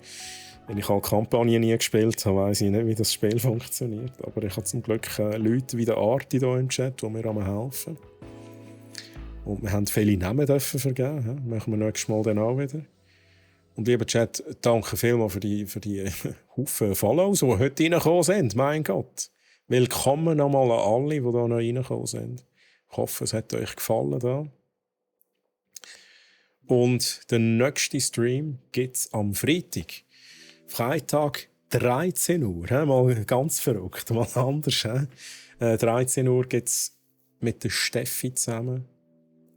Wenn ich halt Kampagnen nie gespielt habe, weiss ich nicht, wie das Spiel funktioniert. Aber ich habe zum Glück Leute wie der Arti hier im Chat, die mir helfen. Und wir haben viele Namen dürfen vergeben. Machen wir nächstes Mal dann auch wieder. Und lieber Chat, danke vielmals für die Haufen Follows, die heute reingekommen sind. Mein Gott. Willkommen nochmal an alle, die da noch reingekommen sind. Ich hoffe, es hat euch gefallen. Da. Und der nächste Stream gibt es am Freitag. Freitag 13 Uhr. Mal ganz verrückt, mal anders. 13 Uhr gibt es mit der Steffi zusammen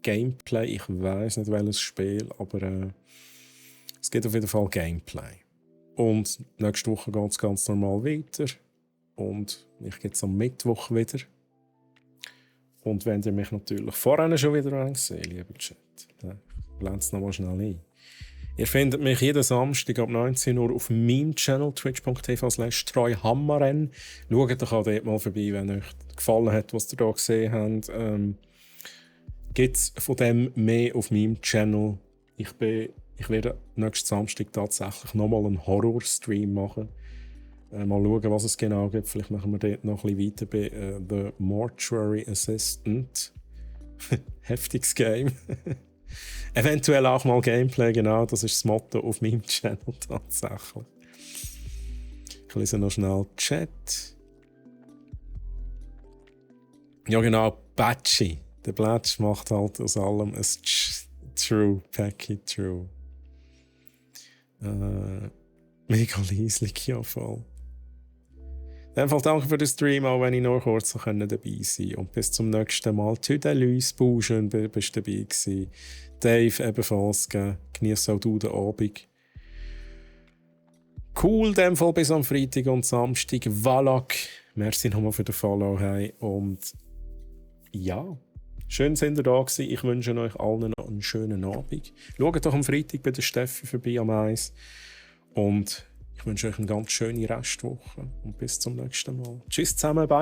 Gameplay. Ich weiß nicht, welches Spiel, aber es gibt auf jeden Fall Gameplay. Und nächste Woche geht es ganz normal weiter. Und mich gibt es am Mittwoch wieder. Und wenn ihr mich natürlich vorher schon wieder sehen, lieber Chat, dann blende es nochmal schnell ein. Ihr findet mich jeden Samstag ab 19 Uhr auf meinem Channel twitch.tv/treuhammerren. Schaut doch auch dort mal vorbei, wenn euch gefallen hat, was ihr hier gesehen habt. Gibt es von dem mehr auf meinem Channel. Ich werde nächsten Samstag tatsächlich nochmal einen Horror-Stream machen. Mal schauen, was es genau gibt. Vielleicht machen wir dort noch ein bisschen weiter bei The Mortuary Assistant. Heftiges Game. Eventuell auch mal Gameplay, genau. Das ist das Motto auf meinem Channel tatsächlich. Ich lese noch schnell Chat. Ja genau, Batchy. Der Blatsch macht halt aus allem ein True, Packy True. Mega leislich, ja voll. In dem Fall danke für den Stream, auch wenn ich nur kurz dabei sein konnte. Und bis zum nächsten Mal. Tüdelüs, Bau, schön bist du dabei gewesen. Dave ebenfalls, genieß auch du den Abend. Cool, in dem Fall bis am Freitag und Samstag. Valak, merci nochmal für den Follow. Hey. Und ja, schön sind ihr da gewesen. Ich wünsche euch allen noch einen schönen Abend. Schaut doch am Freitag bei der Steffi vorbei am Eis. Und ich wünsche euch eine ganz schöne Restwoche und bis zum nächsten Mal. Tschüss zusammen, bye.